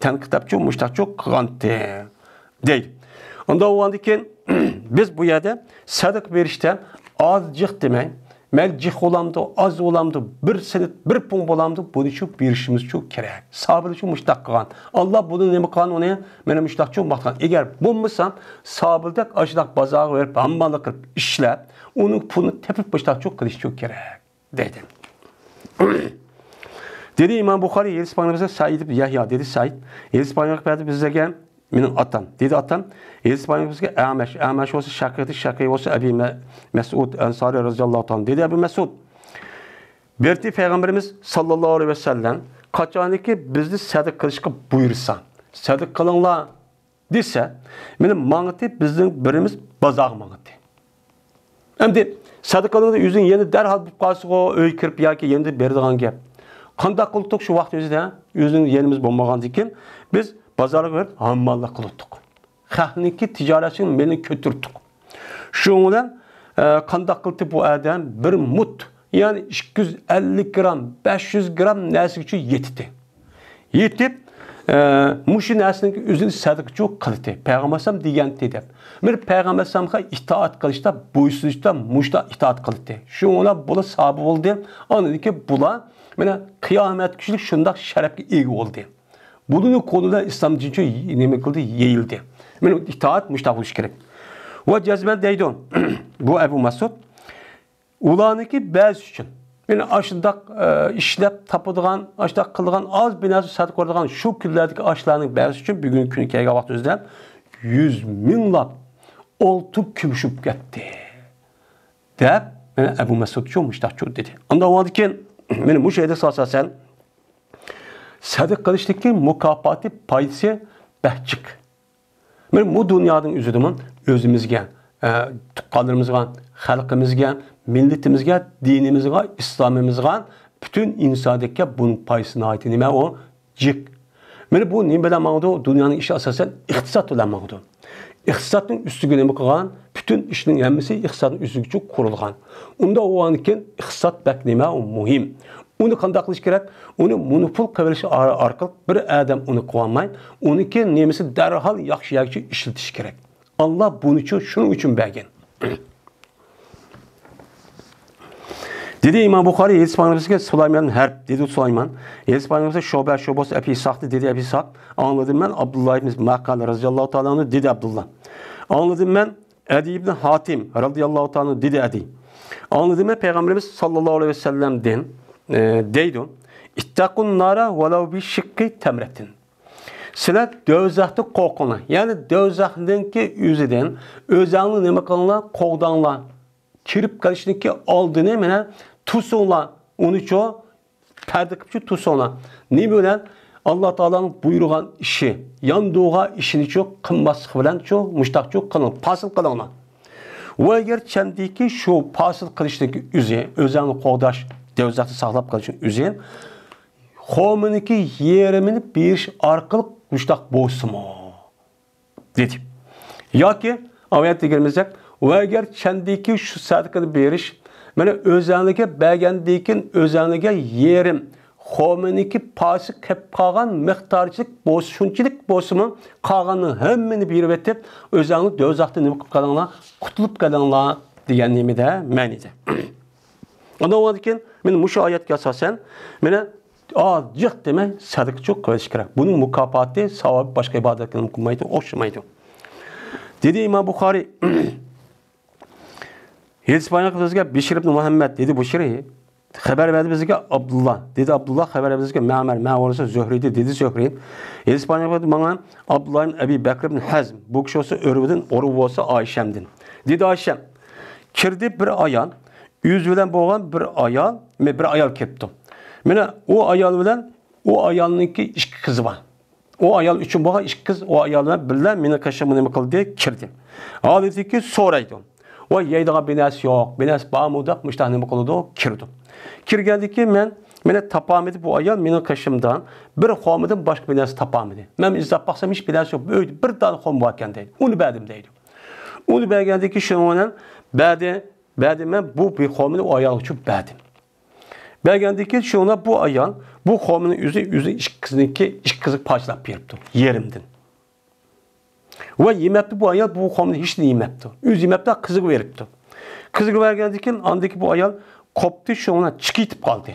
تەنقىدلەپچۇ، مۇشۇنداقچۇ قىلغانتى دەيدۇ. ئۇنداق بولغاندىن كېيىن بىز بۇ يەردە سەدىقە بېرىشتە ئاز جىق دېمەي، مەيلى جىق بولامدۇ، ئاز بولامدۇ، بىر سېنىت، بىر پۇڭ بولامدۇ، بۇنى شۇ بېرىشىمىز شۇ كېرەك. ساھابىلەر شۇ مۇشۇنداق قىلغان. ئاللا بۇنى نېمە قىلغان ئۇنى؟ مانا مۇشۇنداقچۇ ماختىغان. ئەگەر بولمىسا، ساھابىلەردەك ئاشۇنداق بازارغا بېرىپ، ھامماللىق قىلىپ ئىشلەپ، ئۇنىڭ پۇلىنى تېپىپ مۇشۇنداقچۇ قىلىشچۇ كېرەك. دەيدۇ. دېدى ئىمام بۇخارىي، ھېلىس پايغىمبىرىمىزگە سەئىد ئىبن يەھيا، دېدى سەئىد، ھېلىس پايغىمبىر بەردى بىزگە مېنىڭ ئاتام. دېدى ئاتام، ھېلىس پايغىمبىرىمىزگە ئەمەش، ئەمەش بولسا شەقىق، شەقىق بولسا ئەبى مە-، مەسئۇد ئەنسارى رەزىياللاھۇ تائالا. دېدى ئەبۇ مەسئۇد، بەردى پەيغەمبىرىمىز ساللاللاھۇ ئەلەيھى ۋەسەللەم، قاچانكى بىزنى سەدىقە قىلىشقا بۇيرۇسا، سەدىقە قىلىڭلار، دېسە، مېنى ماڭىتى بىزنىڭ بىرىمىز بازارغا ماڭىتى. ئەمدى سەدىقىلىرىڭىز ئۆزىنىڭ يېنى دەرھال بولۇپ قالسىغۇ، ئۆيگە كىرىپ ياكى يېنىدا بېرىدىغان گەپ. قانداق قىلدۇق شۇ ۋاقىت ئۆزىدە؟ ئۆزىنىڭ يېنىمىز بولمىغاندىكىن، بىز بازارغا بېرىپ ھامماللىق قىلدۇق. خەقنىڭكى تىجارەتچىنىڭ مېلىنى كۆتۈردۇق. شۇنىڭ بىلەن، ئە، قانداق قىلدى بۇ ئادەم؟ بىر مۇت، يەنى ئىككى يۈز ئەللىك گرام، بەش يۈز گرام نەرسىگىچە يېتىتتى. يېتىپ، ئە، مۇشۇ نەرسىنىڭ ئۆزىنى سەدىقىچۇ قىلدى. پەيغەمبەر ئەلەيھىسسالام دېگەنتى دەپ. مانا پەيغەمبەر ئەلەيھىسسالامغا ئىتائەت قىلىشتا، بويسۇنۇشتا مۇشۇنداق ئىتائەت قىلدى. شۇڭا بۇلار ساھابە بولدى. ئاندىن كېيىن بۇلار، مانا قىيامەت كۈنى شۇنداق شەرەپكە ئىگە بولدى. بۇلارنىڭ قولىدا ئىسلام دىنى نېمە قىلدى؟ يېيىلدى. مانا ئىتائەت مۇشۇنداق بولۇشى كېرەك. ۋە جەزمەن دەيدۇ، بۇ ئەبۇ مەسئۇد. ئۇلارنىڭكى بەزىسى ئۈچۈن، يەنى ئاشۇنداق، ئە، ئىشلەپ تاپىدىغان، ئاشۇنداق قىلىدىغان، ئاز بىر نەرسە سەدىقە قىلىدىغان شۇ كۈنلەردىكى ئاشۇلارنىڭ بەزىسى ئۈچۈن بۈگۈنكى كۈنى كەلگەن ۋاقىت ئۆزىدە يۈز مىڭلاپ ئالتۇن كۈمۈش بولۇپ كەتتى، دەپ، مانا ئەبۇ مەسئۇدچۇ مۇشۇنداقچۇ دېدى. ئاندىن ئۇنىڭدىن كېيىن، مانا مۇشۇ ھەدىسكە ئاساسەن، سەدىقە قىلىشتىكى مۇكاپاتى، پايدىسى بەك جىق. مانا بۇ دۇنيانىڭ ئۆزىدىمۇ ئۆزىمىزگە ئە، تۇغقانلىرىمىزغا، خەلقىمىزگە، مىللىتىمىزگە، دىنىمىزغا، ئىسلامىمىزغا، پۈتۈن ئىنسانىيەتكە بۇنىڭ پايدىسى ناھايىتى نېمە ئۇ؟ جىق. مانا بۇ نېمە بىلەن ماڭىدۇ؟ دۇنيانىڭ ئىشى ئاساسەن ئىقتىساد بىلەن ماڭىدۇ. ئىقتىسادنىڭ ئۈستىگە نېمە قىلغان؟ پۈتۈن ئىشنىڭ ھەممىسى ئىقتىسادنىڭ ئۈستىگە قۇرۇلغان. ئۇنداق بولغاندىكىن ئىقتىساد بەك نېمە ئۇ؟ مۇھىم. ئۇنى قانداق قىلىش كېرەك؟ ئۇنى مونوپول قىلىۋېلىش ئار-، ئارقىلىق بىر ئادەم ئۇنى قىلالماي، ئۇنىڭكى نېمىسى دەرھال ياخشى يەرگە ئىشلىتىش كېرەك. ئاللا بۇنى شۇ-، شۇنىڭ ئۈچۈن بەرگەن. دېدى ئىمام بۇخارىي، ھەدىس پايغەمبىرىمىزگە سۇلايمان ھەرپ، دېدى سۇلايمان. ھەدىس پايغەمبىرىمىزگە شۇبە، شۇبە بولسا ئەبى ئىسھاق، دېدى ئەبى ئىسھاق. ئاڭلىدىم مەن ئابدۇللا ئىبن مەقەل رەزىياللاھۇ تائالا ئەنھۇ، دېدى ئابدۇللا. ئاڭلىدىم مەن ئەدى ئىبن ھاتىم رەزىياللاھۇ تائالا ئەنھۇ، دېدى ئەدى. ئاڭلىدىم مەن پەيغەمبىرىمىز ساللاللاھۇ ئەلەيھى ۋەسەللەمدىن، ئە، دەيدۇ، ئىتتەقۇن نارا ۋەلەۋ بىشىققى تەمرەتىن. سىلەر دوزاختىن قورقۇڭلار. يەنى دوزاخنىڭكى ئۆزىدىن ئۆزەڭنى نېمە قىلىڭلار؟ قوغداڭلار. كىرىپ قېلىشنىڭكى ئالدىنى مانا توسۇڭلار. ئۇنىچۇ پەردە قىلىپچۇ توسۇڭلار. نېمە بىلەن؟ ئاللا تائالانىڭ بۇيرۇغان ئىشى، ياندۇرغان ئىشىنىچۇ قىلماسلىق بىلەنچۇ مۇشتاقچۇ قىلىڭ، پاسىل قىلىڭلار. ۋە ئەگەر چەندىكى شۇ پاسىل قىلىشنىڭكى ئۆزى، ئۆزەڭنى قوغداش، دوزاختىن ساقلاپ قېلىشنىڭ ئۆزى، خورمىنىڭكى يېرىمىنى بېرىش ئارقىلىق مۇشتاق بولسىمۇ، دېدى. ياكى ئايەت دېگىنىمىزدەك، ۋە ئەگەر چەندىكى شۇ سەدىقىنى بېرىش، مانا ئۆزەڭلىكى بەرگەندىكىن ئۆزەڭلىكى يېرىم، خورمىنىڭكى پاسى قېلىپ قالغان مىقدارچىلىك بولسا، شۇنچىلىك بولسىمۇ، قالغاننىڭ ھەممىنى بېرىۋېتىپ، ئۆزەڭنى دوزاختىن نېمە قىلىپ قالىڭلار، قۇتۇلۇپ قالىڭلار دېگەن نېمىدە، مەنىدە. ئاندىن كېيىن مانا مۇشۇ ئايەتكە ئاساسەن، مانا ئاز جىق دېمەي، سەدىقىچۇ قىلىش كېرەك. بۇنىڭ مۇكاپاتى، ساۋابى باشقا ئىبادەتكە قىلمايدۇ، ئوخشىمايدۇ. دېدى ئىمام بۇخارىي، ھەدىس بايان قىلىپ بىزگە بىشىر ئىبن مۇھەممەد، دېدى بۇشىرى، خەۋەر بەردى بىزگە ئابدۇللا، دېدى ئابدۇللا، خەۋەر بەردى بىزگە مەمەر، مەمەر بولسا زۆھرى، دېدى زۆھرى. ھەدىس بايان قىلىپ ماڭا ئابدۇللا ئىبن ئەبى بەكر ئىبن ھەزم، بۇ كىشى بولسا ئۆرۋىدىن، ئۇرۇ بولسا ئايشەمدىن. دېدى ئايشەم، كىردى بىر ئايال، ئۆزى بىلەن بولغان بىر ئايال، مە-، بىر ئايال كىرىپتۇ. مانا ئۇ ئايال بىلەن ئۇ ئايالنىڭكى ئىككى قىزى بار. ئۇ ئايال ئۈچۈن بولغان ئىككى قىز ئۇ ئايال بىلەن بىللە مېنىڭ قېشىمغا نېمە قىلدى؟ كىردى. ھالىتىكى سورايدۇ. ۋاي، يەيدىغان بىر نەرسە يوق، بىر نەرسە بارمۇ دەپ مۇشۇنداق نېمە قىلىدۇ؟ كىرىدۇ. كىرگەندىكى مەن، مېنى تاپالمىدى بۇ ئايال، مېنىڭ قېشىمدا بىر خورمىدىن باشقا بىر نەرسە تاپالمىدى. مەن ئىزدەپ باقسام ھېچ بىر نەرسە يوق. بۇ ئۆيدە بىر دانە خورما باركەن دەيدۇ. ئۇنى بەردىم دەيدۇ. ئۇنى بەرگەندىكى شۇنىڭ بىلەن بەردى، بەردى مەن بۇ بىر خورمىنى ئۇ ئايالغا چۈپ بەردىم. بەرگەندىكى شۇڭا بۇ ئايال بۇ خورمىنى ئۆزى، ئۆزى ئىككى قىزنىڭكى، ئىككى قىزىغا پارچىلاپ بېرىپتۇ، يېرىمدىن. ۋە يېمەپتۇ بۇ ئايال، بۇ خورمىنى ھېچنى يېمەپتۇ. ئۆزى يېمەپتۇ، قىزىغا بېرىپتۇ. قىزىغا بەرگەندىكىن ئاندىكى بۇ ئايال قوپتى، شۇڭا چىقىپ كېتىپ قالدى.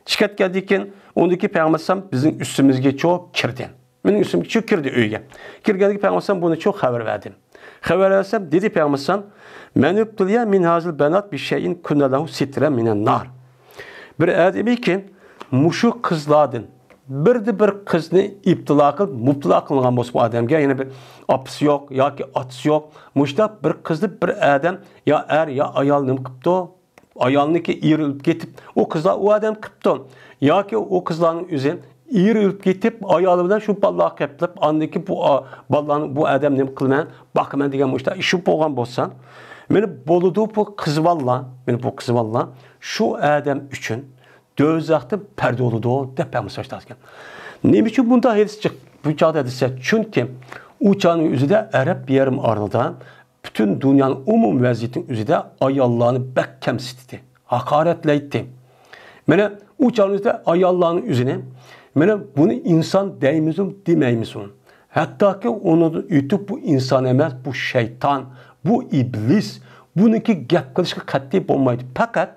چىقىپ كەتكەندىكىن ئۇندىكى پەيغەمبەر ئەلەيھىسسالام بىزنىڭ ئۈستىمىزگىچۇ كىردى. مېنىڭ ئۈستۈمگىچۇ كىردى ئۆيگە. كىرگەندىكى پەيغەمبەر ئەلەيھىسسالام بۇنىچۇ خەۋەر بەردى. خەۋەر بەرسەم، دېدى پەيغەمبەر ئەلەيھىسسالام، مەن ئۇبتۇلىيە مىن ھازىل بەنات بىشەيئىن كۇننە لەھۇ سىترەن مىنەن نار. بىر ئادەمكى مۇشۇ قىزلاردىن بىردە بىر قىزنى ئىبتىلا قىلىپ، مۇبتىلا قىلغان بولسا بۇ ئادەمگە، يەنە بىر ئاپىسى يوق ياكى ئاتىسى يوق، مۇشۇنداق بىر قىزنى بىر ئادەم يا ئەر يا ئايال نېمە قىپتۇ؟ ئايالنىڭكى ئېرى ئۆلۈپ كېتىپ، ئۇ قىزلار ئۇ ئادەم قىپتۇ. ياكى ئۇ قىزلارنىڭ ئۆزى ئېرى ئۆلۈپ كېتىپ، ئايالى بىلەن شۇ بالىلار قېپلىپ، ئاندىن كېيىن بۇ ئا-، بالىلارنى بۇ ئادەم نېمە قىلىمەن، باقىمەن دېگەن مۇشۇنداق ئىش بولغان بولسا، مانا بولىدۇ بۇ قىز بالىلار، مانا بۇ قىز بالىلار شۇ ئادەم ئۈچۈن دوزاختىن پەردە بولىدۇ دەپ پەيغەمبەر ئېيتقان. نېمە ئۈچۈن بۇنداق ھەدىس چىق-، بۇ چاغدا دېسە، چۈنكى ئۇ چاغنىڭ ئۆزىدە ئەرەب يېرىم ئارىلىدا پۈتۈن دۇنيانىڭ ئومۇمىي ۋەزىيىتىنىڭ ئۆزىدە ئاياللارنى بەك كەمسىتتى، ھاقارەتلەيتتى. مانا ئۇ چاغنىڭ ئۆزىدە ئاياللارنىڭ ئۆزىنى، مانا بۇنى ئىنسان دەيمىزمۇ، دېمەيمىزمۇ؟ ھەتتاكى ئۇنىڭدىن ئۆتۈپ بۇ ئىنسان ئەمەس، بۇ شەيتان، بۇ ئىبلىس، بۇنىڭكى گەپ قىلىشقا قەتئىي بولمايدۇ. پەقەت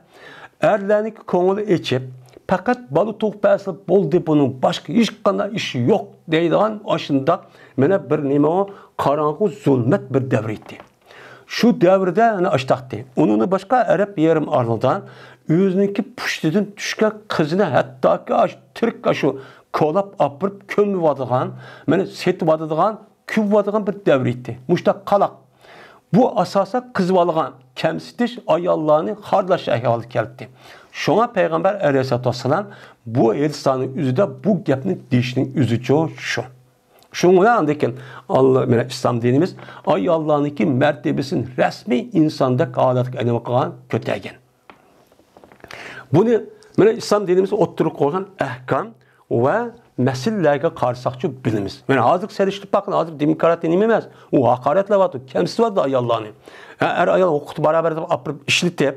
ئەرلەرنىڭكى كۆڭلى ئېچىپ، پەقەت بالا تۇغۇپ بەرسىلا بولدى، بۇنىڭ باشقا ھېچقانداق ئىشى يوق دەيدىغان ئاشۇنداق مانا بىر نېمە، قاراڭغۇ زۇلمەت بىر دەۋر ئىدى. شۇ دەۋردە ئەنە ئاشتاقتى. ئۇنىڭدىن باشقا ئەرەب يېرىم ئارىلىدا ئۆزىنىڭكى پۇشتىدىن چۈشكەن قىزىنى ھەتتاكى ئاش-، تىرىك ئاشۇ كولاپ ئاپىرىپ كۆمۈۋاتىدىغان، مانا سېتىۋاتىدىغان، كۆمۈۋاتىدىغان بىر دەۋر ئىدى. مۇشۇنداق قالاق. بۇ ئاساسەن قىزىۋالغان، كەمسىتىش، ئاياللارنى خارلاش ئەھۋالى كەلدى. شۇڭا پەيغەمبەر ئەلەيھىسسالاتۇ ۋەسسالام بۇ ھەدىسلەرنىڭ ئۆزىدە بۇ گەپنى دېيىشنىڭ ئۆزىچۇ شۇ. شۇڭا ئاندىن كېيىن ئاللا، مانا ئىسلام دىنىمىز ئاياللارنىڭكى مەرتىۋىسىنى رەسمىي ئىنساندەك ھالەتكە ئايلانغان، كۆتەرگەن. بۇنى مانا ئىسلام دىنىمىز ئوتتۇرىغا قويغان ئەھكام ۋە مەسىلىلەرگە قارىساقچۇ بىلىمىز. مانا ھازىر سېلىشتۇرۇپ باققىن، ھازىر دېموكراتىيە نېمە ئەمەس؟ ئۇ ھاقارەتلەۋاتىدۇ، كەمسىتىۋاتىدۇ ئاياللارنى. ھە، ئەر ئايال ھوقۇقى بارابەر دەپ ئاپىرىپ ئىشلىتىپ،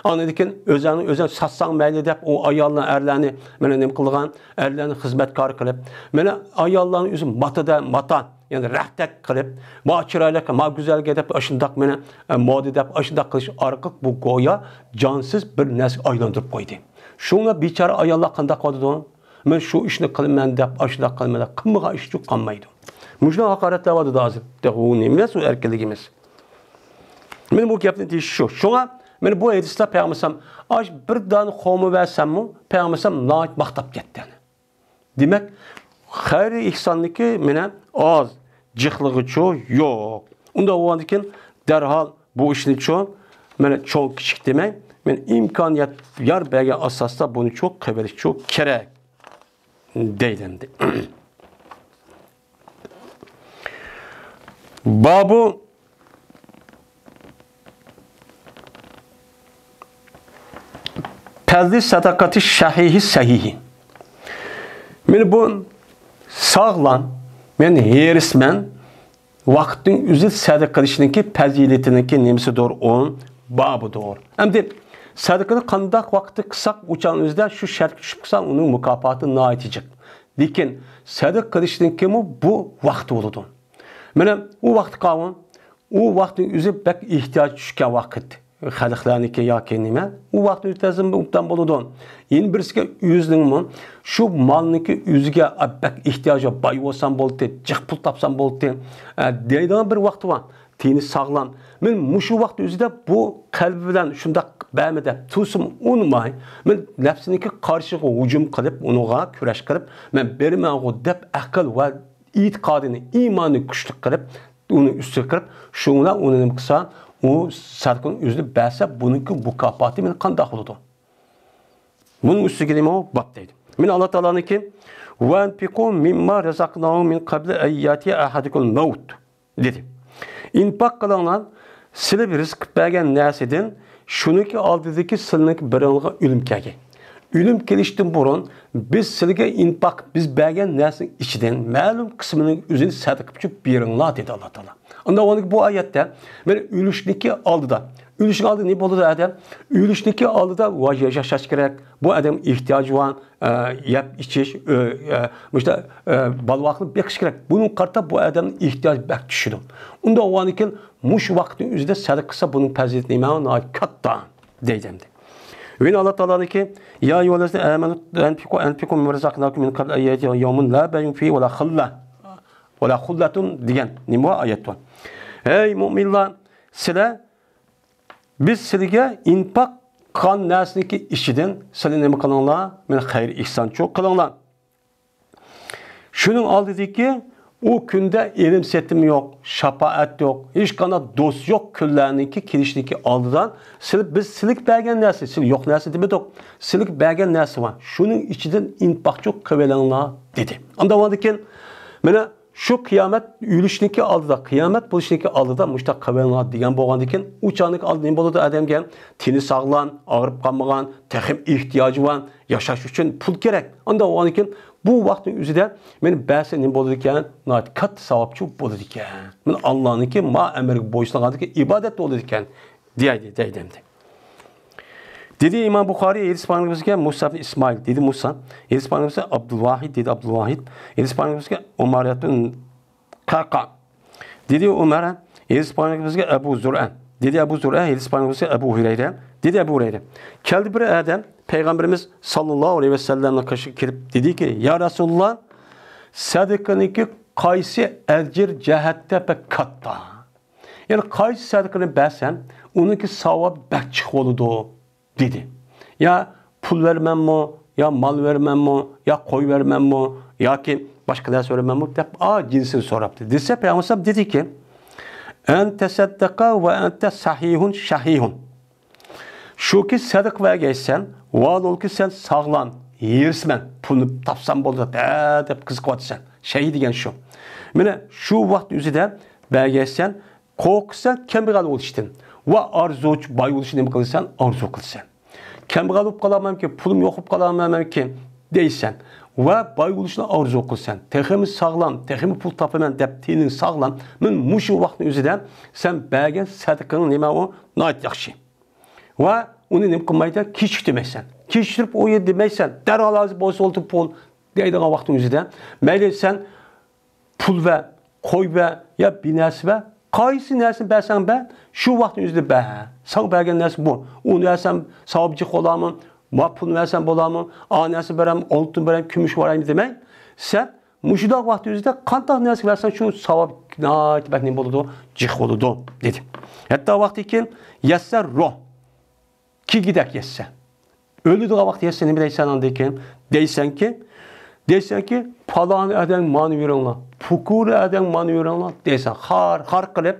ئاندىن كېيىن ئۆزۈڭنى ئۆزۈڭ ساتساڭ مەيلى دەپ، ئۇ ئايالنى، ئەرلەرنى مانا نېمە قىلغان، ئەرلەرنى خىزمەتكار قىلىپ، مانا ئاياللارنى ئۆزى ماتىدا ماتا، يەنى رەختەك قىلىپ، ما چىرايلىق، ما گۈزەلگە دەپ ئاشۇنداق مانا، ئە، مودا دەپ ئاشۇنداق قىلىش ئارقىلىق بۇ گويا جانسىز بىر نەرسىگە ئايلاندۇرۇپ قويدى. شۇڭا بىچارە ئاياللار قانداق قىلىدۇ؟ مەن شۇ ئىشنى قىلىمەن دەپ، ئاشۇنداق قىلىمەن دەپ، قىلمىغان ئىشى قالمايدۇ. مۇشۇنداق ھاقارەتلەۋاتىدۇ ھازىر. تېخى ئۇ نېمە ئەمەس، ئۇ ئەركىنلىكىمىز. مانا بۇ گەپنى دېيىش شۇ. شۇڭا مانا بۇ ھەدىسلەر پەيغەمبەر ئاش بىر دانە خورما بەرسەممۇ، پەيغەمبەر ناھايىتى ماختاپ كەتتى. دېمەك، خەير ئېھساننىكى مانا ئاز، جىقلىغۇچۇ يوق. ئۇنداق بولغاندىكىن دەرھال بۇ ئىشنىچۇ مانا چوڭ كىچىك دېمەي، مانا ئىمكانىيەت يار بەرگەن ئاساستا بۇنىچۇ قىلىۋېلىشچۇ كېرەك دەيدۇ ئەمدى. بابۇ پەزلى سەدەقەتى شەھىھى سەھىھى. مانا بۇ ساغلام، مەن ھېرىسمەن، ۋاقىتنىڭ ئۆزى سەدىقە قىلىشنىڭكى پەزىلىتىنىڭكى نېمىسىدۇر، ئۇ بابىدۇر. ئەمدى سەدىقىنى قانداق ۋاقىتتا قىلساق، ئۇ چاغنىڭ ئۆزىدە شۇ شەرتكە چۈشۈپ قالسا، ئۇنىڭ مۇكاپاتى ناھايىتى جىق. لېكىن سەدىقە قىلىشنىڭكىمۇ بۇ ۋاقتى بولىدۇ. مانا ئۇ ۋاقتى قالغان، ئۇ ۋاقىتنىڭ ئۆزى بەك ئېھتىياج چۈشكەن ۋاقىت. خەلقلەرنىڭكى ياكى نېمە، ئۇ ۋاقىتنى ئۆتكۈزسەم ئوبدان بولىدۇ. يەنە بىرسىگە ئۆزىنىڭمۇ شۇ مالنىڭكى ئۆزىگە بەك ئېھتىياجى، باي بولسام بولدى، جىق پۇل تاپسام بولدى، ئە، دەيدىغان بىر ۋاقتى بار. تېنى ساغلام. مەن مۇشۇ ۋاقىت ئۆزىدە بۇ قەلبى بىلەن شۇنداق بەرمە دەپ تۇرسىمۇ ئۇنىماي، مەن نەپسىنىڭكى قارشىغا ھۇجۇم قىلىپ، ئۇنىڭغا كۈرەش قىلىپ، مەن بېرىمەنغۇ دەپ ئەقىل ۋە ئېتىقادىنى، ئىمانىنى كۈچلۈك قىلىپ، ئۇنى ئۈستۈن قىلىپ، شۇڭا ئۇنى نېمە قىلسا، ئۇ سەدىقىنى ئۆزىنى بەرسە، بۇنىڭكى مۇكاپاتى مانا قانداق بولىدۇ؟ بۇنىڭ ئۈستىگە نېمە باب دەيدۇ. مانا ئاللا تائالانىڭكى، «وأنفقوا مما رزقناكم من قبل أن يأتي أحدكم الموت» دېدى. ئىنپاق قىلىڭلار، سىلى رىزىق بەرگەن نەرسىدىن، شۇنىڭكى ئالدىدىكى سىلىنىڭكى بىرىڭلارغا ئۆلۈم كەلگەي. ئۆلۈم كېلىشتىن بۇرۇن بىز سىلىگە ئىنپاق، بىز بەرگەن نەرسىنىڭ ئىچىدىن مەلۇم قىسمىنىڭ ئۆزىنى سەدىقە قىلىپ بېرىڭلار، دېدى ئاللا تائالا. ئۇنداق بولغاندىكىن بۇ ئايەتتە مانا ئۆلۈشنىڭكى ئالدىدا، ئۆلۈشنىڭ ئالدىدا نېمە بولىدۇ ئادەم؟ ئۆلۈشنىڭكى ئالدىدا ۋاجىپ ياشاش كېرەك. بۇ ئادەمگە ئېھتىياجى بار، ئە، يەپ ئىچىش، ئۆ-، ئە، مۇشۇنداق، ئە، بالا-ۋاقىتنى بېقىش كېرەك. بۇنىڭغا قارىتا بۇ ئادەمنىڭ ئېھتىياجى بەك چۈشىدۇ. ئۇنداق بولغاندىكىن مۇشۇ ۋاقىتنىڭ ئۆزىدە سەدىقە قىلسا، بۇنىڭ پەزىلىتى نېمە؟ ناھايىتى كاتتا دەيدۇ ئەمدى. ۋە ئاللا تائالانىڭكى، «يا أيها الذين آمنوا أنفقوا، أنفقوا مما رزقناكم من قبل أن يأتي يوم لا بيع فيه ولا خلة، ولا خلة» دېگەن نېمە بار؟ ئايەت بار. ھەي مۇئمىنلار، سىلەر بىز سىلىگە ئىنپاق قىلغان نەرسىنىڭكى ئىچىدىن سىلى نېمە قىلىڭلار؟ مانا خەير ئېھسانچۇ قىلىڭلار. شۇنىڭ ئالدىدىكى ئۇ كۈندە ئېلىم-سېتىم يوق، شاپائەت يوق، ھېچقانداق دوست يوق كۈنلەرنىڭكى كېلىشىنىڭكى ئالدىدا سىلى، بىز سىلىگە بەرگەن نەرسە، سىلى يوق نەرسە دېمىدۇق، سىلىگە بەرگەن نەرسە بار، شۇنىڭ ئىچىدىن ئىنپاقچۇ قىلىۋېلىڭلار دېدى. ئانداق بولغاندىكىن مانا شۇ قىيامەت ئۆلۈشنىڭكى ئالدىدا، قىيامەت بولۇشنىڭكى ئالدىدا مۇشۇنداق قىلىۋېلىڭلار دېگەن بولغاندىكىن، ئۇ چاغنىڭكى ئالدىدا نېمە بولىدۇ ئادەمگە؟ تېنى ساغلام، ئاغرىپ قالمىغان، تېخىمۇ ئېھتىياجى بار، ياشاش ئۈچۈن پۇل كېرەك. ئانداق بولغاندىكىن بۇ ۋاقىتنىڭ ئۆزىدە مانا بەرسە نېمە بولىدىكەن؟ ناھايىتى كاتتا ساۋابچۇ بولىدىكەن. مانا ئاللانىڭكى ما ئەمرىگە بويسۇنغاندىكى ئىبادەت بولىدىكەن. دېيەيلى، دەيدۇ ئەمدى. دېدى ئىمام بۇخارىي، ھەدىس بارلىقىمىزغا مۇسا ئىبن ئىسمائىل، دېدى مۇسا. ھەدىس بارلىقىمىزغا ئابدۇلۋاھىد، دېدى ئابدۇلۋاھىد. ھەدىس بارلىقىمىزغا ئۇمارەتۇن قەقا. دېدى ئۇمەر، ھەدىس بارلىقىمىزغا ئەبۇ زۇرئە. دېدى ئەبۇ زۇرئە، ھەدىس بارلىقىمىزغا ئەبۇ ھۇرەيرە. دېدى ئەبۇ ھۇرەيرە. كەلدى بىر ئادەم پەيغەمبىرىمىز ساللاللاھۇ ئەلەيھى ۋەسەللەمنىڭ قېشىغا كېلىپ دېدىكى، يا رەسۇلاللا، سەدىقىنىڭكى قايسى ئەجىر جەھەتتە بەك كاتتا؟ يەنى قايسى سەدىقىنى بەرسەم، ئۇنىڭكى ساۋابى بەك جىق بولىدۇ، دېدى. يا پۇل بېرىمەنمۇ، يا مال بېرىمەنمۇ، يا قوي بېرىمەنمۇ، ياكى باشقا نەرسە بېرىمەنمۇ دەپ، ئا، جىنسىنى سوراپتۇ. دېسە، پەيغەمبەر دېدىكى، «ئەن تەسەددەقە ۋە ئەنتە سەھىھۇن شەھىھۇن.» شۇكى، سەدىقە بەرگەيسەن، ۋالولكى، سەن ساغلام، ھېرىسمەن، پۇلنى تاپسام بولدى دە دەپ قىزىقىۋاتىسەن. شەي دېگەن شۇ. مانا شۇ ۋاقىت ئۆزىدە بەرگەنسەن، قورقىسەن كەمبەغەل بولۇشتىن ۋە ئارزۇچى باي بولۇشنى نېمە قىلىسەن؟ ئارزۇ قىلىسەن. كەمبەغەل بولۇپ قالامەنكى، پۇلۇم يوق بولۇپ قالامەنكى دەيسەن ۋە باي بولۇشنى ئارزۇ قىلىسەن. تېخىمۇ ساغلام، تېخىمۇ پۇل تاپىمەن دەپ تېنىڭ ساغلام. مانا مۇشۇ ۋاقىتنىڭ ئۆزىدە سەن بەرگەن سەدىقىڭ نېمە ئۇ؟ ناھايىتى ياخشى. ۋە ئۇنى نېمە قىلمايسەن؟ كېچىكتۈرمەيسەن. كېچىكتۈرۈپ ئۇ يەردە دېمەيسەن، دەرھال ھازىر بولسا بولدى پۇل دەيدىغان ۋاقىتنىڭ ئۆزىدە. مەيلى سەن پۇل بەر، قوي بەر، يا بىر نەرسە بەر، قايسى نەرسىنى بەرسەڭ بەر، شۇ ۋاقىتنىڭ ئۆزىدە بەر. ساڭا بەرگەن نەرسە بۇ. ئۇنى بەرسەم ساۋاب جىق بولامۇ؟ ما پۇلنى بەرسەم بولامۇ؟ ئا نەرسە بەرەم، ئالتۇن بەرەم، كۈمۈش بەرەيمۇ دېمەي، سەن مۇشۇنداق ۋاقىت ئۆزىدە قانداق نەرسە بەرسەڭ شۇ ساۋاب ناھايىتى بەك نېمە بولىدۇ؟ جىق بولىدۇ، دېدى. ھەتتا ۋاقتىكىن يەسسە روھ، كىگىدەك يەسسە. ئۆلىدىغان ۋاقىت يەسسە نېمە دەيسەن ئاندىن كېيىن؟ دەيسەنكى، دەيسەنكى، پالانى ئەدەڭ مانا يۈرۈڭلار، پۇكۇرى ئەدەڭ مانا يۈرۈڭلار دەيسەن. خار، خار قىلىپ،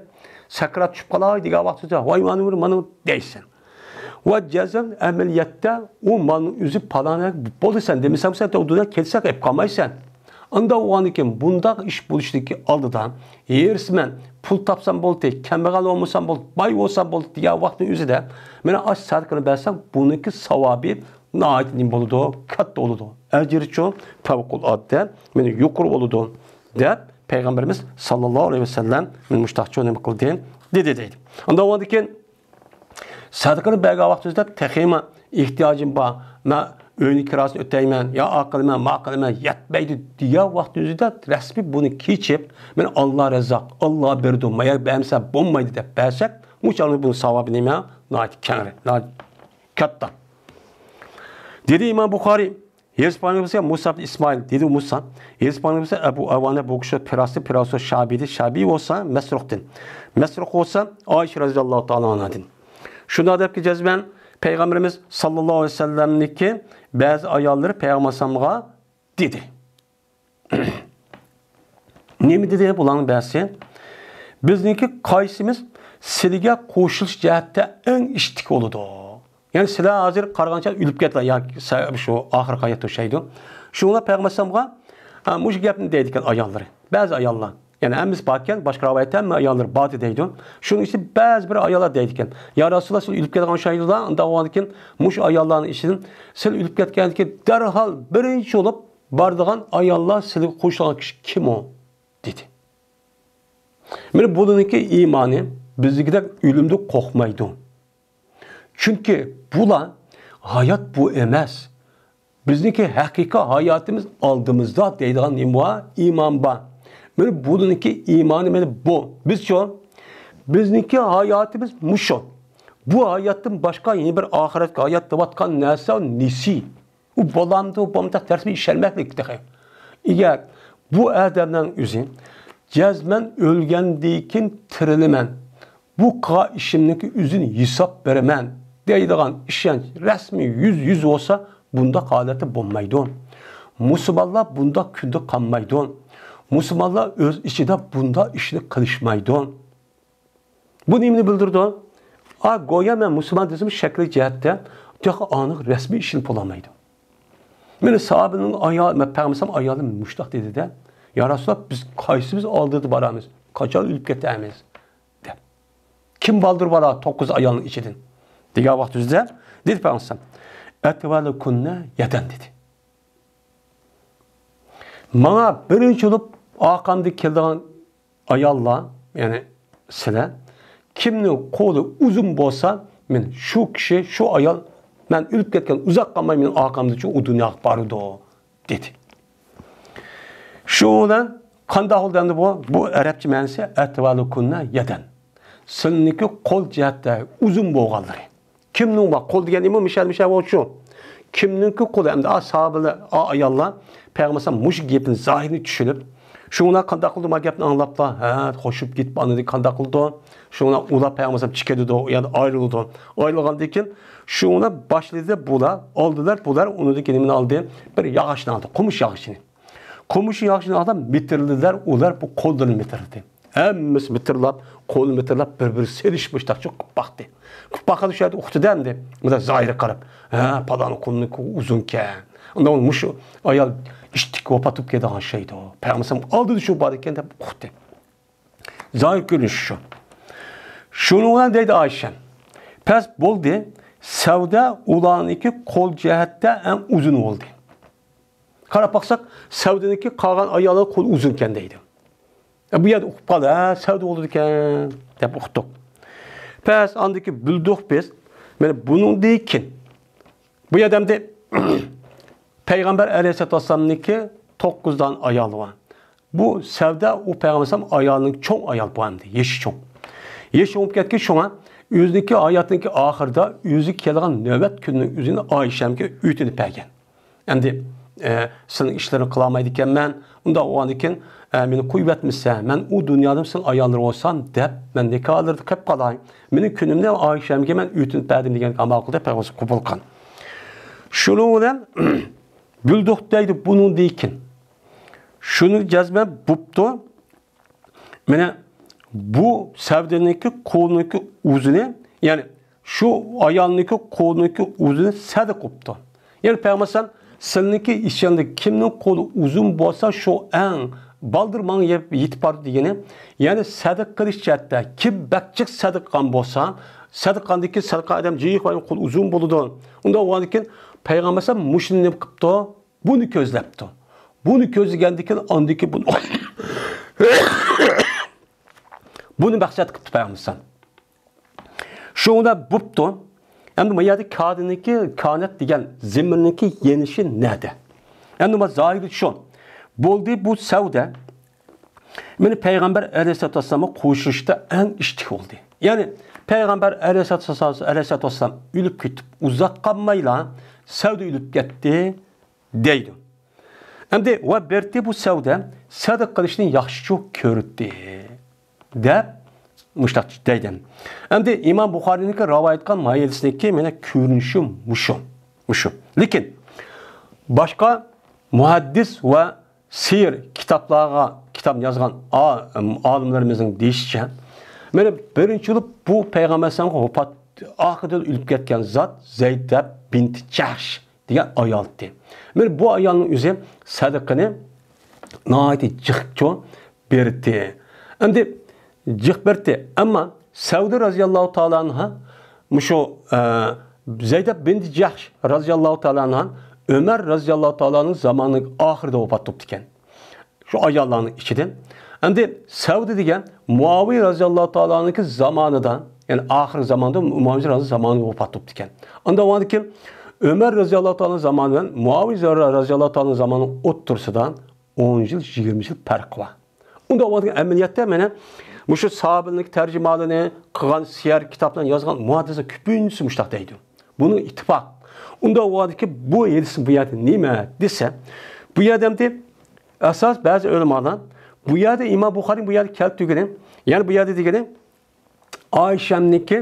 سەكرات چۈشۈپ قالاي دېگەن ۋاقتىدا، ۋاي مانا يۈر، مانا دەيسەن. ۋە جەزەن ئەمەلىيەتتە ئۇ مالنىڭ ئۆزى پالانە بولىسەن دېمىسەم، سەن ئۇ دۇنيا كەلسەك ئېلىپ قالمايسەن. ئاندا بولغاندىكىن بۇنداق ئىش بولۇشتىكى ئالدىدا ھېرىسمەن، پۇل تاپسام بولدى، كەمبەغەل بولمىسام بولدى، باي بولسام بولدى دېگەن ۋاقىتنىڭ ئۆزىدە مانا ئاشۇ سەدىقىنى بەرسەڭ، بۇنىڭكى ساۋابى ناھايىتى نېمە بولىدۇ؟ كاتتا بولىدۇ. ئەجرىچۇ پەۋقۇلئاددە مانا يۇقىرى بولىدۇ دەپ پەيغەمبىرىمىز ساللاللاھۇ ئەلەيھى ۋەسەللەم مانا مۇشتاقچۇ نېمە قىلدى؟ دېدى دەيدۇ. ئاندا بولغاندىكىن سەدىقىنى بەرگەن ۋاقتىمىزدا تېخىمۇ ئېھتىياجىم بار، مەن ئۆينىڭ كىراسىنى ئۆتەيمەن، يا ئا قىلىمەن، ما قىلىمەن، يەتمەيدۇ دېگەن ۋاقتىمىزدا رەسمىي بۇنى كېچىپ، مەن ئاللا رازاق، ئاللا بېرىدۇ، مايا بەرمىسە بولمايدۇ دەپ بەرسەك، مۇشۇنىڭ بۇنىڭ ساۋابى نېمە؟ ناھايىتى كەڭرى، ناھايىتى كاتتا. دېدى ئىمام بۇخارىي، ھېرىس پەيغەمبەرگە مۇسا ئىبن ئىسمائىل، دېدى مۇسا، ھېرىس پەيغەمبەرگە ئەبۇ ئەۋانە بۇ كىشى پىراسى، پىراسى شابىدى، شابىي بولسا مەسرۇقتىن، مەسرۇق بولسا ئائىشە رەزىياللاھۇ تائالا ئانھادىن. شۇنداق دەپكى جەزمەن پەيغەمبىرىمىز ساللاللاھۇ ئەلەيھى ۋەسەللەمنىڭكى بەزى ئاياللىرى پەيغەمبەر ئەلەيھىسسالامغا دېدى. نېمە دېدى بۇلارنىڭ بەزىسى؟ بىزنىڭكى قايسىمىز سىلىگە قوشۇلۇش جەھەتتە ئەڭ ئىشتىك بولىدۇ؟ يەنى سىلەر ھازىر قارىغانچە ئۆلۈپ كەتتىلەر ياكى سە-، شۇ ئاخىرقى ھايات توشايدۇ. شۇڭلار پەيغەمبەر ئەلەيھىسسالامغا، ئە، مۇشۇ گەپنى دەيدىكەن ئاياللىرى. بەزى ئاياللار. يەنى ھەممىسى باركەن، باشقا رىۋايەتتە ھەممە ئاياللىرى باردى دەيدۇ. شۇنىڭ ئىچىدە بەزى بىر ئاياللار دەيدىكەن، يا رەسۇلاللا، سىلەر ئۆلۈپ كەتكەن ئوخشايدۇ-دە، ئانداق بولغاندىكىن مۇشۇ ئاياللارنىڭ ئىچىدىن سىلەر ئۆلۈپ كەتكەندىن كېيىن دەرھال بىرىنچى بولۇپ بارىدىغان ئاياللار سىلىگە قوشۇلغان كىشى كىم ئۇ؟ دېدى. مانا بۇلارنىڭكى ئىمانى بىزدىكىدەك ئۆلۈمدىن قورقمايدۇ. چۈنكى بۇلار ھايات بۇ ئەمەس. بىزنىڭكى ھەقىقىي ھاياتىمىز ئالدىمىزدا دەيدىغان نېمە بار؟ ئىمان بار. مانا بۇنىڭكى ئىمانى مانا بۇ. بىزچۇ؟ بىزنىڭكى ھاياتىمىز مۇشۇ. بۇ ھاياتتىن باشقا يەنە بىر ئاخىرەتكە ھايات دەۋاتقان نەرسە نېسى. ئۇ بولامدۇ، بولمامدۇ، تەرسىمۇ ئىشەنمەكلىك تېخى. ئەگەر بۇ ئادەمنىڭ ئۆزى جەزمەن ئۆلگەندىن كېيىن تىرىلىمەن، بۇ قىلغان ئىشىمنىڭكى ئۆزىنى ھېساب بېرىمەن دەيدىغان ئىشەنچ رەسمىي يۈز يۈز بولسا، بۇنداق ھالەتتە بولمايدۇ. مۇسۇلمانلار بۇنداق كۈندە قالمايدۇ. مۇسۇلمانلار ئۆز ئىچىدە بۇنداق ئىشنى قىلىشمايدۇ. بۇ نېمىنى بىلدۈرىدۇ؟ ئا، گويا مەن مۇسۇلمان دېسەم، شەكلىي جەھەتتە تېخى ئانىق رەسمىي ئىشىنىپ بولالمايدۇ. مېنى ساھابىنىڭ ئايالى، مەن پەيغەمبەر ئايالىم مۇشۇنداق دېدى-دە، يا رەسۇلاللا، بىز قايسىمىز ئالدىدا بارامىز؟ قاچان ئۆلۈپ كېتەمىز؟ دەپ. كىم بالدۇر بارار توققۇز ئايالنىڭ ئىچىدىن؟ دېگەن ۋاقتىمىزدا دېدى پەيغەمبەر، ئەتۋەلۇكۇننە يەدەن دېدى. ماڭا بىرىنچى بولۇپ ئارقامدا كېلىدىغان ئاياللار، يەنى سىلەر، كىمنىڭ قولى ئۇزۇن بولسا، مەن شۇ كىشى، شۇ ئايال، مەن ئۆلۈپ كەتكەن ئۇزاق قالماي مېنىڭ ئارقامدىچۇ ئۇ دۇنياغا بارىدۇ، دېدى. شۇ بىلەن قانداق بولدى ئەمدى بۇ؟ بۇ ئەرەبچە مەنىسى ئەتۋەلۇكۇننە يەدەن. سىلىنىڭكى قول جەھەتتە ئۇزۇن بولغانلىرى. كىمنىڭ بار؟ قول دېگەن نېمە؟ مىشەل، مىشەل بولۇشۇ. كىمنىڭكى قولى؟ ئەمدى ئا ساھابىلەر، ئا ئاياللار پەيغەمبەر مۇشۇ گېپىنى زاھىرىنى چۈشىنىپ، شۇڭلار قانداق قىلدى؟ ما گەپنى ئاڭلاپلا، ھە، خوشۇپ كېتىپ، ئاندىن قانداق قىلىدۇ؟ شۇڭلار ئۇلار پەيغەمبەر چىقىدۇ، ئۇ يەردە ئايرىلىدۇ. ئايرىلغاندىن كېيىن شۇڭلار باشلىدى بۇلار، ئالدىلار بۇلار، ئۇنىڭدىن كېيىن نېمىنى ئالدى؟ بىر ياغاچنى ئالدى، قومۇش ياغىچىنى. قومۇشنى ياغىچىنى ئالدى، مىتىرلىدىلەر ئۇلار بۇ قوللىرىنى مىتىرلىدى. ھەممىسى مىتىرلاپ، قولىنى مىتىرلاپ، بىر-بىرى سېلىشىپ مۇشتاقچۇ قىلىپ باقتى. قىلىپ باققاندا شۇ يەردە ئۇقتىدە ئەمدى. مۇنداق زاھىرى قاراپ، ھە، پالانىڭ قولىنىڭكى ئۇزۇنكەن. ئۇندا مۇشۇ ئايال ئىشتىك ۋاپات بولۇپ كېتىدىغان شەيدۇ. پەيغەمبەر ئالدىدا شۇ بار ئىكەن دەپ ئۇقتى. زاھىر كۆرۈنۈشى شۇ. شۇنىڭ بىلەن دەيدۇ ئايشەم، پەس بولدى، سەۋدە ئۇلارنىڭكى قول جەھەتتە ئەڭ ئۇزۇن بولدى. قاراپ باقساق، سەۋدىنىڭكى قالغان ئاياللار قول ئۇزۇنكەن دەيدۇ. ئە، بۇ يەردە ئۇقۇپ قالدى، ھە، سەۋدە بولىدىكەن دەپ ئۇقتۇق. پەس ئاندىكى بىلدۇق بىز. مانا بۇنىڭدىن كېيىن بۇ يەردە ئەمدى پەيغەمبەر ئەلەيھىسسالاتۇ ۋەسسالامنىڭكى توققۇز دان ئايالى بار. بۇ سەۋدە ئۇ پەيغەمبەر ئەلەيھىسسالام ئايالىنىڭ چوڭ ئايال بۇ ئەمدى، يېشى چوڭ. يېشى چوڭ بولۇپ كەتكەن، شۇڭا ئۆزىنىڭكى ھاياتىنىڭكى ئاخىرىدا ئۆزى كېلىدىغان نۆۋەت كۈننىڭ ئۆزىنى ئايشەمگە ئۆتۈنۈپ بەرگەن. ئەمدى، ئە، سېنىڭ ئىشلىرىڭنى قىلالمايدىكەنمەن، ئۇنداق بولغاندىكىن، ئە، مېنى قويۇۋەتمىسە، مەن ئۇ دۇنيادىن سېنىڭ ئاياللىرىڭ بولسام دەپ، مەن نىكاھلىرىدا قېلىپ قالاي. مېنىڭ كۈنۈمنى ئايشەمگە مەن ئۆتۈنۈپ بەردىم دېگەن ئامال قىلدى، پەيغەمبەر قوبۇل قىلغان. شۇنىڭ بىلەن بىلدۇق دەيدۇ بۇنىڭدىن كېيىن. شۇنى جەزمەن بوپتۇ. مانا بۇ سەۋدىنىڭكى قولىنىڭكى ئۇزۇنى، يەنى شۇ ئايالنىڭكى قولىنىڭكى ئۇزۇنى سەدىقە قىپتۇ. يەنى پەيغەمبەر ئەلەيھىسسالام، سىلىنىڭكى ئىچىڭدە كىمنىڭ قولى ئۇزۇن بولسا، شۇ ئەڭ بالدۇر ماڭا يېتىپ بارىدۇ دېگىنى. يەنى سەدىقە قىلىش جەھەتتە كىم بەك جىق سەدىقە قىلغان بولسا، سەدىقە قىلغاندىن كېيىن سەدىقە ئادەم جىق قىلغان قول ئۇزۇن بولىدۇ. ئۇنداق بولغاندىن كېيىن پەيغەمبەر ئەلەيھىسسالام مۇشۇنى نېمە قىپتۇ؟ بۇنى كۆزلەپتۇ. بۇنى كۆزلىگەندىن كېيىن ئاندىن كېيىن بۇنى، بۇنى مەقسەت قىپتۇ پەيغەمبەر ئەلەيھىسسالام. شۇڭا بوپتۇ. ئەمدى ما يەردە كادىنىڭكى، كانەت دېگەن زېمىرنىڭكى يېنىشى نەدە؟ ئەمدى ما زاھىرى شۇ. بولدى بۇ سەۋدە. مانا پەيغەمبەر ئەلەيھىسسالاتۇ ۋەسسالامغا قوشۇلۇشتا ئەڭ ئىشتىك بولدى. يەنى پەيغەمبەر ئەلەيھىسسالاتۇ ۋەسسالام، ئەلەيھىسسالاتۇ ۋەسسالام ئۆلۈپ كېتىپ ئۇزاق قالمايلا سەۋدە ئۆلۈپ كەتتى دەيدۇ. ئەمدى ۋە بەرتى بۇ سەۋدە سەدىقە قىلىشنى ياخشىچۇ كۆردى دەپ مۇشتاق دەيدۇ. ئەمدى ئىمام بۇخارىينىڭكى رىۋايەت قىلغان مايىلىسىنىڭكى مانا كۆرۈنۈشى مۇشۇ. مۇشۇ. لېكىن باشقا مۇھەددىس ۋە سىيىر كىتابلارغا كىتاب يازغان ئا-، ئالىملىرىمىزنىڭ دېيىشىچە، مانا بىرىنچى بولۇپ بۇ پەيغەمبەر ئەلەيھىسسالامغا ۋاپات ئاخىرىدا ئۆلۈپ كەتكەن زات زەينەپ بىنتى جەھش دېگەن ئايالتى. مانا بۇ ئايالنىڭ ئۆزى سەدىقىنى ناھايىتى جىقچۇ بەردى. ئەمدى جىق بەردى. ئەمما سەۋدە رەزىياللاھۇ تائالا ئەنھا مۇشۇ، ئە، زەينەپ بىنتى جەھش رەزىياللاھۇ تائالا ئەنھا ئۆمەر رەزىياللاھۇ تائالا ئەنھۇ زامانىنىڭ ئاخىرىدا ۋاپات بوپتىكەن. شۇ ئاياللارنىڭ ئىچىدىن. ئەمدى سەۋدە دېگەن مۇئاۋىيە رەزىياللاھۇ تائالانىڭكى زامانىدا، يەنى ئاخىر زاماندا، مۇئاۋىيە رەزىياللاھۇ زامانىدا ۋاپات بوپتىكەن. ئاندىن كېيىن ئۆمەر رەزىياللاھۇ تائالا زامانى بىلەن مۇئاۋىيە رەزىياللاھۇ تائالا زامانىنىڭ ئوتتۇرىسىدا ئون يىل، يىگىرمە يىل پەرق بار. ئۇنداق بولغان ئەمەلىيەتتە مانا مۇشۇ ساھابىلەرنىڭ تەرجىمىھالىنى قىلغان، سىيەر كىتابلارنى يازغان مۇھەددىسلەر كۆپىنچىسى مۇشۇنداق دەيدۇ. بۇنىڭ ئىتتىپاق. ئۇنداق بولغاندىكى بۇ ھەدىس بۇ يەردە نېمە دېسە، بۇ يەردە ئەمدى ئاساس بەزى ئۆلىمالار، بۇ يەردە ئىمام بۇخارىنىڭ بۇ يەردە كەلتۈرگىنى، يەنى بۇ يەردە دېگىنى، ئائىشەمنىڭكى،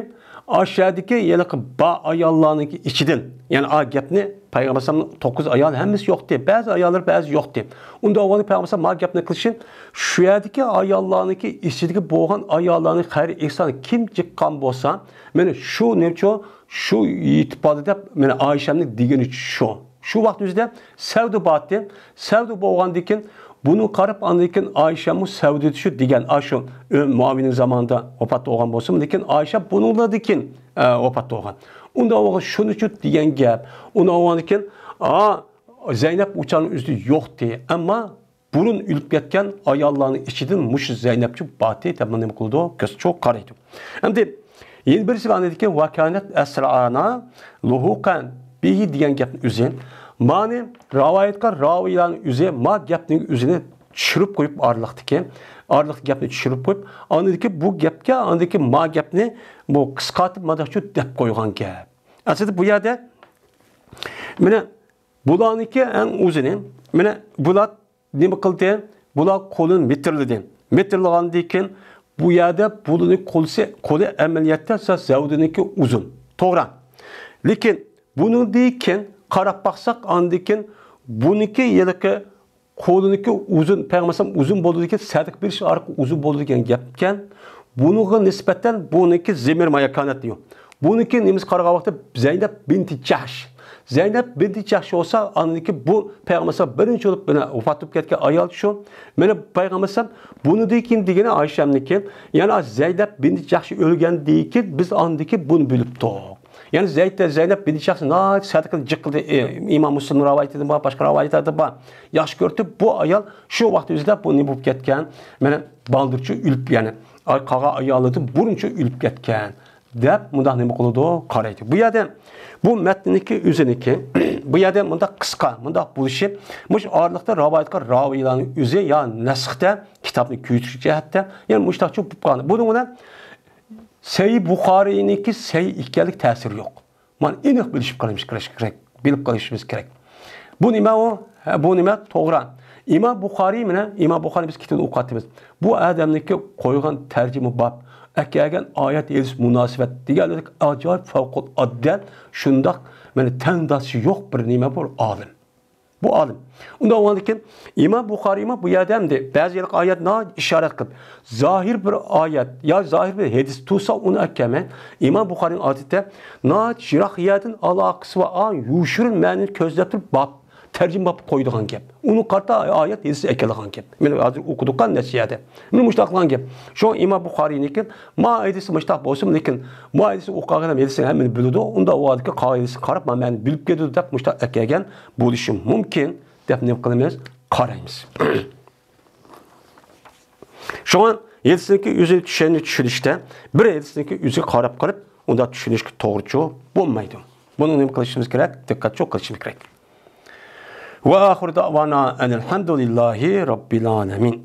ئاشۇ يەردىكى ھېلىقى بار ئاياللارنىڭكى ئىچىدىن، يەنى ئا گەپنى پەيغەمبەر ئەلەيھىسسالامنىڭ توققۇز ئايال ھەممىسى يوقتى، بەزى ئاياللار بەزى يوقتى. ئۇنداق بولغاندا پەيغەمبەر ئەلەيھىسسالام ما گەپنى قىلىشى، شۇ يەردىكى ئاياللارنىڭكى ئىچىدىكى بولغان ئاياللارنى خەير ئېھسان كىم جىققان بولسا، مانا شۇ نېمىچۇ، شۇ يېتىپ بارىدۇ دەپ، مانا ئائىشەمنىڭ دېگىنى شۇ. شۇ ۋاقىت ئۆزىدە سەۋدە بارتى. سەۋدە بولغاندىن كېيىن، بۇنى قاراپ، ئاندىن كېيىن ئائىشەممۇ سەۋدىدە شۇ دېگەن، ئاشۇ ئۆ-، مۇئاۋىيەنىڭ زامانىدا ۋاپات بولغان بولسىمۇ، لېكىن ئائىشە بۇنىڭلاردىن كېيىن، ئە، ۋاپات بولغان. ئۇنداق بولغان شۇنىچۇ دېگەن گەپ. ئۇنداق بولغاندىن كېيىن، ئا، زەينەپ ئۇچانىڭ ئۆزىدە يوقتى. ئەمما بۇرۇن ئۆلۈپ كەتكەن ئاياللارنىڭ ئىچىدىن مۇشۇ زەينەپچۇ بارتى دەپ نېمە قىلىدۇ؟ كۆزچۇ قارايدۇ. ئەمدى يەنە بىرسى ئاندىكى ۋەكانەت ئەسرەئانا لۇھۇقەن بىھى دېگەن گەپنى ئۆزى. مانى راۋايەت قىلغان راۋىيلارنىڭ ئۆزى ما گەپنىڭ ئۆزىنى چۈشۈرۈپ قويۇپ ئارىلىقتىكى، ئارىلىقتىكى گەپنى چۈشۈرۈپ قويۇپ، ئاندىكى بۇ گەپكە، ئاندىكى ما گەپنى بۇ قىسقارتىپ مانداقچۇ دەپ قويغان گەپ. ئەسلىدە بۇ يەردە مانا بۇلارنىڭكى ئەڭ ئۇزۇنى، مانا بۇلار نېمە قىلدى؟ بۇلار قولىنى مىتىرلىدى. مىتىرلىغاندىن كېيىن بۇ يەردە بۇلىنىڭ قولىسى، قولى ئەمەلىيەتتە سەۋدىنىڭكى ئۇزۇن. توغرا. لېكىن بۇنىڭدىن كېيىن قاراپ باقساق، ئاندىن كېيىن بۇنىڭكى ھېلىقى قولىنىڭكى ئۇزۇن، پەيغەمبەر ئەلەيھىسسالام ئۇزۇن بولىدىكەن، سەدىقە بېرىش ئارقىلىق ئۇزۇن بولىدىكەن گەپكەن. بۇنىڭغا نىسبەتەن بۇنىڭكى زىمىر ماياكانەت دېيو. بۇنىڭكى نېمىسى قارىغان ۋاقىتتا زەينەپ بىنتى جەھش. زەينەپ بىنتى جەھش بولسا، ئاندىن كېيىن بۇ پەيغەمبەر بىرىنچى بولۇپ مانا ۋاپات بولۇپ كەتكەن ئايال شۇ. مانا پەيغەمبەر بۇنىڭدىن كېيىن دېگىنى ئايشەمنىڭكى، يەنى زەينەپ بىنتى جەھش ئۆلگەندىن كېيىن بىز ئاندىن كېيىن بۇنى بىلىپتۇق. يەنى زەيت-، زەينەپ بىنتى جەھش ناھايىتى سەدىقىلىك جىق قىلدى. ئى، ئىمام مۇسلىمنىڭ رىۋايىتىدە بار، باشقا رىۋايەتلەردە بار. ياخشى كۆرۈپ، بۇ ئايال شۇ ۋاقىت ئۆزىدە بۇ نېمە بولۇپ كەتكەن؟ مانا بالدۇرچە ئۆلۈپ، يەنى ئاي-، قالغان ئايالىدىن بۇرۇنچە ئۆلۈپ كەتكەن. دەپ مۇنداق نېمە قىلىدۇ؟ قارايدۇ. بۇ يەردە بۇ مەتنىنىڭكى ئۆزىنىڭكى، بۇ يەردە مۇنداق قىسقا، مۇنداق بولۇشى، مۇشۇ ئارىلىقتا رىۋايەت قىلغان راۋىيلارنىڭ ئۆزى يا نەسختە، كىتابنى كۆچۈرۈش جەھەتتە، يەنى مۇشۇنداق چوقۇپ قالغان. بۇنىڭ بىلەن سەھىھ بۇخارىينىڭكى سەھىھ ئىكەنلىك تەسىرى يوق. مانا ئېنىق بىلىشىپ قېلىشىمىز كېرەك، بىلىپ قېلىشىمىز كېرەك. بۇ نېمە ئۇ؟ ھە، بۇ نېمە؟ توغرا. ئىمام بۇخارىي، مانا، ئىمام بۇخارىي بىز كىتابىنى ئوقۇۋاتىمىز. بۇ ئادەمنىڭكى قويغان تەرجىمە باب، ئەكەلگەن ئايەت، ھەدىس مۇناسىۋەت دېگەنلىك ئاجايىپ، فەۋقۇلئاددە شۇنداق، مانا، تەڭداشى يوق بىر نېمە، بىر ئالىم. بۇ ئالىم. ئۇنداق بولغاندىكىن، ئىمام بۇخارىيمۇ بۇ يەردە ئەمدى بەزى يىلقى ئايەتنى ئىشارەت قىلىپ، زاھىر بىر ئايەت يا زاھىر بىر ھەدىس تۇرسا، ئۇنى ئەكەلمەي، ئىمام بۇخارىينىڭ ئادىتى ناھايىتى يىراق يەردىن ئالاقىسى بار، ئا، يوشۇرۇن مەنىنى كۆزلەپ تۇرۇپ باب، تەرجىمە باب قويىدىغان گەپ. ئۇنى قارىتا ئايەت، ھەدىس ئەكېلىدىغان گەپ. مانا ھازىر ئوقۇدۇق نەچچە يەردە. مانا مۇشۇنداق قىلغان گەپ. شۇ ئىمام بۇخارىينىڭكى ما ھەدىسى مۇشۇنداق بولسىمۇ، لېكىن ما ھەدىسى ئوقۇغان ئادەم ھەدىسنى ھەممىنى بىلىدۇ. ئۇنداق بولغاندىكىن قالغان ھەدىسكە قاراپ، ما مەنىنى بىلىپ كېتىدۇ دەپ مۇشۇنداق ئەكەلگەن بولۇشى مۇمكىن دەپ نېمە قىلىمىز؟ قارايمىز. شۇڭا ھەدىسنىڭكى ئۆزىنى چۈشەن-، چۈشىنىشتە بىر ھەدىسنىڭكى ئۆزىگە قاراپ قېلىپ، ئۇنداق چۈشىنىشكە توغرىچۇ بولمايدۇ. بۇنى نېمە قىلىشىمىز كېرەك؟ دىققەتچۇ قىلىشىمىز كېرەك. ۋە ئاخىرۇ دەۋانا ئەنىل ھەمدۇلىللاھى رەببىل ئالەمىن.